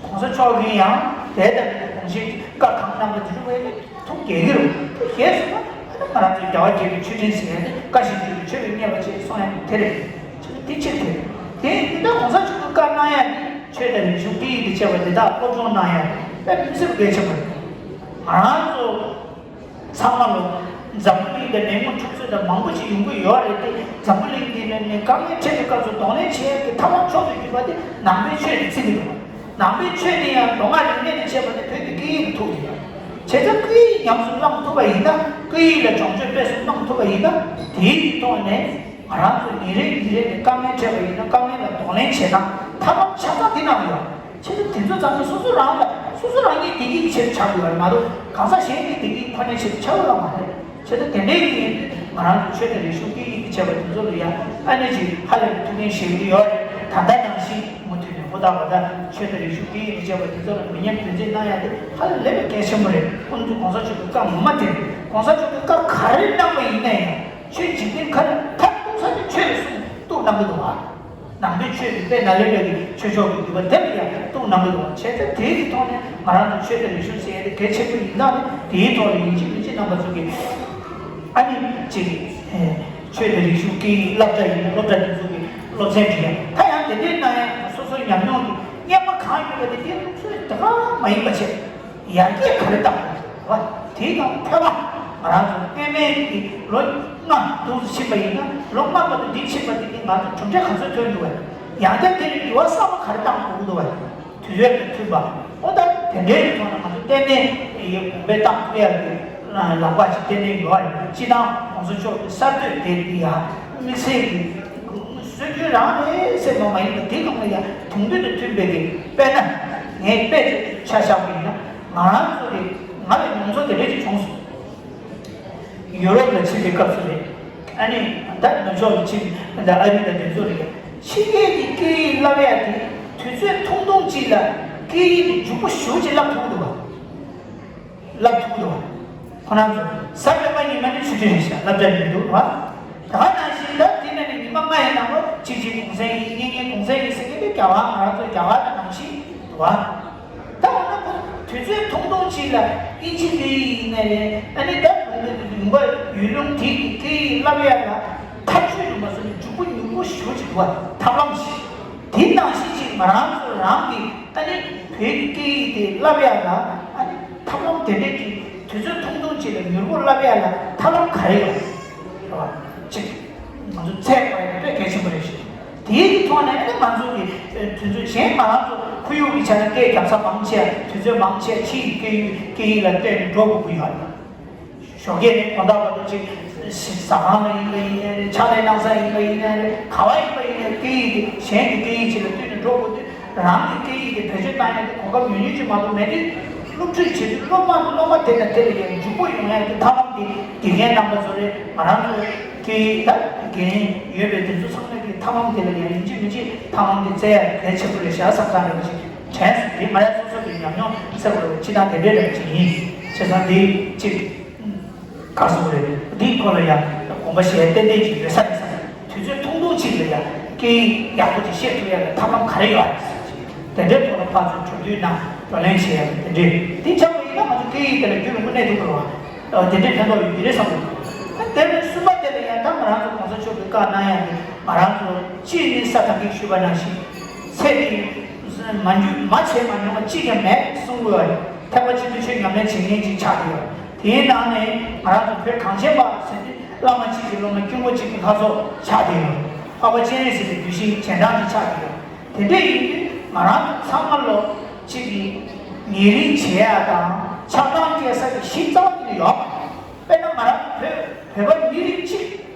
གོང་ས་མཆོག་གིས་ཡང་དེ་ལྟ་བུའི་དགོངས་བཞེད་ཀྱི་བཀའ་གང་གནང་པ་དེ་རུ་བས་ནི་ཐུགས་དགྱེས་ཀྱི་རུ་དེ་རྒྱས་སོང་ན་ཨ་ནི་ང་རང་ཚོའི་རྒྱལ་བ་དགྱེས་པའི་མཆོད་སྤྲིན་ཟེར་ཡ་ནི་བཀའ་བཞིན་སྒྲུབ་པའི་ཆོས་ཀྱི་མཉེས་པ་ཅེས་གསུང་ཡ་ནི་དེ་རེད། ཆོས་ཀྱི་དེ་ཕྱིར་དེ་རེད། དེ་ཡིན་དུས་ད་གོང་ས་མཆོག་གི་བཀའ་གནང་ཡ་ནི་ཆོས་དང་རིག་གཞུང་སྐད་ཡིག་དང་བཅས་པ་དེ་དག་སློབ་སྦྱོང་གནང་ཡ་དཔེ་མི་སྲིད་པ་གལ་ཆེན་པོ་རེད། ང་རང་ཚོ། ཚང་མ་ལོ། འཛམ་བུ་གླིང་འདིར་ནད་མུག་འཁྲུག་རྩོད་དང་མང་པོ་ཞིག་ཡོང་གི་ཡོད་རེད་དེ། འཛམ་བུ་གླིང་འདི་ནས་ནི་དཀའ་ངལ་འཕྲད་པའི་སྐབས་སུ་གདོང་ལེན་བྱེད་ཡག་གི་ཐབས་ལམ་མཆོག་ཏུ་གྱུར་པ་དེ་ནང་པའི་ཆོས་ཀྱིས་བརྩི་གི་འདུག་ནང་པའི་ཆོས་དེ་ཡང་མདོ་སྔགས་རིག་གནས་དང་བཅས་པ་ནི་བོད་ཀྱི་སྐད་ཡིག་ཏུ་ཐུག་ཡོད། བྱས་ཙང་སྐད་ཡིག་ཉམས་སུ་བླང་ཐུབ་པ་ཡིན་ན། སྐད་ཡིག་ལ་སྦྱོང་སྤྱོད་སྤེལ་གསུམ་གནང་ཐུབ་པ་ཡིན་ན། དེའི་ཐོག་ནས་ང་རང་ཚོ་ཉིན་རེ་ཉིན་རེ་ནས་དཀའ་ངལ་འཕྲད་པ་ཡིན་ན་དཀའ་ངལ་ལ་གདོང་ལེན་བྱེད་སྟངས་ཐབས་ལམ་ཆ་ཚང་འདི་ནང་ཡོད། བྱས་ཙང་དེ་ཚོ་ཚང་མ་སོ་སོ་རང་ལ་སོ་སོ་རང་ཉིད་བདེ་སྐྱིད་ཆེད་དུ་བྱ་དགོས་པ་མ་གཏོགས་གང་ཟག་གཞན་གྱི་བདེ་སྐྱིད་ཁོ་ནས་ཆེད་དུ་བྱ་དགོས་པ་མ་རེད། བྱས་ཙང་དེ་འདྲའི་ཡིན་ཡིན་དུས་ང་རང་ཚོ་ཆོས་དང་རིག་གཞུང་སྐད་ཡིག་གི་བྱས་པ་དེ་ཚོ་ལ་ཡང་ཨ་ནེ་ཅིག་ཧ་ལས་པའི་ཐུགས་ཕན་གཞལ་གྱི་ཡོད་རེད། ད་ལྟ་ནང་བཞིན་མུ་མཐུད་ནས་ཧུར་ཐག་པ་དང་ཆོས་དང་རིག་གཞུང་སྐད་ཡིག་གི་བྱས་པ་དེ་ཚོ་ལ་མི་ཉམས་རྒྱུན་འཛིན་གནང་ཡ་དེ་ཧ་ལས་པའི་གལ་ཆེན་པོ་རེད། ཁོང་ཚོ་གོང་ས་མཆོག་གི་བཀའ་ངོ་མ་དེ་རེད། གོང་ས་མཆོག་གི་བཀའ་ག་རེ་གནང་བ་ཡིན་ན་ཡང་ཆོས་འཇིག་རྟེན་ཁ་ནས་མཐར་གཏུགས་ས་དེ་ཆོས་ལ་གསུངས་གཏུགས་གནང་གི་འདུག་བ། ནང་པའི་ཆོས་ཀྱི་དཔལ་ནཱ་ལེནྡྲ་གི་ཆོས་ཕྱོགས་ཀྱི་འདུས་པ་དེ་ལ་ཡང་གཏུགས་གནང་གི་འདུག་བ། བྱས་ཙང་དེའི་གི་ཐོག་ནས་ང་རང་ཚོ་ཆོས་དང་རིག་གཞུང་ཟེར་ཡ་དེ་གལ་ཆེན་པོ་ཡིན་ཙང་ནི་དེའི་ཐོག་ལ་ཡིན་གཅིག་མིན་གཅིག་རྣམ་པ་ཚོ་གི་ཨ་ནི་གཅིག་ཆོས་དང་རིག་གཞུང་གི་སློབ་གྲྭ་ཡིན་ན་སློབ་གྲྭ་དེ་ཚོ་གི་སློབ་ཚན་འབྲི་ཡ་ད་ཡང་དེ་འདྲའི་གནང་ཡ་སོ་སོའི་ཉམས་མྱོང་གི་སྐྱེས་པ་གང་ཡོད་པ་དེ་དེ་སློབ་གསོའི་དེ་ག་མ་ཡིན་པ་བྱས། ཡར་རྒྱས་ག་རེ་བཏང་དགོས་བ། དེའི་ནང་ཐོས་པ། ང་རང་ཚོ་ལྟད་མོའི་གི་ལོ་ལྔ་འདུག་ཕྱིན་པ་ཡིན་ན། ལོ་ལྔ་བར་དུ་འདི་ཕྱིན་པ་དེ་ནི་ང་ཚོ་གྲུབ་འབྲས་ག་ཚོད་ཐོན་འདུག་བས། ཡང་བསྐྱར་དེ་ལས་འགྱུར་བ་གསར་པ་ག་རེ་བཏང་དགོས་འདུག་བས། དུས་ཚོད་དང་མཐུན་པ། ཨོ་ད་དེ་འདྲའི་ཐོག་ནས་ང་ཚོ་ལྟད་མོའི་ཡི་གོང་འཕེལ་བཏང་ཐུབ་ཡ་གི་ལམ་ཁ་ཅིག་ལྟད་མོའི་ཡོད་རེད། སྤྱི་བཏང་༸གོང་ས་མཆོག་གི་གསར་གཏོད་དེ་འདི་ཡ་དམིགས་བསལ་གྱི་སྲོལ་རྒྱུན་རང་རེད་ཟེར་བ་མ་ཡིན་པ་དེ་གང་ལ་ཡ་དུང་དུས་དང་མཐུན་པའི་གི། དཔེར་ན་ངས་དཔེ་ཆ་བཞག་པ་ཡིན་ན། ང་རང་ཚོ་རེད། ང་ལ་མྱོང་ཚོར་དེ་འདྲ་ཅིག་བྱུང་སོང་། ཡུ་རོབ་ལ་ཕྱིན་པའི་སྐབས་སུ་རེད། ཨ་ནི་ད་ནུབ་ཕྱོགས་ལ་ཕྱིན། ད་ཨ་རི་ལ་དེ་ཚོ་རེད། ཕྱི་རྒྱལ་གྱི་སྐད་ཡིག་བསླབ་ཡ་དེ་དུས་ཚོད་ཐུང་ཐུང་ཅིག་ལ་སྐད་ཡིག་དེ་མགྱོགས་པོ་ཞེ་པོ་ཅིག་བསླབ་ཐུབ་འདུག་བ། བསླབ་ཐུབ་འདུག་བ། ཁོ་རང་ཚོ་གཟའ་སྤེན་པ་ཉི་མ་ནི་ཆུ་ཚོད་རེད་ཤག་བསླབ་བྱ་ཡོད་འདུག་བ། ད་ག་ནང་བཞིན་ད་དེ་ནས་ནི་ཉི་མ་ལྔ་ཡི་ནང་ལོགས་གཅིག་གཅིག་གུང་སེང་ཡིན། གཉིས་གཉིས་གུང་སེང་ཡིན་ཟེར་གྱི་དེ་རྒྱ་གར། ང་རང་ཚོ་རྒྱ་གར་དང་ནང་བཞིན་འདུག་བ། ད་འོ་ན་ཁོ་དུས་ཚོད་ཐུང་ཐུང་ཅིག་ལ་དབྱིན་ཇི་སྐད་ཡིག་ཡིན་ན་རེད། ཨ་ནི་ད་ལུང་པ་ཡུལ་ལུང་དེ་གི་སྐད་ཡིག་བསླབ་ཡ་ལ་ཐབས་ཇུས་དུ་མ་སོང་ནས་མགྱོགས་པོ་མྱུར་པོ་ཞེ་པོ་ཅིག་འདུག་བ། ཐབས་ལམ་ཞིག་དེ་ནང་བཞིན་ཅིག་ང་རང་ཚོ་རང་གི་ཨ་ནི་བོད་ཀྱི་སྐད་ཡིག་དེ་བསླབ་ཡ་ལ་ཨ་ནི་ཐབས་ལམ་དེ་འདྲས་ཀྱི་དུས་ཚོད་ཐུང་ཐུང་ཅིག་ལ་མྱུར་པོ་བསླབ་ཡ་ལ་ཐབས་ལམ་ག་རེ་ཡོད་རེད་བ། གཅིག་ང་ཚོ་ཚད་དཔག་ཡ་དཔེ་གལ་ཆེན་པོ་རེད་ཤག་དེའི་གི་ཐོག་ནས་ཨ་ནི་ང་ཚོ་གི་དུས་ཚོད་གཞན་ང་རང་ཚོ་ཁོར་ཡུག་གི་ཆ་ནས་སྐད་རྒྱབ་ས་མང་ཆེ་བ། དུས་ཚོད་མང་ཆེ་བ་ཕྱི་ཡི་སྐད་ཡིག་སྐད་ཡིག་ལ་བརྟེན་ནས་འགྲོ་དགོས་ཀྱི་ཡོད་རེད། ཞོགས་ཀས་ནས་དགོང་དག་བར་དུ་ཅིག་ཟ་ཁང་ལ་ཡིན་པ་ཡིན་ནའི་རེད། ཕྱག་ལས་གནང་ས་ཡིན་པ་ཡིན་ནའི་རེད། ག་བ་ཡིན་པ་ཡིན་ནའི་སྐད་ཡིག་དེ་གཞན་གྱི་སྐད་ཡིག་ཅིག་ལ་བསྟུན་ནས་འགྲོ་དགོས་དུས། རང་གི་སྐད་ཡིག་དེ་བེད་སྤྱོད་བཏང་ཡ་དེ་གོ་སྐབས་ཉུང་ཉུང་ཅིག་མ་གཏོགས་མེད་དུས། སློབ་ཁྲིད་བྱེད་དུས་སློབ་མ་སློབ་མ་དེ་དང་དེ་ལ་ཡང་མགྱོགས་པོ་ཡོང་ཡ་གི་ཐབས་ལམ་དེ་དགེ་རྒན་རྣམ་པ་ཚོ་རེད། ང་རང་ཚོ་སྐད་ཡིག་ད་རྒན་ཡོད་པའི་དེ་ཚོ་ཚང་མས་ཀྱི་ཐབས་ལམ་དེ་ལ་ཡང་ཡིན་གཅིག་མིན་གཅིག་ཐབས་ལམ་དེ་བཙལ་ཡ་གལ་ཆེན་པོ་རེད་ཤག་བསམ་བསམ་རེད་པ་ཞིག་དྲན་སོང་། དེ་ང་རང་སོ་སོ་གི་ཉམས་མྱོང་གསལ་པོ་རེད། སྤྱི་བཏང་དེ་འདྲའི་རེད་པ་ཅིག་ཡིན། བྱས་ཙང་དེ་གཅིག་ག་སོང་རེད། འདིའི་སྐོར་ལ་ཡང་དགོངས་པ་བཞེས་ཏན་ཏན་ཅིག་ཡོད་ས་རེད་བསམ། དུས་ཚོད་ཐུང་ཐུང་ཅིག་ལ་ཡང་སྐད་ཡིག་ཡག་པོ་ཅིག་ཤེས་ཐུབ་ཡ་ལ་ཐབས་ལམ་ག་རེ་ཡོད་རེད་ཟེར་ཅིག་དེ་འདྲའི་ཐོག་ལ་ཕར་ཚུར་གྲོས་བསྡུར་གནང་། བགྲོ་གླེང་བྱེད་ཡ་དེ་འདྲའི་དེ་ཆགས་པ་ཡིན་ན། ང་ཚོ་སྐད་ཡིག་དེ་ལ་རྒྱུན་རིང་པོ་གནས་ཐུབ་དགོས་པ། དེ་འདྲའི་ཕན་ཐོགས་ཡོད་ཀྱི་རེད་བསམ་གྱི་འདུག་དེ་ནས་གསུམ་པ་དེ་ལ་ཡང་ད་ང་རང་ཚོ་གོང་ས་མཆོག་གིས་བཀའ་གནང་ཡ་དེ། ང་རང་ཚོ་གཅིག་ནི་ས་ཐག་གིས་ཞུས་པ་ནང་བཞིན་ཚེ་འདི་མ་འགྱུར་མ་བྱས་མ་མྱོང་བ་གཅིག་ཀྱང་མེད་གསུང་དགོས་པ་རེད། ཐེག་པ་ཆེན་པོའི་ཆོས་ཉམས་ལེན་བྱེད་མཁན་ཅིག་ཆགས་ཀྱི་ཡོད། དེའི་ནང་ནས་ང་རང་ཚོ་བོད་གངས་ཅན་པ་ཟེར་དུས་བླ་མ་གཅིག་གི་སློབ་མ་སྐྱེ་བོ་གཅིག་གི་ལྷ་ཚོགས་ཆགས་ཀྱི་ཡོད། འཕགས་པ་སྤྱན་རས་གཟིགས་ཀྱི་གདུལ་ཞིང་རྗེས་འབྲང་ཅིག་ཆགས་ཀྱི་ཡོད། དེ་འདྲ་ཡིན་དུས་ང་རང་ཚོ་ཚང་མ་ལོ་གཅིག་གི་ཉེ་རིང་བྱེད་ཡ་དང་ཆགས་སྡང་སྐྱེ་ས་ཀྱི་གཞི་རྩ་བ་ཉིད་ནས་ཡོད་མ་རེད། དཔེར་ན་ང་རང་ཚོ་བོད་བོད་པ་མི་རིགས་གཅིག་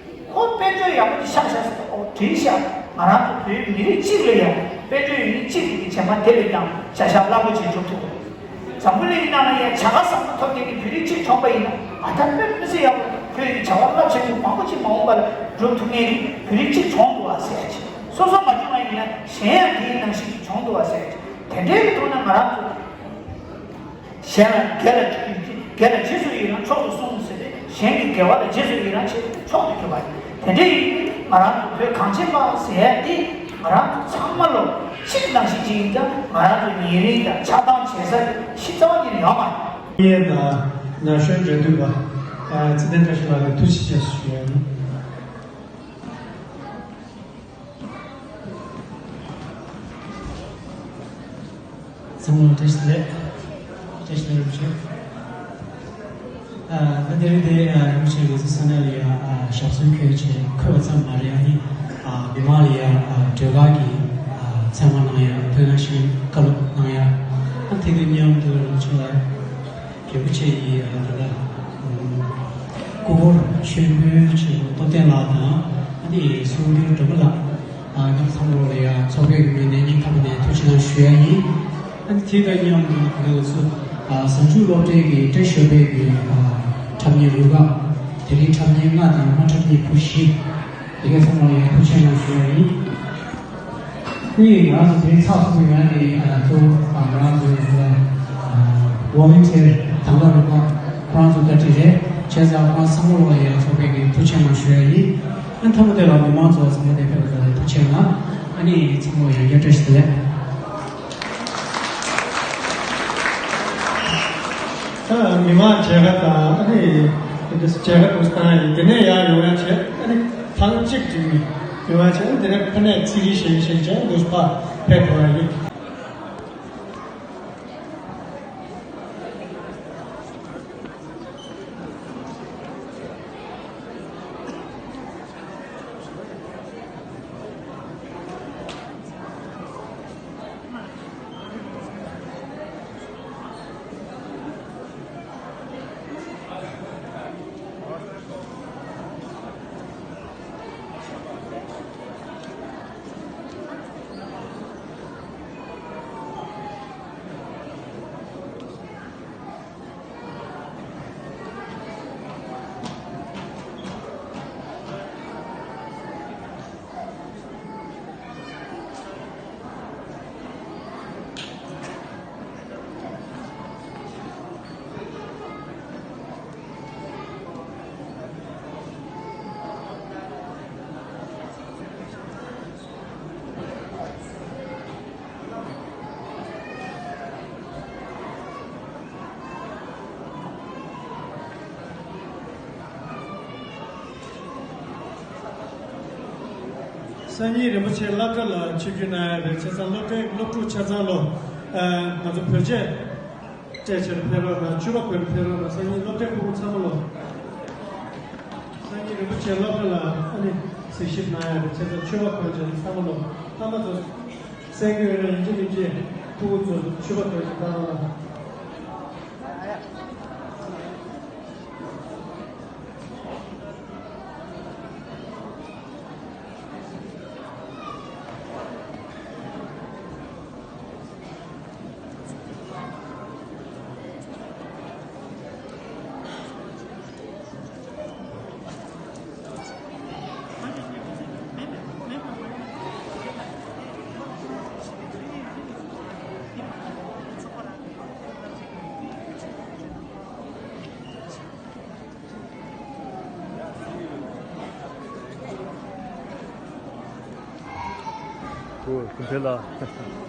ཁོ་དཔལ་འབྱོར་ཡག་པོ་ཅིག་ཤར་ཤར་ཟེར། ཨོ་བྲིས་ཤག་ང་རང་ཚོ་བོད་མི་རིགས་གཅིག་ལ་ཡང་དཔལ་འབྱོར་ཡོད་མཁན་གཅིག་གི་རྗེས་མ་དེ་ལ་ཡང་བྱ་གཞག་རླབས་པོ་ཆེ་སྒྲུབ་ཐུབ། འཛམ་བུ་གླིང་ནང་ལ་ཡང་བྱ་དགའ་བཟང་པོ་ཐོབ་མཁན་གྱི་བོད་རིགས་གཅིག་བྱུང་པ་ཡིན་ན། ཨ་ད་དཔེ་མི་སྲིད་ཡག་པོ། བོད་ཀྱི་བྱ་བ་རླབས་ཆེན་པོ་མང་པོ་ཅིག་མ་འོངས་པ་ལ་སྒྲུབ་ཐུབ་མཁན་གྱི་བོད་རིགས་གཅིག་བྱུང་འདུག་བ་ཟེར་ཡ་ཅིག་སོ་སོ་མ་བྱུང་བ་ཡིན་ན་གཞན་ཡང་དེའི་ནང་བཞིན་གྱི་བྱུང་འདུག་བ་ཟེར་ཡ་ཅིག་དེ་འདྲའི་ཐོག་ནས་ང་རང་ཚོ་གཞན་ལ་དགེ་ལ་དགེ་ལ་རྗེས་སུ་ཡི་རང་མཆོག་ཏུ་གསུངས་ཟེར་ཏེ། གཞན་གྱི་དགེ་བ་ལ་རྗེས་སུ་ཡི་རང་བྱེད་མཆོག་ཏུ་གྱུར་པ་ཡིན། དེ་འདྲ་ཡིན་དུས་ང་རང་ཚོ་བོད་གངས་ཅན་པ་ཟེར་ཡ་འདི་ང་རང་ཚོ་ཚང་མ་ལོ་གཅིག་ནང་བཞིན་ཅིག་ཡིན་ཙང་། ང་རང་ཚོ་ཉེ་རིང་དང་ཆགས་སྡང་བྱེད་ས་གི་གཞི་རྩ་བ་ཉིད་ནས་ཡོད་མ་རེད། ངེད་དང་ན་གཞོན་འབྲེལ་མཐུད་པ་ཚེ་བརྟན་བཀྲ་ཤིས་ལགས་ལ་ཐུགས་རྗེ་ཆེ་ཞུ་ཡ་ཡིན། ཚང་མ་བཀྲ་ཤིས་བདེ་ལེགས། བཀྲ་ཤིས་བདེ་ལེགས་ཞུ། ཨ་ད་དེ་རིང་འདི་ཨ་རིན་པོ་ཆེ་ང་ཚོ་ས་གནས་ལ་ཡ་ཨ་ཞབས་སོར་འཁོད་བྱས་འཁོད་པ་ཙམ་མ་རེད། ཨ་ནི་ཨ་མི་མང་ལ་ཡ་ཨ་གྲོས་ཁ་གི་ཨ་ཚད་མ་གནང་ཡ་དོན་ནང་བཞིན་བཀའ་སློབ་གནང་ཡ། ཨ་དེ་དང་མཉམ་དུ་རིན་པོ་ཆེ་ལ་རིན་པོ་ཆེ་ཡི་ཨ་ད་ལྟ་སྐུ་འཁོར་མཆོད་འབུལ་ཆེན་པོ་སྟོབས་ལྡན་ལགས་དང་། ཨ་ནི་གསུང་སྒྲོག་སྒྲོལ་མ་ལགས། ཨ་ང་ཚོ་ཚང་མ་ལོག་ལ་ཡ་ཚོགས་པའི་གི་ངོས་ནས་སྙིང་ཐག་པ་ནས་ཐུགས་རྗེ་གནང་ཞུ་ཡ་ཡིན། ཨ་ནི་དེ་དང་མཉམ་དུ་ང་ཚོ་ཨ་གཟའ་མཇུག་སློབ་གྲྭའི་གི་བཀྲ་ཤིས་ཞབས་པའི་གི་ཨ་འཁྲབ་མཁན་རུ་ཁག་དེ་རིང་འཁྲབ་མཁན་ལྔ་དང་སྔོན་འཁྲབ་མཁན་བུ་བཞི། དེ་ག་ཚང་མ་ལ་ཡ་ཐུགས་རྗེ་གནང་ཞུ་ཡ་ཡིན། ཨ་ནི་ང་ཚོ་དེ་རིང་ཚགས་ཚུད་པོ་ཡོང་ཡ་དེ་ཨ་ང་ཚོ་ཨ་ང་རང་ཚོ་ཨ་ཝོ་ལན་ཊི་ཡར་དང་བླངས་རུ་ཁག་ཁོ་རང་ཚོ་བཀའ་དྲིན་རེད། བྱས་ཙང་ཁོ་རང་ཚང་མ་ལོག་ལ་ཡ་ཚོགས་པའི་གི་ཐུགས་རྗེ་གནང་ཞུ་ཡ་ཡིན། ཨ་མཐའ་མ་དེ་ལ་མི་མང་ཚོ་ཚང་མ་དེ་ཕེབས་པ་ལ་ཐུགས་རྗེ་གནང་། ཨ་ནི་ཚང་མ་ཡང་བསྐྱར་བཀྲ་ཤིས་བདེ་ལེགས། ཨ་མི་མང་མཇལ་ཁ་དང་ཨ་ནི་མཇལ་ཁ་དུ་བཏང་ཡིན། དེ་ནས་ཡར་ཡོང་ཡ་བྱས། ཨ་ནི་ཐེངས་གཅིག་ཅིག་མི་མང་མཇལ། དེ་ནས་ཁ་ནས་ཚིག་གི་ཞིག་ཞིག་བྱས་འདུག་ཕར་ཕེབས་དགོས་ཡ་ཡིན། སང་ཉིན་རིན་པོ་ཆེ་སློབ་གྲྭ་ལ་ཆིབས་བསྒྱུར་གནང་ཡ་རེད། བྱས་ཙང་སློབ་གྲྭའི་སློབ་ཕྲུག་ཆ་ཚང་ལོ། ཨ། ང་ཚོ་བོད་ཆས་སྤྲད་བྱས་ཕེབས་རོགས་གནང་། མཆོད་པ་འབུལ་ཕེབས་རོགས་གནང་། སང་ཉིན་སློབ་གྲྭའི་ཕྲུ་གུ་ཚང་མ་ལོ། སང་ཉིན་རིན་པོ་ཆེ་སློབ་གྲྭ་ལ་ཨ་ནི་གཟིགས་ཞིབ་གནང་ཡ་རེད། བྱས་ཙང་མཆོད་པ་འབུལ་བྱས་ཚང་མ་ལོ། ལྷག་མ་ཚོ་གསན་གྱི་ཡོད་ན་ཡིན་གཅིག་མིན་གཅིག་ཕྲུ་གུ་ཚོ་མཆོད་པ་འབུལ་བྱས་གནང་རོགས་གནང་། ཨོ། ཀུན་ཕན་ལགས།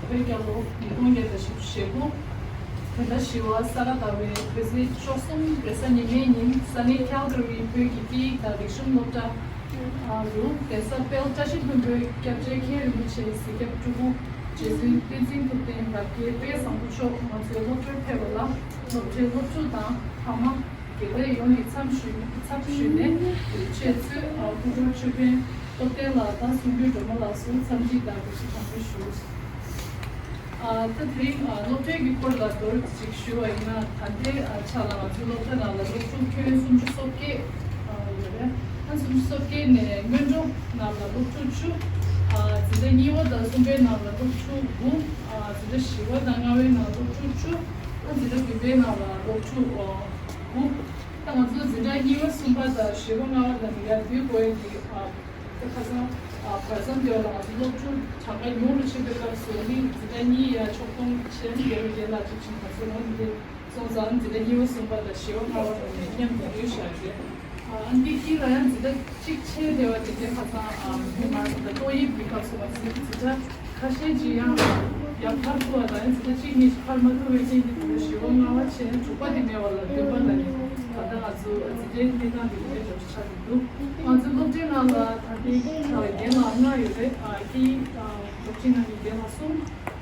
བོད་རྒྱལ་ལོ་ཉིས་སྟོང་བརྒྱ་དང་བཞི་བཅུ་ཞེ་དགུ། བོད་ཟླ་བཞི་པ་ས་ག་ཟླ་བའི་བོད་ཚེས་བཅུ་གསུམ་རེས་གཟའ་ཉི་མའི་ཉིན་ས་གནས་ཁལ་ག་རི་བོད་ཀྱི་སྐད་ཡིག་དང་རིག་གཞུང་སློབ་གྲྭ་རུ་གདན་ས་དཔལ་བཀྲ་ཤིས་ལྷུན་པོའི་སྐྱབས་རྗེ་མཁན་རིན་པོ་ཆེ་གཟིགས་སྐྱབས་སྤྲུལ་སྐུ་རྗེ་བཙུན་བསྟན་འཛིན་ཐུབ་བསྟན་རབ་རྒྱས་དཔལ་བཟང་པོ་མཆོག་ང་ཚོའི་སློབ་གྲྭར་ཕེབས་པ་ལ་སློབ་གྲྭའི་སློབ་ཕྲུག་དང་ཕ་མ། དགེ་ལས་ཡོངས་ཀྱི་མཚམས་ཞུས་མཚམས་ཞུས་ནས་ཆེད་ཚོས་སྐུ་ཞབས་ཆོས་འཕེལ་སྟོབས་ལྡན་ལགས་དང་གསུང་སྤྲུལ་སྒྲོལ་མ་ལགས་སུ་འཚམས་འདྲི་དང་དགོངས་གཞི་དྲང་པོ་ཞུ། ཨ། ད་དེ་རིང་ཨ་སློབ་གྲྭའི་གི་སྐོར་ལ་མདོར་ཅིག་ཞུ་བ་ཡིན་ན། ད་ལྟའི་ཨ་ཆ་ལ་ང་ཚོའི་སློབ་གྲྭ་ནང་ལ་སློབ་ཕྲུག་ཁྱོན་སུམ་ཅུ་སོ་བརྒྱད་ཨ་ཡོད་རེད། ད་སུམ་ཅུ་སོ་བརྒྱད་ནས་སྔོན་འགྲོ་ནང་ལ་སློབ་ཕྲུག་བཅུ། ཨ་འཛིན་གྲྭ་གཉིས་པ་དང་གསུམ་པའི་ནང་ལ་སློབ་ཕྲུག་དགུ། ཨ་འཛིན་གྲྭ་བཞི་པ་དང་ལྔ་པའི་ནང་སློབ་ཕྲུག་བཅུ། ཨ་འཛིན་གྲྭ་བདུན་པའི་ནང་ལ་སློབ་ཕྲུག་ཨ་དགུ། ད་ང་ཚོ་འཛིན་གྲྭ་གཉིས་པ་གསུམ་པ་དང་བཞི་པ་ལྔ་པ་ལ་ནི་ཡར་འདུས་དགོས་ཡ་གི་ཨ་ད་ཁ་སང་ཨ་བར་མཚམས་དེ་བ་ལ་ང་ཚོ་སློབ་ཕྲུག་གྲངས་ཀ་ཉུང་རུ་ཕྱིན་པའི་སྐབས་སུ་ནི་འཛིན་གྲྭ་གཉིས་ཡ་ཕྱོགས་གཏོང་བྱས་ནས་རྒྱལ་བའི་རྒྱལ་ལ་ཅིག་ཕྱིན་པ་ཚོ་ལ་ནི་དེ་ སོང་ཙང་འཛིན་གྲྭ་གཉིས་པ་གསུམ་པ་དང་བཞི་པ་ལྔ་པ་དང་ནས་མཉམ་དུ་བསྡུས་བཞག་རེད། ཨ་འདི་དཀྱིལ་ལ་ཡང་འཛིན་གྲྭ་གཅིག་ཆད་བསྡད་པ་དེ་འདྲའི་ཁ་སང་ཨ་མི་མང་དང་ཏོག་དབྱིབས་ཀྱི་སྐབས་སུ་མ་ཟིན་འཛིན་གྲྭ་ཁ་ཤས་ཅིག་ཡང་ཡང་འཕར་ཐུབ་པ་དང་ཡང་འཛིན་གྲྭ་གཅིག་གཉིས་ཤིག་འཕར་མ་ཐུབ་པའི་རྐྱེན་གྱིས་དེ་འདྲ་བཞི་པ་ལྔ་པ་བྱས་ནས་དྲུག་པ་དེ་མེད་པ་ལ་བདུན་པ་ལ་ནི་ད་ལྟ་ང་ཚོ་འཛིན་གྲྭའི་གནས་སྟངས་དེ་འདྲའི་འདྲ་པོ་ཆགས་ཀྱི་འདུག་ང་ཚོའི་སློབ་གྲྭའི་ནང་ལ་ད་ལྟའི་རྒན་ལགས་ལྔ་ཡོད་རེད། ཨ་སྐད་ཡིག་སློབ་ཁྲིད་གནང་མཁན་རྒན་ལགས་གསུམ།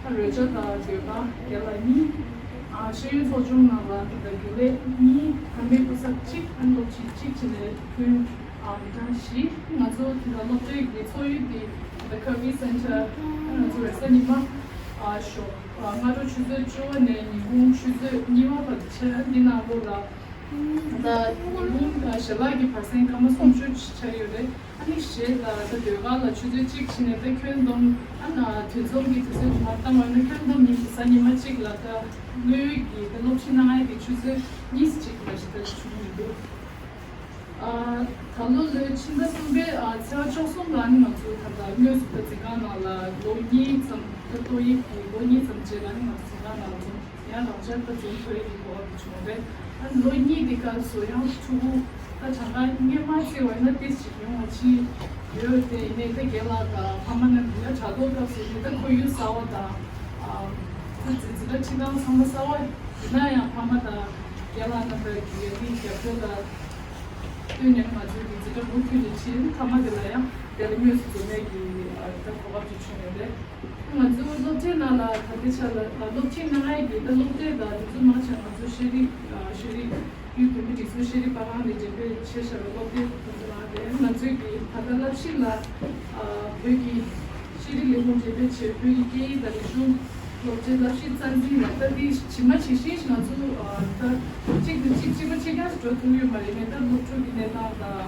ཨ་རོལ་ཆ་དང་ཟློས་གར་རྒན་ལགས་གཉིས། ཨ་ཤེས་ཡོན་ཚོགས་ཆུང་ནང་ལ་ད་ལྟ་རྒྱུན་ལས་གཉིས། ཨ་མའི་སྐུ་ཚབ་གཅིག་ཨ་སློབ་ཕྲུག་གཅིག་བྱས་ནས་ཁྱོན་ཨ་མི་གྲངས་བཞི། ང་ཚོ་ད་ལྟ་སློབ་གྲྭའི་གི་འཚོགས་ཡུལ་དེ་ད་ལྟ་ཁ་བི་སེན་ཊར་ཨ་ང་ཚོ་རེས་གཟའ་ཉི་མ་ཨ་ཞོགས་ཨ་སྔ་དྲོ་ཆུ་ཚོད་བཅུ་པ་ནས་ཉིན་གུང་ཆུ་ཚོད་གཉིས་པ་བར་དུ་བྱས། འདི་ནང་ལོགས་ལ་ད་ཉིན་གུང་ཞལ་ལག་གི་བར་གསེང་སྐར་མ་སུམ་ཅུ་ཆགས་ཡོད་རེད། ཨ་ནི་གཞས་དང་ད་ཟློས་གར་ལ་ཆུ་ཚོད་གཅིག་ཕྱིན་ནས་ད་ཁྱོན་བསྡོམས་ཨ་ན་དུས་འཛོམས་ཀྱི་དུས་ཚོད་དུ་མ་བཏང་བ་ན་ཁྱོན་བསྡོམས་ཉིན་གྱི་གཟའ་ཉི་མ་གཅིག་ལ་ད་དངོས་ཡོད་ཀྱི་ད་སློབ་ཁྲིད་གནང་ཡ་གི་ཆུ་ཚོད་གཉིས་གཅིག་ལ་ཞིག་ད་བྱུང་མི་འདུག་ཨ་ད་ལོ་ལོའི་ཕྱི་ཟླ་གསུམ་པའི་ཨ་ཚེས་པ་བཅུ་གསུམ་ལ་ནི་ང་ཚོ་ད་ལྟ་དངོས་སུ་ད་འཛིན་ཁང་ནང་ལ་ལོ་གཉིས་ཙམ་ད་ཏོག་དབྱིབས་ཀྱི་ལོ་གཉིས་ཙམ་རྗེས་ལ་ནི་ང་ཚོ་འཛིན་ཁང་ནང་ལ་འཛོམས། ཡང་རང་འཇགས་ད་འཛོམས་ཐུབ་ཡ་གི་གོ་སྐབས་དེ་བྱུང་བས། ཨ་ལོ་གཉིས་དེ་སྐབས་སུ་ཡང་ཕྲུ་གུ་ད་གྲངས་ཀ་སྔོན་མ་བརྩིས་པ་ཡིན་ན་ཏོག་ཙམ་ཉུང་བ་ཅིག་ཡོད་དེ། ཡིན་ནའི་ད་རྒན་ལགས་དང་ཕ་མ་རྣམས་ཀྱིས་ཡང་དྲ་ཐོག་སྐབས་སུ་ཡིན་ད་ཁོར་ཡུག་གསར་བ་དང་ཨ་ད་འཛིན་འཛིན་གྲྭ་ཁྲིད་སྟངས་ཚང་མ་གསར་བ་ཡིན་ན་ཡང་ཕ་མ་དང་རྒན་ལགས་རྣམ་པ་གི་ཡ་གི་རྒྱབ་སྐྱོར་ལ་བསྟུན་ནས་ང་ཚོའི་འཛིན་གྲྭ་མུ་མཐུད་ནས་ཁྲིད། མཐའ་མ་དེ་ལ་ཡང་དེ་ལ་དངོས་སུ་འཛོམས་ཡ་གི་ཨ་ད་གོ་སྐབས་ཅིག་བྱུང་ཡོད་རེད། ང་ཚོའི་སློབ་གྲྭའི་ནང་ལ་ད་ལྟའི་ཆ་ལ་ཨ་སློབ་ཁྲིད་གནང་ཡས་ཀྱི་ད་སློབ་གྲྭ་དང་དེ་ཚོ་མང་ཆེ་ང་ཚོ་ཤེས་རིག་ཨ་ཤེས་རིག་དབུས་བོད་མིའི་སྒྲིག་འཛུགས་ཤེས་རིག་པར་ཁང་ནས་འགྲེམས་སྤེལ་བྱས་བཞག་པའི་སློབ་དེབ་དེ་ཚོ་རང་རེད། ང་ཚོའི་གི་ད་ལྟ་བསླབ་གཞི་ལ་ཨ་བོད་ཀྱི་ཤེས་རིག་ལས་ཁུངས་འགྲེམས་སྤེལ་བྱས་བོད་ཀྱི་སྐད་ཡིག་དང་རིག་གཞུང་སློབ་ཚན་བསླབ་གཞི་རྩ་འཛིན་ལ་ད་ལྟའི་ཇི་མ་ཇི་བཞིན་ང་ཚོ་ཨ་ད་གཅིག་དང་གཅིག་གཅིག་པ་གཅིག་རྐྱང་དུ་འགྲོ་ཐུབ་ཡོད་མ་རེད། ཡིན་ནའི་ད་སློབ་ཕྲུག་གི་གནས་སྟངས་དང་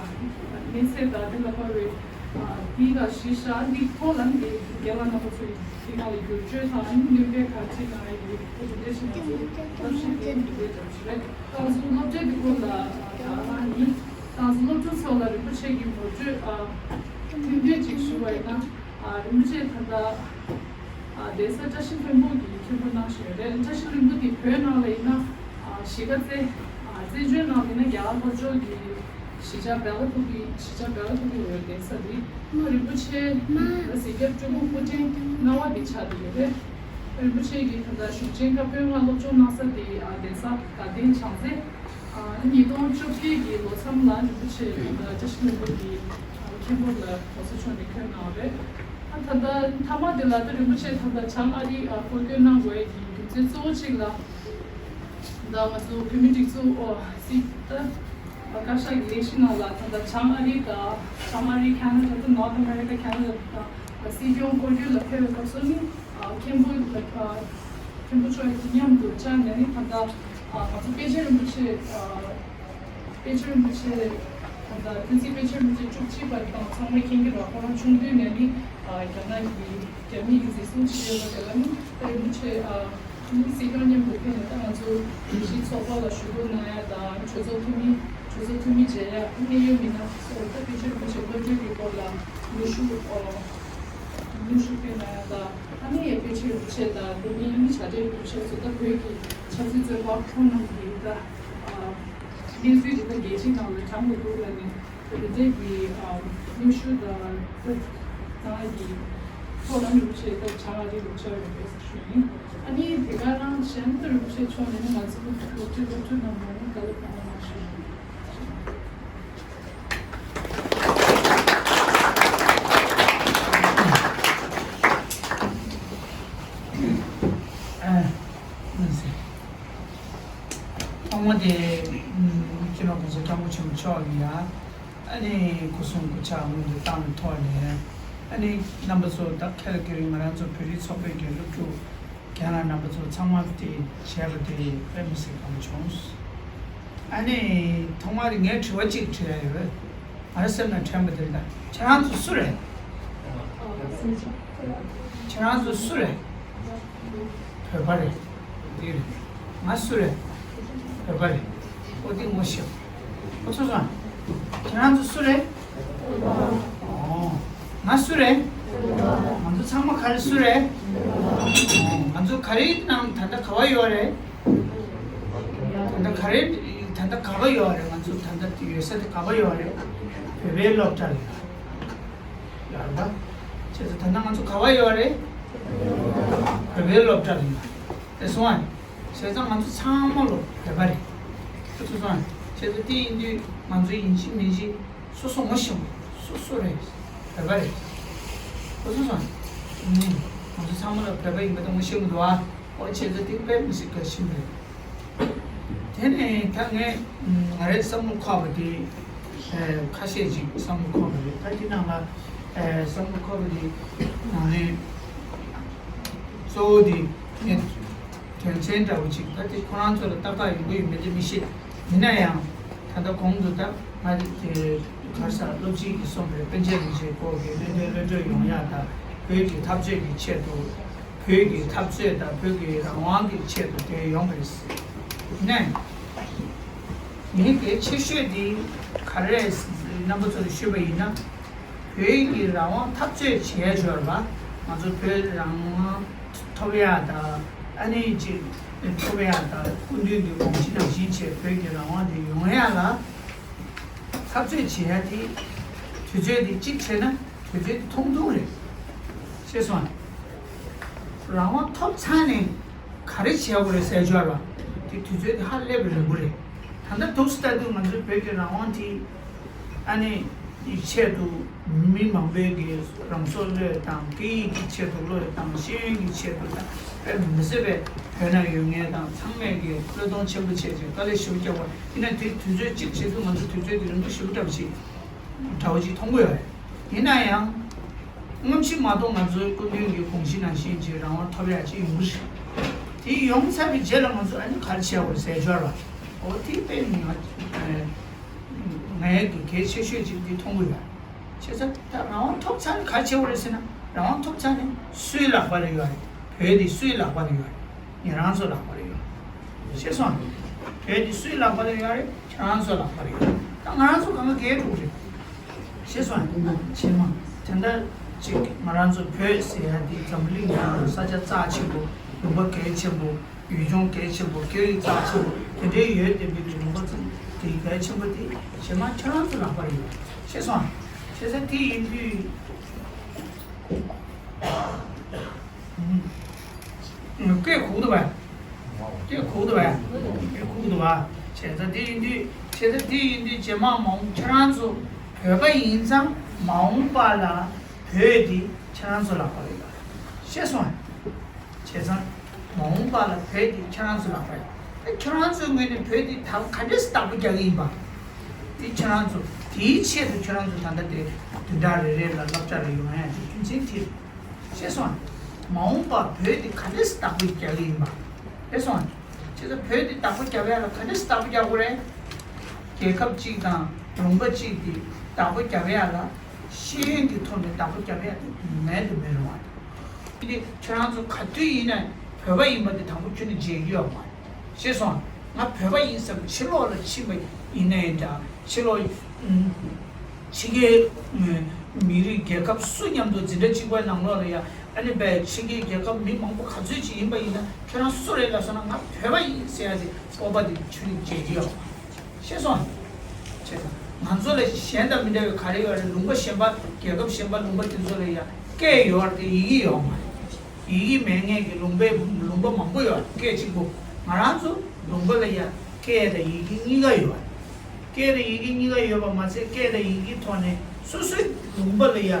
གནས་ཚད་དང་དེ་ལ་དཔག་པའི་འདི་ལ་གཞི་བཞག་འདི་ཐོག་ལ་འདི་རྒན་ལགས་རྣམ་པ་ཚོ་ཡིས་འདི་ནང་ལ་བསྒྱུར་བཅོས་དང་སྣོན་པའི་ག་རེ་བྱེད་གནང་ཡ་ཡོད་དེ་འདྲ་ཞིག་ང་ཚོ་བསླབ་གཞི་འདི་འདི་འདྲ་འདྲ་ཞིག་རེད། ད་ང་ཚོ་སློབ་གྲྭའི་འདི་སྐོར་ལ་ད་ང་ཡིན། ད་ང་ཚོ་སློབ་ཕྲུག་ཚོ་ལ་རིན་པོ་ཆེ་གི་ངོ་སྤྲོད་ཐུང་ཐུང་ཅིག་ཞུ་བ་ཡིན་ན། རིན་པོ་ཆེ་ད་ལྟ་གདན་ས་བཀྲ་ཤིས་ལྷུན་པོ་གི་མཁན་པོ་གནང་བཞིན་ཡོད་རེད། བཀྲ་ཤིས་ལྷུན་པོ་འདི་བོད་ནང་ལ་ཡིན་ན་གཞིས་ཀ་རྩེ། བཙན་བྱོལ་ནང་ལ་ཡིན་ན་རྒྱ་གར་ལྷོ་ཕྱོགས་ཀྱི་གཞིས་ཆགས་སྦེལ་ཀོབ་ཀྱི་གཞིས་ཆགས་སྦེལ་ཀོབ་ཀྱི་འོས་གདན་ས་འདི་སློབ་དཔོན་རིན་པོ་ཆེ་གཟིགས་རྒྱབ་སྤྲུལ་སྐུ་སྐུ་ཕྲེང་ལྔ་པ་འདི་ཆགས་བསྡད་ཡོད་རེད། རིན་པོ་ཆེ་གིས་ད་ལྟ་གཞུང་ཆེན་བཀའ་དཔོན་ལྔ་སློབ་སྦྱོང་གནང་ས་འདི་གདན་ས་དགའ་ལྡན་བྱང་རྩེ། ཉིས་སྟོང་བཅོ་བརྒྱད་ཀྱི་ལོ་མཚམས་ལ་རིན་པོ་ཆེ་བཀྲ་ཤིས་ལྷུན་པོ་གི་མཁན་པོ་ལ་གོང་ས་མཆོག་ནས་བསྐོས་གནང་བ་རེད། ད་ལྟ་མཐའ་མ་དེ་ལ་ད་རིན་པོ་ཆེ་ད་ལྟ་བྱང་ཨ་རི་འཁོར་སྐྱོད་གནང་དགོས་ཡས་ཀྱི་རྒྱུ་མཚན་གཙོ་བོ་གཅིག་ལ། ད་ང་ཚོ་བོད་མིའི་སྒྲིག་འཛུགས་ཨོ་སི་ད་བཀའ་ཤག་གི་ལས་གཞི་ནང་ལ་ད་ལྟ་བྱང་ཨ་རི་དང་བྱང་ཨ་རི་ཁ་ན་ཌ་དང་North America Canada དང་སྲིད་སྐྱོང་སྐོར་སྐྱོད་ལ་ཕེབས་པའི་སྐབས་སུ་ནི་མཁན་པོ་ལ་མཁན་པོ་མཆོག་གིས་མཉམ་དུ་བཅར་ནས་ནི་ད་ལྟ་ང་ཚོ་པཎ་ཆེན་རིན་པོ་ཆེ་པཎ་ཆེན་རིན་པོ་ཆེ་ད་ལྟ་བསྟན་འཛིན་པཎ་ཆེན་རིན་པོ་ཆེ་བཅུ་གཅིག་པ་དང་ཚང་མས་མཁྱེན་གྱི་རེད། ཁོ་རང་ཆུང་དུས་ནས་ནི་རྒྱ་ནག་གི་རྒྱ་མི་གིས་འཛིན་བཟུང་བྱས་ཡོད་པ་དེ་ལ་ནི་ད་རིན་པོ་ཆེ་ནི་སྲིད་སྐྱོང་མཉམ་དུ་ཕེབས་ནས་ད་ང་ཚོ་གཞིས་ཚོགས་པ་ལ་ཞུ་གཏུག་གནང་ཡ་དང་གྲོས་ཚོགས་འཐུས་མི་གྲོས་ཚོགས་འཐུས་མི་མཇལ་ཡ་གནད་ཡོད་མི་སྣ་སོགས་ད་པཎ་ཆེན་རིན་པོ་ཆེ་བཀའ་འགྱུར་གྱི་སྐོར་ལ་ནུས་ཤུགས་ནུས་ཤུགས་སྤེལ་གནང་ཡ་དང་ཨ་ནི་ཡ་པཎ་ཆེན་རིན་པོ་ཆེ་དང་དེ་མིན་ཨ་ནི་བྱ་བྲལ་རིན་པོ་ཆེ་སོགས་ད་བོད་ཀྱི་ཆབ་སྲིད་བཙོན་པ་ཁོང་རྣམས་ཀྱི་ད་གནས་ཚུལ་དེ་ད་རྒྱལ་སྤྱིའི་ནང་ལ་གྲངས་མི་འདུག་ལ་ནི། དེ་འདྲའི་གི་ཨ་ནུས་ཤུགས་དང་ད་ང་གི་ཐོག་ལ་རིན་པོ་ཆེ་ད་བྱ་བ་རེ་རུ་ཆགས་ཡོད་པའི་ཞུ་ཡིན། ཨ་ནི་དེ་ག་རང་གཞན་དུ་རིན་པོ་ཆེ་མཆོག་ནས་ནི་ང་ཚོ་སློབ་ཕྲུག་སློབ་ཕྲུག་རྣམས་ལ་ནི་བཀའ་སློབ་གནང་བ་ཞུ་ཡིན། ཨ་ནི་ཐོག་མ་དེ་སྤྱི་ནོར་༸གོང་ས་༸སྐྱབས་མགོན་ཆེན་པོ་མཆོག་གིས་ཡ། ཨ་ནི་སྐུ་སྲུང་སྐུ་ཕྱག་སྔོན་དུ་བཏང་བའི་ཐོག་ནས། ཨ་ནི་རྣམ་པ་ཚོ་ད་ཁ་ལ་ཀེ་རིང་ང་རང་ཚོ་བོད་རིགས་ཚོགས་པའི་རྒན་སློབ་ཕྲུག་རྒན་ལགས་རྣམ་པ་ཚོ་ཚང་མ་དེ་བྱས་པ་དེ་དཔེ་མི་སྲིད་དགའ་པོ་བྱུང་། ཨ་ནི་ཐོག་མར་ངས་དྲི་བ་གཅིག་དྲི་ཡ་ཡོད། ང་རང་སེམས་ནང་དྲན་པ་དེ་ལ་ཁྱེད་རང་ཚོ་སུ་རེད། ཁྱེད་རང་ཚོ་སུ་རེད། བོད་པ་རེད། འདི་རེད། ང་སུ་རེད། བོད་པ་རེད། ཨོ་འདི་ངོ་ཤེས། ཨོ་ཚོ་སོང་། ཁྱེད་རང་ཚོ་སུ་རེད། ཨོ། ང་སུ་རེད། ང་ཚོ་ཚང་མ་ག་རེ་སུ་རེད། ཨོ། ང་ཚོ་ག་རེ་ནང་ད་ལྟ་ག་བ་ཡོད་རེད། ག་རེ་ད་ལྟ་ག་པར་ཡོད་རེད། ང་ཚོ་ད་ལྟ་ཡོད་ས་དེ་ག་པར་ཡོད་རེད། བོད་པའི་སློབ་གྲྭ་ལ་ཡོད་རེད་པ། བྱས་ཙང་ད་ལྟ་ང་ཚོ་ག་པར་ཡོད་རེད། བོད་པའི་སློབ་གྲྭ་ལ་ཡོད་རེད། དེ་སོང་ཨ། བྱས་ཙང་ང་ཚོ་ཚང་མ་ལོ་བོད་པ་རེད། ཁྱེད་ཚོ་སོང་ཨ། བྱས་ཙང་དེ་ཡིན་དུས་ང་ཚོ་ཡིན་གཅིག་མིན་གཅིག་སོ་སོ་ངོ་ཤེས་དགོས། སོ་སོ་རེད། བོད་པ་རེད། ཁྱེད་ཚོ་སོང་ཨ། ང་ཚོ་ཚང་མ་ལོ་བོད་པ་ཡིན་པ་དེ་ངོ་ཤེས་དགོས་འདུག་ཨ། ཨོ་བྱས་ཙང་དེ་དཔེ་མི་སྲིད་གལ་ཆེན་པོ་རེད། དེ་ནས་ད་ངས་ང་རའི་བསམ་བློ་འཁོར་བ་དེ་ཁ་ཤས་ཅིག་བསམ་བློ་འཁོར་བ་རེད། ད་དེ་ནང་ལ་བསམ་བློ་འཁོར་བ་དེ་ང་རའི་གཙོ་བོ་དེ་ངས་དོན་ཚན་འདྲ་བོ་ཅིག་ད་དེ་ཁོ་རང་ཚོ་ལ་ཏག་ཏག་ཡོང་གི་ཡོད་མེད་དེ་མི་ཤེས། ཡིན་ན་ཡང་ད་ལྟ་གོང་དུ་ད་ང་དེ་ག་རེ་ཟེར་སློབ་སྤྱི་གིས་གསུངས་པའི་པཎ་ཆེན་རིན་པོ་ཆེའི་སྐོར་གྱི་གླེང་དོན་གླེང་གྲོས་ཡོང་ཡག་དང་བོད་ཀྱི་འཐབ་རྩོད་ཀྱི་ཆེད་དུ། བོད་ཀྱི་འཐབ་རྩོད་དང་བོད་ཀྱི་རང་དབང་གི་ཆེད་དུ་དེ་ཡོང་བ་རེད། ནས་ངས་གལ་ཆེ་ཤོས་དེ་ག་རེ་རེད། རྣམ་པ་ཚོར་ཞུས་པ་ཡིན་ན། བོད་ཀྱི་རང་དབང་འཐབ་རྩོད་བྱས་ཡོད་རེད་པ། ང་ཚོ་བོད་རང་དབང་ཐོབ་ཡག་དང་ཨ་ནི་ཅིག་ཐོབ་ཡག་དང་སྐུ་མདུན་གྱི་དགོངས་གཞི་ནང་བཞིན་བྱས་བོད་ཀྱི་རང་དབང་དེ་ཡོང་ཡག་ལ་འཐབ་རྩོད་བྱེད་ཡག་དེ་དུས་ཚོད་དེ་གཅིག་བྱས་ན། དུས་ཚོད་དེ་ཐུང་ཐུང་རེད། ཤེས་སོང་ཨ། རང་དབང་ཐོབ་ཚར་ནས་ག་རེ་བྱེད་དགོས་རེད་ཟེར་ཆོག་ལ། དེ་དུས་ཚོད་དེ་ཧ་ལས་པའི་རིང་པོ་རེད། ད་ལྟ་འདུག་སེ་ལྟ་དུས་ང་ཚོའི་བོད་ཀྱི་རང་དབང་དེ་ཨ་ནི་ཆེད་དུ་མི་མང་པོའི་གི་རང་སྲོག་བློས་བཏང་། སྐད་ཡིག་གི་ཆེད་དུ་བློས་བཏང་། ཤེས་ཡོན་གྱི་ཆེད་དུ་དང་དཔེ་མི་སྲིད་པའི་བོད་ནང་ཡོད་མཁན་དང་ཚང་མས་གི་བློས་གཏོང་ཆེན་པོ་བྱས་ཅིག་དཀའ་ལས་ཞེ་པོ་བརྒྱབ་པ་ཡིན་ན། དེ་དུས་ཚོད་གཅིག་བྱེད་དུས་ང་ཚོ་དུས་ཚོད་དེ་རིང་པོ་ཞེ་པོ་འདྲ་བ་ཞིག་འདྲ་བོ་ཅིག་མཐོང་གི་ཡོད་རེད། ཡིན་ན་ཡང་། སྔོན་ཆད་མ་གཏོགས་ང་ཚོའི་སྐུ་མདུན་གྱི་དགོངས་གཞི་ནང་བཞིན་གྱི་རང་དབང་ཐོབ་ཡག་ཅིག་ཡོང་གི་རེད། དེ་ཡོང་ཚར་བའི་རྗེས་ལ་ང་ཚོ་ཨ་ནི་ག་རེ་བྱེད་དགོས་རེད་ཟེར་ཆོག་ལ། འོ་དེ་དཔེ་ང་ངའི་གི་གལ་ཆེ་ཤོས་ཅིག་དེ་མཐོང་གི་ཡོད། བྱས་ཙང་ད་རང་དབང་ཐོབ་ཚར་ནས་ག་རེ་བྱེད་དགོས་རེད་ཟེར་ན། རང་དབང་ཐོབ་ཚར་ནས་སུའི་ལག་པ་ལ་ཡོད་རེད། བོད་དེ་སུའི་ལག་པ་ལ་ཡོད་རེད། ང་རང་ཚོ་ལག་པ་ལ་ཡོད་རེད། ཤེས་སོང་། བོད་དེ་སུའི་ལག་པ་ལ་ཡོད་རེད། ང་རང་ཚོ་ལག་པ་ལ་ཡོད་རེད། ད་ང་རང་ཚོ་གང་ག་གས་འགྲོ་གི་རེད། ཤེས་སོང་། ཕྱི་མ་དེ་འདྲ་ཅིག་ང་རང་ཚོ་བོད་ཟེར་ཡ་དེ་འཛམ་བུ་གླིང་ནང་ས་ཆ་རྩ་ཆེན་པོ། ལུང་པ་གལ་ཆེན་པོ། ཡུལ་ལྗོངས་གལ་ཆེན་པོ། སྐད་རིགས་རྩ་ཆེན་པོ་དེ་འདྲའི་ཡོད་བསྡད་པའི་ལུང་པ་ཚོ་དེ་གལ་ཆེན་པོ་དེ་ཕྱི་མ་ཁྱོད་རང་ཚོ་ལག་པ་ལ་ཡོད། ཤེས་སོང་། བྱས་ཙང་དེ་ཡིན་དུས། སྐད་གོ་གི་འདུག་བས། སྐད་གོ་གི་འདུག་བས། སྐད་གོ་གི་འདུག་བ། བྱས་ཙང་དེ་ཡིན་དུས། བྱས་ཙང་དེ་ཡིན་དུས་རྗེས་མ་མ་འོངས་ཁྱེད་རང་ཚོ་བོད་པ་ཡིན་ཙང་མ་འོངས་པ་ལ་བོད་འདི་ཁྱེད་རང་ཚོ་ལག་པ་ལ་ཡོད། ཤེས་སོང་ཨ། བྱས་ཙང་མ་འོངས་པ་ལ་བོད་འདི་ཁྱེད་རང་ཚོ་ལག་པ་ཡོད། ཁྱེད་རང་ཚོའི་ངོས་ནས་བོད་འདི་ད་ག་འདྲས་བདག་པོ་རྒྱག་གི་ཡིན་པ། དེ་ཁྱེད་རང་ཚོ་དེའི་ཆེད་དུ་ཁྱེད་རང་ཚོ་ད་ལྟ་དེ་བདུན་ཕྲག་རེ་རེ་ལ་སློབ་གྲྭ་ལ་ཡོང་ཡ་དེ་རྒྱུ་མཚན་དེ་རེད། ཤེས་སོང་། མ་འོངས་པར་བོད་འདི་ག་འདྲས་སེ་བདག་པོ་རྒྱག་གི་ཡིན་པ། ཤེས་སོང་། བྱས་ཙང་བོད་འདི་བདག་པོ་རྒྱབ་ཡ་ལ་ག་འདྲས་སེ་བདག་པོ་རྒྱག་དགོས་རེད། རྒྱལ་ཁབ་གཅིག་དང་ལུང་པ་གཅིག་འདི་བདག་པོ་རྒྱབ་ཡ་ལ་ཤེས་ཡོན་གྱི་ཐོག་ནས་བདག་པོ་རྒྱབ་ཡ་དེ་མེད་དུ་མི་རུང་བ་རེད། འདི་ཁྱེད་རང་ཚོ་ག་དུས་ཡིན་ན་བོད་པ་ཡིན་པ་འདི་དང་པོ་ཁྱོན་ནས་བརྗེད་རྒྱུ་ཡོད་མ་རེད། ཤེས་སོང་། ང་བོད་པ་ཡིན་བསམ་ཕྱི་ལོགས་ལ་ཕྱིན་པ་ཡིན་ན་ཡང་འདྲ། ཕྱི་ལོགས་ཕྱི་རྒྱལ་མི་རིགས་རྒྱལ་ཁབ་སུ་མཉམ་དུ་འཛིན་གྲྭ་གཅིག་པའི་ནང་ལོགས་ལ་ཡ་ཨ་ནི་བས་ཕྱི་རྒྱལ་རྒྱལ་ཁབ་མི་མང་པོ་ག་ཚོད་ཅིག་ཡིན་པ་ཡིན་ན་ཁྱོད་རང་སུ་རེད་ལབ་སོང་ན་ང་བོད་པ་ཡིན་ཟེར་ཡ་དེ་སྤོབས་པ་དེ་ཁྱོད་ནས་བརྗེད་རྒྱུ་ཡོད་མ་རེད། ཤེས་སོང་། ང་ཚོ་ལ་གཞན་དང་མི་འདྲ་བའི་ག་རེ་ཡོད་རེད། ལུང་པ་གཞན་པ་རྒྱལ་ཁབ་གཞན་པ་ལུང་པ་དེ་ཚོ་ལ་ཡ་སྐད་ཡོད་རེད་དེ་ཡི་གེ་ཡོད་མ་རེད། ཡི་གེ་མེད་མཁན་གྱི་ལུང་པའི་ལུང་པ་མང་པོ་ཡོད་རེད། སྐད་གཅིག་པོ། ང་རང་ཚོ་ལུང་པ་ལ་ཡ་སྐད་དང་ཡི་གེ་གཉིས་ཀ་ཡོད་རེད། སྐད་དང་ཡི་གེ་གཉིས་ཀ་ཡོད་པ་མ་ཟད་སྐད་དང་ཡི་གེའི་ཐོག་ནས་སོ་སོའི་ལུང་པ་ལ་ཡ་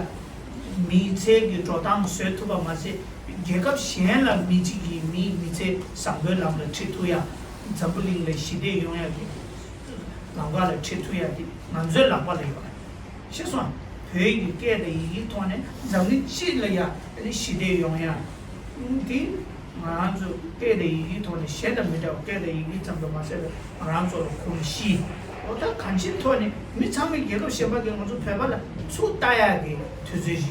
མི་ཚེ་གི་འགྲོ་སྟངས་བཟོ་ཐུབ་པ་མ་ཟད་རྒྱལ་ཁབ་གཞན་ལ་མི་གཅིག་གིས་མིའི་མི་ཚེ་བཟང་པོའི་ལམ་ལ་ཁྲིད་ཐུབ་ཡ། འཛམ་བུ་གླིང་ལ་ཞི་བདེ་ཡོང་ཡ་གི་ལམ་ཁ་ལ་ཁྲིད་ཐུབ་ཡ་དེ་ང་ཚོའི་ལག་པ་ལ་ཡོད་རེད། ཤེས་སོང་། བོད་ཀྱི་སྐད་དང་ཡི་གེའི་ཐོག་ནས་འཛམ་གླིང་སྤྱི་ལ་ཡ་ཞི་བདེ་ཡོང་ཡ། དེ་ང་རང་ཚོ་སྐད་དང་ཡི་གེའི་ཐོག་ནས་གཞན་དང་མི་འདྲ་བ་སྐད་དང་ཡི་གེ་ཙམ་དུ་མ་ཟད་པའི་ང་རང་ཚོ་ལ་གོམས་གཤིས། འོ་ད་གང་ཅིའི་ཐོག་ནས་མི་ཚང་མས་རྒྱལ་ཁབ་གཞན་པ་གིས་ང་ཚོ་བོད་པ་ལ་ཚུར་ལྟ་ཡག་གི་དུས་ཚོད་ཞིག་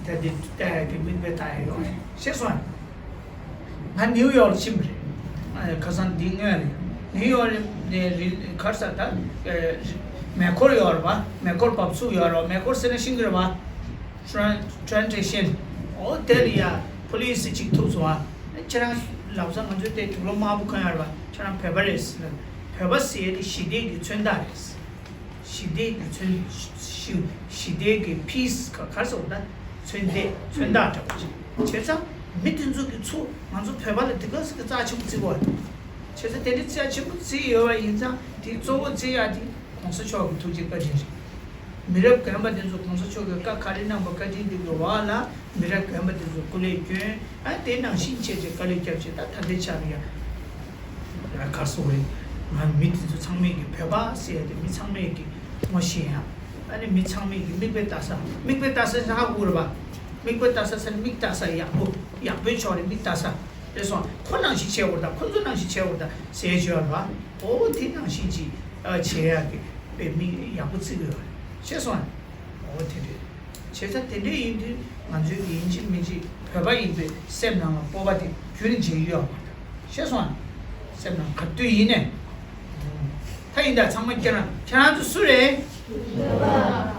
ད་འདི་ལྟ་ཡག་གི་མིག་དཔེ་ལྟ་ཡག་ཡོད་རེད། ཤེས་སོང་། ང་ནིའུ་ཡོག་ལ་ཕྱིན་པ་རེད། ཁ་སང་འདི་སྔོན་རེད། ནིའུ་ཡོག་ནས་རི་ག་རེ་ཟེར་ད། མེ་འཁོར་ཡོད་རེད་པ། མེ་འཁོར་འབབ་ཚུགས་ཡོད་རེད་པ། མེ་འཁོར་ཟེར་ན་ཤེས་ཀྱི་རེད་པ། ཊེན་ཊེན་ཊེ་ཤན། འོ་དེ་ལ་ཡ་པུ་ལི་སི་གཅིག་ཐུག་སོང་ཨ། ཁྱེད་རང་ལབ་ས་ང་ཚོའི་དེ་དུག་ལོག་དམར་པོ་གོན་ཡོད་རེད་པ། ཁྱེད་རང་བོད་པ་རེད་ཟེར། བོད་པ་ཟེར་ཡ་དེ་ཞི་བདེ་གི་མཚོན་རྟགས་རེད། ཞི་བདེ་གི་མཚོན་ཞི་ཞི་བདེ་གི་peace ག་ག་རེ་ཟེར་བ་ད་མཚོན་རྟགས་མཚོན་རྟགས་འདྲ་པོ་ཅིག་བྱས་ཙང་མི་དེ་ཚོ་གི་ཚུར་ང་ཚོ་བོད་པ་ལ་དེ་ག་ཟེ་གི་རྩ་ཆེན་པོ་བརྩི་དགོས་རེད། བྱས་ཙང་དེ་འདྲའི་རྩ་ཆེན་པོ་བརྩི་ཡོད་པ་ཡིན་ཙང་དེ་གཙོ་བོ་བརྩི་ཡ་དེ་གོང་ས་མཆོག་གི་ཐུགས་རྗེ་བཀའ་དྲིན་རེད། མི་རབས་རྒན་པ་དེ་ཚོ་གོང་ས་མཆོག་གིས་བཀའ་ག་རེ་གནང་པ་བཀའ་དྲིན་དེ་གི་འོག་ལ་མི་རབས་རྒན་པ་དེ་ཚོ་སྐུ་ལས་བསྐྱོན། ཨ་དེ་ནང་བཞིན་བྱས་བྱས་དཀའ་ལས་བརྒྱབ་བྱས་ད་ད་ལྟའི་ཆར་ཡ་ཡ་ག་སོ་རེད། ང་མི་དེ་ཚོ་ཚང་མས་ཀྱི་བོད་པ་ཟེར་ཡ་དེ་མི་ཚང་མས་ཀྱི་ངོ་ཤེས་ཡ། ཨ་ནི་མི་ཚང་མས་ཀྱི་མིག་དཔེ་ལྟ་ས་མིག་དཔེ་ལྟ་ས་ཟེར་ཧ་གོ་རེད་པ། མིག་དཔེ་ལྟ་ས་ཟེར་མིག་ལྟ་ས་ཡག་པོ་ཡག་པོའི་ཕྱོགས་ནས་མིག་ལྟ་ས། རེད་སོང་། ཁོ་ནང་བཞིན་བྱེད་དགོས་དང་ཁོ་ཚོ་ནང་བཞིན་བྱེད་དགོས་དང་ཟེར་བྱས་ཡོད་རེད་པ། ཨོ་དེ་ནང་བཞིན་གྱི་ཨ་བྱེད་ཡག་གི་དཔེ་མི་ཡག་པོ་བརྩི་གི་ཡོད་རེད། ཤེས་སོང་། ཨོ་དེ་རེད། བྱས་ཙང་དེ་འདྲ་ཡིན་དུས་ང་ཚོའི་ཡིན་གཅིག་མིན་གཅིག་བོད་པ་ཡིན་པའི་སེམས་ནང་ལ་སྤོབས་པ་དེ་རྒྱུན་བརྗེད་ཀྱི་ཡོད་མ་རེད། ཤེས་སོང་། སེམས་ནང་ག་དུས་ཡིན་ནས་ད་ཡིན་ད་ཚང་མ་ཁྱེད་རང་ཁྱེད་རང་ཚོ་སུ་རེད།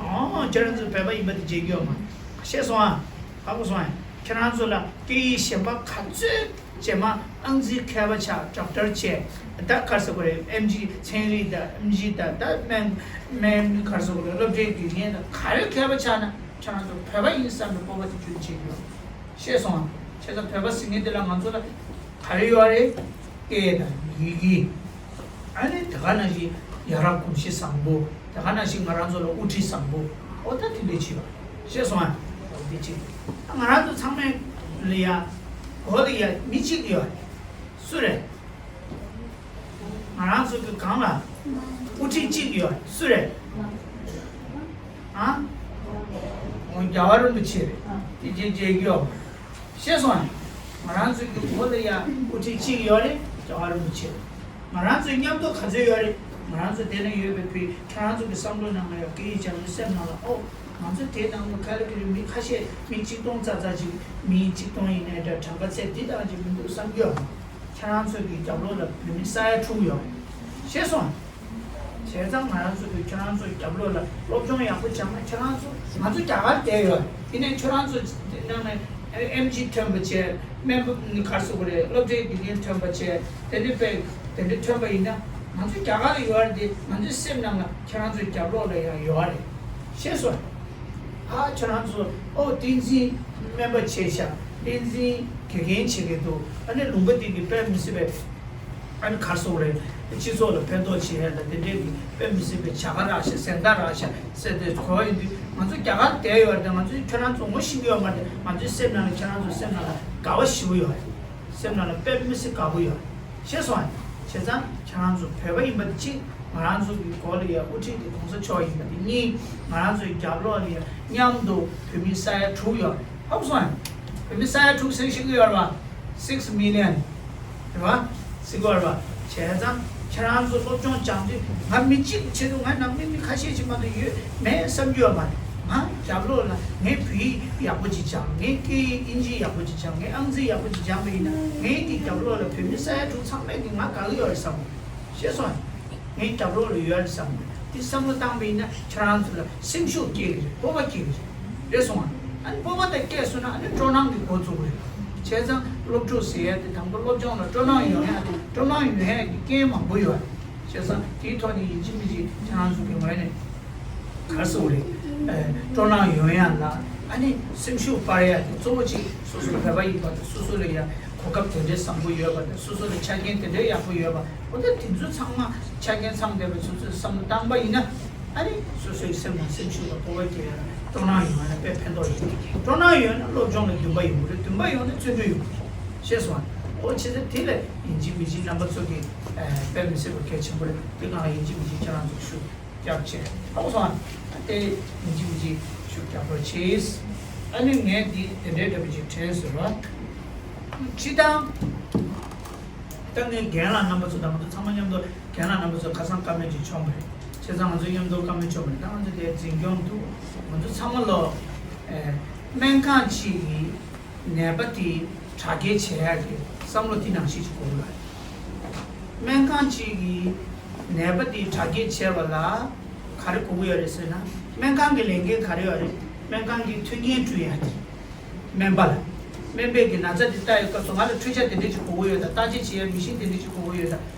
ཨོ་ཁྱེད་རང་ཚོ་བོད་པ་ཡིན་པ་དེ་བརྗེད་ཀྱི་ཡོད་མ་རེད། ཤེས་སོང་ཨ། ཧ་གོ་སོང་ཨ། ཁྱེད་རང་ཚོ་ལ་སྐད་ཡིག་གཞན་པ་ག་ཚོད་རྗེས་མ་ཨང་རྩིས་མཁས་པ་ཆགས་ཌོག་ཊར་བྱས་ད་ག་རེ་ཟེར་དགོས་རེད། ཨེམ་ཆི་ཚན་རིག་དང་ཨེམ་ཆི་དང་ད་སྨན་སྨན་ག་རེ་ཟེར་དགོས་རེད། སློབ་གྲྭའི་དགེ་རྒན་དང་ག་རེ་མཁས་པ་ཆགས་ན་ཁྱེད་རང་ཚོ་བོད་པ་ཡིན་བསམ་པའི་སྤོབས་པ་དེ་རྒྱུན་བྱེད་ཀྱི་ཡོད། ཤེས་སོང་ཨ། བྱས་ཙང་བོད་པ་ཟེར་མཁན་དེ་ལ་ང་ཚོ་ལ་ག་རེ་ཡོད་རེད། སྐད་དང་ཡི་གེ། ཨ་ནི་དེ་ག་ནང་བཞིན་ཡ་རབས་གོམས་གཤིས་བཟང་པོ། དེ་ག་ནང་བཞིན་ང་རང་ཚོ་ལ་དབུ་ཁྲིད་བཟང་པོ། ཨོ་ད་དེ་འདྲས་བྱེད་པ། ཤེས་སོང་ཨ། ཨོ་དེ་བྱེད། ང་རང་ཚོ་ཚང་མས་ལ་ཡ། གོ་ལ་ཡ་མི་གཅིག་ཡོད། སུ་རེད། ང་རང་ཚོ་གི་སྒང་ལ་དབུ་ཁྲིད་གཅིག་ཡོད། སུ་རེད། ཨ། འོ་རྒྱལ་བ་རིན་པོ་ཆེ་རེད། དེ་རྗེས་རྗེས་ཀྱི་ཡོད། ཤེས་སོང་ཨ། ང་རང་ཚོ་གི་གོ་ལ་ཡ་དབུ་ཁྲིད་གཅིག་ཡོད་རེད། རྒྱལ་བ་རིན་པོ་ཆེ་རེད། ང་རང་ཚོའི་མཉམ་དུ་ག་ཚོད་ཡོད་རེད། ང་རང་ཚོ་དེ་ན་ཡོད་པའི་བུ་ཁྱེད་རང་ཚོ་གི་བསམ་བློ་ནང་ལ་ཡ་སྐད་ཡིག་སྦྱང་བའི་སེམས་ནང་ལ་ཨོ། ང་ཚོ་དེ་ནང་ལ་ཁ་ལ་ཁ་ལ་མི་ཁ་ཤས་མི་གཅིག་སྟོང་ཙག་ཙག་ཅིག་མི་གཅིག་སྟོང་ཡིན་ནའི་འདྲ་གྲངས་ཀ་ཚད་འདི་ཙམ་ཅིག་མི་འདུག་བསམ་གྱི་ཡོད། ཁྱེད་རང་ཚོ་གི་རྒྱབ་ལོགས་ལ་བོད་མི་ས་ཡ་དྲུག་ཡོད། ཤེས་སོང་། བྱས་ཙང་ང་རང་ཚོ་གི་ཁྱེད་རང་ཚོ་རྒྱབ་ལོགས་ལ་སློབ་སྦྱོང་ཡག་པོ་སྦྱངས་ན་ཁྱེད་རང་ཚོ་ང་ཚོ་རྒྱ་གར་བསྡད་ཡོད། ཡིན་ནའི་ཁྱེད་རང་ཚོ་ནང་ནས་ཨེམ་ཆི་ཐོན་པ་བྱས་སྨན་པ་ག་རེ་ཟེར་དགོས་རེད། སློབ་གྲྭའི་དགེ་རྒན་ཐོན་པ་བྱས་དེ་འདྲའི་དཔེ་དེ་འདྲའི་ཐོན་པ་ཡིན་ན་ང་ཚོ་རྒྱ་གར་ལ་ཡོད་རེད་དེ་ང་ཚོའི་སེམས་ནང་ལ་ཁྱེད་རང་ཚོའི་རྒྱབ་ལོགས་ལ་ཡང་ཡོད་རེད། ཤེས་སོང་། ཨ་ཁྱེད་རང་ཚོ་ཨོ་བསྟན་འཛིན་སྨན་པ་བྱས་ཤག་བསྟན་འཛིན་དགེ་རྒན་བྱེད་ཀྱི་འདུག་ཨ་ནི་ལུང་པ་འདི་གི་དཔེ་མི་སྲིད་པའི་ཨ་ནི་ག་རེ་ཟེར་དགོས་རེད། སྤྱི་ཚོགས་ལ་ཕན་ཐོགས་བྱེད་ཡ་ལ་དེ་འདྲའི་གི་དཔེ་མི་སྲིད་པའི་བྱ་དགའ་རག་ཤག་གཟེངས་རྟགས་རག་ཤག་ཟེར་ཏེ་གོ་བ་ཡིན་དུས་ང་ཚོ་རྒྱ་གར་བསྡད་ཡོད་རེད་དེ་ང་ཚོས་ཁྱེད་རང་ཚོ་ངོ་ཤེས་ཀྱི་ཡོད་མ་རེད། ང་ཚོའི་སེམས་ནང་ལ་ཁྱེད་རང་ཚོའི་སེམས་ནང་ལ་དགའ་བ་ཞེ་པོ་ཡོད་རེད། སེམས་ནང་ལ་དཔེ་མི་སྲིད་དགའ་པོ་ཡོད། ཤེས་སོང་ཨ། བྱས་ཙང་ཁྱེད་རང་ཚོ་བོད་པ་ཡིན་པ་དེ་གཅིག་ང་རང་ཚོ་གི་གོ་ལ་ཡ་དབུ་ཁྲིད་དེ་གོང་ས་མཆོག་ཡིན་པ་དེ་གཉིས། ང་རང་ཚོའི་རྒྱབ་ལོགས་ལ་ཡ་མཉམ་དུ་བོད་མི་ས་ཡ་དྲུག་ཡོད་རེད། ཧ་གོ་སོང་ཨ། བོད་མི་ས་ཡ་དྲུག་ཟེར་ཤེས་ཀྱི་ཡོད་རེད་པ། Six million རེད་པ། ཟེར་གྱི་ཡོད་རེད་པ། བྱས་ཙང་ཁྱེད་རང་ཚོ་སློབ་སྦྱོང་སྦྱང་དུས་ང་མི་གཅིག་ཆེད་དུ་ང་ནང་མི་མི་ཁ་ཤས་ཤིག་མ་གཏོགས་ཡོད་མེད་བསམ་རྒྱུ་ཡོད་མ་རེད། ང་རྒྱབ་ལོགས་ལ་ངའི་བོད་ཡིག་ཡག་པོ་ཅིག་སྦྱངས། ངའི་སྐད་ཡིག་དབྱིན་ཇི་ཡག་པོ་ཅིག་སྦྱངས། ངའི་ཨང་རྩིས་ཡག་པོ་ཅིག་སྦྱངས་པ་ཡིན་ན་ངའི་གི་རྒྱབ་ལོགས་ལ་བོད་མི་ས་ཡ་དྲུག་ཚང་མས་ཀྱི་ང་དགའ་གི་ཡོད་རེད་བསམ། ཤེས་སོང་། ངའི་རྒྱབ་ལོགས་ལ་ཡོད་རེད་བསམ། འདི་བསམ་བློ་བཏང་པ་ཡིན་ན་ཁྱེད་རང་ཚོ་ལ་སེམས་ཤུགས་སྐྱེ་གི་རེད། སྤོབས་པ་སྐྱེ་གི་རེད། རེད་སོང་ཨ། ཨ་ནི་སྤོབས་པ་དང་སྐྱེས་སོང་ན་ཨ་ནི་སྤྲོ་སྣང་གི་འགོ་བཙུགས་རེད། བྱས་ཙང་སློབ་ཕྲུག་ཟེར་ཡ་དེ་དང་པོ་སློབ་སྦྱོང་ལ་སྤྲོ་སྣང་ཡོང་ཡ་དེ་སྤྲོ་སྣང་ཡོང་ཡ་གི་རྐྱེན་མང་པོ་ཡོད་རེད། བྱས་ཙང་དེའི་ཐོག་ནས་ཡིན་གཅིག་མིན་གཅིག་ཁྱེད་རང་ཚོ་གི་ངོས་ནས་ག་རེ་ཟེར་དགོས་རེད། ཨ། སྤྲོ་སྣང་ཡོང་ཡ་ལ་ཨ་ནི་སེམས་ཤུགས་སྤར་ཡ་དེ་གཙོ་བོ་གཅིག་སོ་སོ་བོད་པ་ཡིན་པ་དང་སོ་སོ་ལ་ཡ་གོ་སྐབས་དེ་འདྲའི་བཟང་པོ་ཡོད་པ་དང་སོ་སོ་ལ་ཆ་རྐྱེན་དེ་འདྲའི་ཡག་པོ་ཡོད་པ་འོ་ད་དེ་ཚོ་ཚང་མ་ཆ་རྐྱེན་ཚང་བསྡད་པའི་སོ་སོས་བསམ་བློ་བཏང་པ་ཡིན་ན་ཨ་ནི་སོ་སོའི་སེམས་ནང་སེམས་ཤུགས་དང་སྤོབས་པ་སྐྱེ་ཡ་ལ་སྤྲོ་སྣང་ཡོང་ཡ་ལ་དཔེ་ཕན་ཐོགས་ཡོད། སྤྲོ་སྣང་ཡོད་ན་སློབ་སྦྱོང་ལ་འདུན་པ་ཡོང་གི་རེད། འདུན་པ་ཡོང་ན་བརྩོན་འགྲུས་ཡོང་གི་རེད། ཤེས་སོང་ཨ། འོ་བྱས་ཙང་དེ་ལ་ཡིན་གཅིག་མིན་གཅིག་རྣམ་པ་ཚོ་གིས་དཔེ་མི་སྲིད་པ་གལ་ཆེན་པོ་རེད། དེ་གང་ལ་ཡིན་གཅིག་མིན་གཅིག་ཁྱེད་རང་ཚོ་ཤུགས་རྒྱབ་བྱས་ཧ་གོ་སོང་ཨ། དེ་ཡིན་གཅིག་མིན་གཅིག་ཤུགས་རྒྱབ་རོགས་བྱེད། ཨ་ནི་ངས་འདི་དེ་འདྲའི་འདྲ་པོ་ཅིག་དྲན་སོང་ར། སྤྱིར་བཏང་ད་ངས་རྒན་ལགས་རྣམ་པ་ཚོ་དང་ང་ཚོ་ཚང་མ་མཉམ་དུ་རྒན་ལགས་རྣམ་པ་ཚོ་ཁ་སང་བཀའ་མོལ་ཅིག་བྱུང་བ་རེད། བྱས་ཙང་ང་ཚོ་མཉམ་དུ་བཀའ་མོལ་བྱུང་བ་རེད། ད་ང་ཚོ་དེ་འཛིན་སྐྱོང་དུ་ང་ཚོ་ཚང་མ་ལོ་སྨན་ཁང་གཅིག་གི་ནད་པ་དེ་དྲག་སྐྱེད་བྱེད་ཡག་གི་བསམ་བློ་དེ་ནང་བཞིན་ཅིག་དགོས་ཀྱི་ཡོད་རེད། སྨན་ཁང་གཅིག་གི་ནད་པ་དེ་དྲག་སྐྱེད་བྱེད་པ་ལ་ག་རེ་དགོས་ཀྱི་ཡོད་རེད་ཟེར་ན། སྨན་ཁང་གི་ལས་འགན་ག་རེ་ཡོད་རེད། སྨན་ཁང་གི་མཐུན་རྐྱེན་བསྐྲུན་ཡག་དེ། སྨན་པ་ལ། སྨན་པས་ཀྱི་ན་ཚ་དེ་ལྟ་ཡི་སྐབས་སུ་ང་ལ་འཕྲུལ་ཆ་དེ་འདྲ་ཅིག་དགོས་ཀྱི་ཡོད་དང་བརྟག་དཔྱད་བྱེད་ཡག་མི་ཤིན་དེ་འདྲ་ཅིག་དགོས་ཀྱི་ཡོད་དང་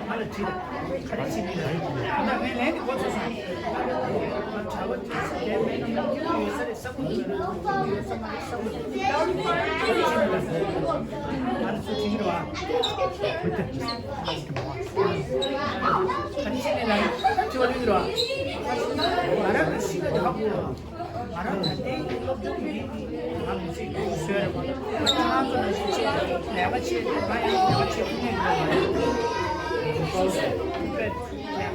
ང་ལ་དྲིས། ག་རེ་བྱེད་ཀྱི་ཡོད། ད་ངས་ལན་དེ་གོ་ཐུབ་སོང་། གྲྭ་པ་དེ་ཚོ་དེ་མེད་ན་སྐྱིད་པོ་ཡོད་ས་རེད། ས་ཁུག་ཡོད་ས་མ་རེད། ས་ཁུག་ཡོད་ས་མ་རེད། ས་ཁུག་ཡོད་ས་མ་རེད། ང་ཚོ་དྲིས་ཀྱི་རེད་བ། ག་རེ་བྱེད་ཀྱི་ལ་དྲི་བ་དྲིས་ཀྱི་རེད་བ། ང་རང་གི་ཤི་ཁ་དེ་ཧ་གོ་བ། ང་རང་ད་ལྟའི་སློབ་སྦྱོང་འདི་ང་མི་ཚེ་གི་བཟོས་རེད་པ། ང་ཁྱེད་རང་ཚོ་ནང་བཞིན་བྱས་ལས་ཀ་བྱས་ཏེ་ང་ཡང་ལས་ཀ་བྱེད་ཐུབ་མཁན་གྱི་ལས་ཀ་བྱས།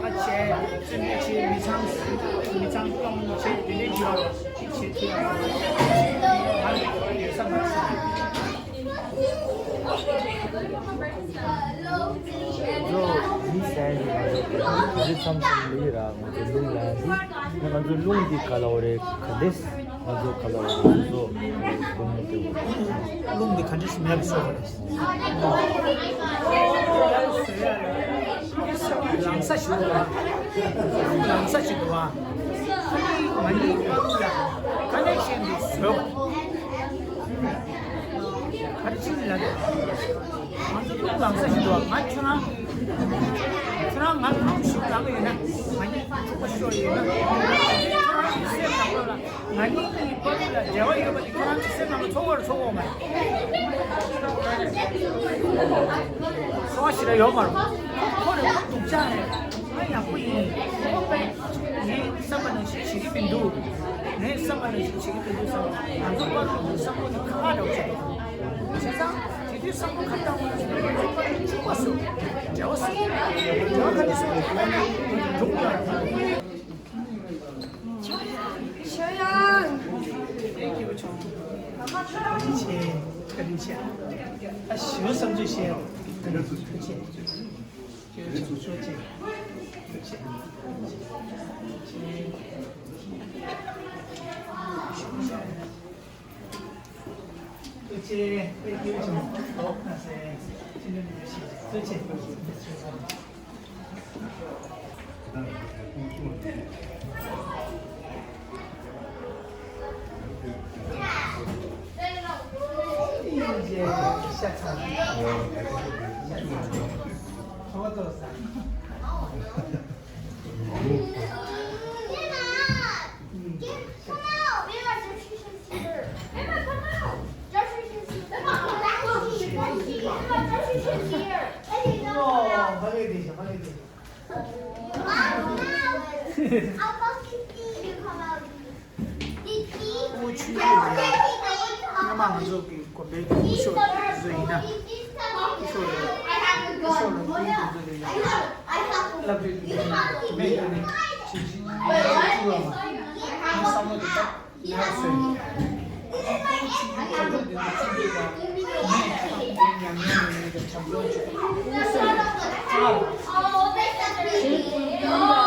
བཙོན་པ་བྱས། མི་ཚང་མི་ཚང་སྐྱོང་བྱས། དེ་འདྲའི་བྱས་པ་ཅིག་བྱེད་ཐུབ་ཡ་ང་ལ་ཡོད་ས་མ་རེད། ལོ་མི་སེར་ཡིན་པ་རེད། དེ་མཚམས་མཚམས་ལ་ཡི་ར་ང་ཚོ་རླུང་ལངས་འདུག་ང་ཚོ་རླུང་འདི་ག་ལ་བ་རེད། ག་འདྲས་ང་ཚོ་ག་ལ་བ་རེད། ང་ཚོ་རླུང་འདི་རླུང་འདི་ག་འདྲས་མེད་པ་བཟོ་བ་རེད། རླུང་ལངས་ས་ཞིག་འདུག་བ། རླུང་ལངས་ས་ཞིག་འདུག་བ། ང་གཉིས་ང་གཉིས་ཀ་ལ་ཀ་ནེག་ཤན་འདི་བཟོས། ག་རེ་བྱེད་ཀྱི་ལབ་དུས། ང་ཚོ་རླུང་ལངས་ས་ཞིག་འདུག་ང་ཁྱོད་རང་། ཁྱོད་རང་ང་རླུང་ཞིག་ལངས་ཡོད་ན། ང་གཉིས་ཐུག་པ་ཤོར་ཡོད་ན། ཁྱོད་རང་གི་སེམས་ནང་ལོགས་ལ་ང་གཉིས་ཀྱི་བར་ལ་འབྲེལ་བ་ཡོད་པ་དེ་ཁྱོད་རང་གི་སེམས་ནང་ལ་ཚོར་བ་རེད། ཚོར་བ་མ་རེད། ཚོར་བ་ཞིག་ལ་ཡོད་མ་རེད། ཁོ་རེ་ཁོ་སྡུག་ཅག་རེད། ང་ཡག་པོ་ཡིན། ཁོ་པས་ངས་བསམ་པ་ནང་བཞིན་བྱེད་ཀྱི་མི་འདུག་ངས་བསམ་པ་ནང་བཞིན་བྱེད་ཀྱི་མི་འདུག་བསམ། ང་ཚོ་པར་ལ་བསམ་བློ་དེ་ཁ་ཁ་འདྲ་བོ་བྱེད་དགོས། བྱས་ཙང་དེ་དུས་བསམ་བློ་ཁ་བཏང་བ་ན་ང་ཚོ་པར་ལ་འཁྲུག་པ་བཟོ། འབྲེལ་བ་བཟོ། འབྲེལ་བ་ག་འདྲ་བཟོ་ཡོད་ན་འདུག་ཡོད། ཆོས་དབྱངས། བཀའ་དྲིན་ཆེ། བཀའ་དྲིན་ཆེ། ད་ཞུ་བསམ་ཚུལ་བཤད། བཀའ་དྲིན་ཆེ། ཤ་ཚ། ཁ་བ་ཏོག་ས། ཨོ་ཆུང་ཆུང་ཡིན་ཡ། སྔོན་མ་ང་ཚོ་གི་དགོན་པའི་སྐུ་ཞབས་བཟོ་ཡིན་ན། སྐུ་ཞབས་ལ་སྐུ་ཞབས་ལ་སྐུའི་དགོན་པ་ལ་ཡང་བསླབ་བྱ་དེ་མེད་ཀྱང་ནི་ཆེ་ཆེ་ཆེ་ཆུང་བ་མ་ཡང་བསམ་བློ་དེ་དག་ཡར་སོན། ཁ་ཐུག་དེ་ཚོ་ཆུང་དུས་ལ་ངས་ཁ་ཐུག་དེ་ཉམས་མྱོང་ཡོད་ནས་ཀྱང་བྱམས་སྐྱོང་བྱེད་དགོས་སེམས་ལ་ཚ་ལ་གཞན་ཀུན་རྣམ་དག་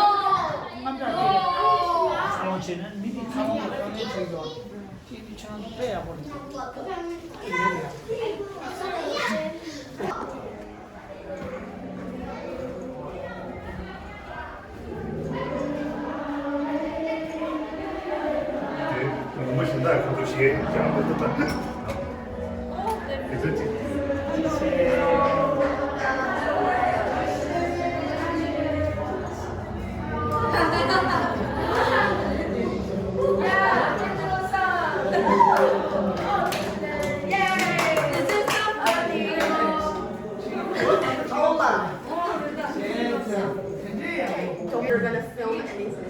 རྣམ་དག་དེ་འཚར་ལོངས་བྱས་ན་མི་དེ་འཚར་ལོངས་ལ་དཀའ་ངལ་འཕྲད་ཀྱི་ཡོད། ཁྱེད་ཀྱི་ཆང་དཔེ་ཡག་པོ་རེད། དེ་ངོ་མ་གཞན་དག་ཁོ་ཚོ་ཞེས་ཀྱང་མི་ཐུབ་པ། དེ་ཚོ་ཅིག We're gonna film anything.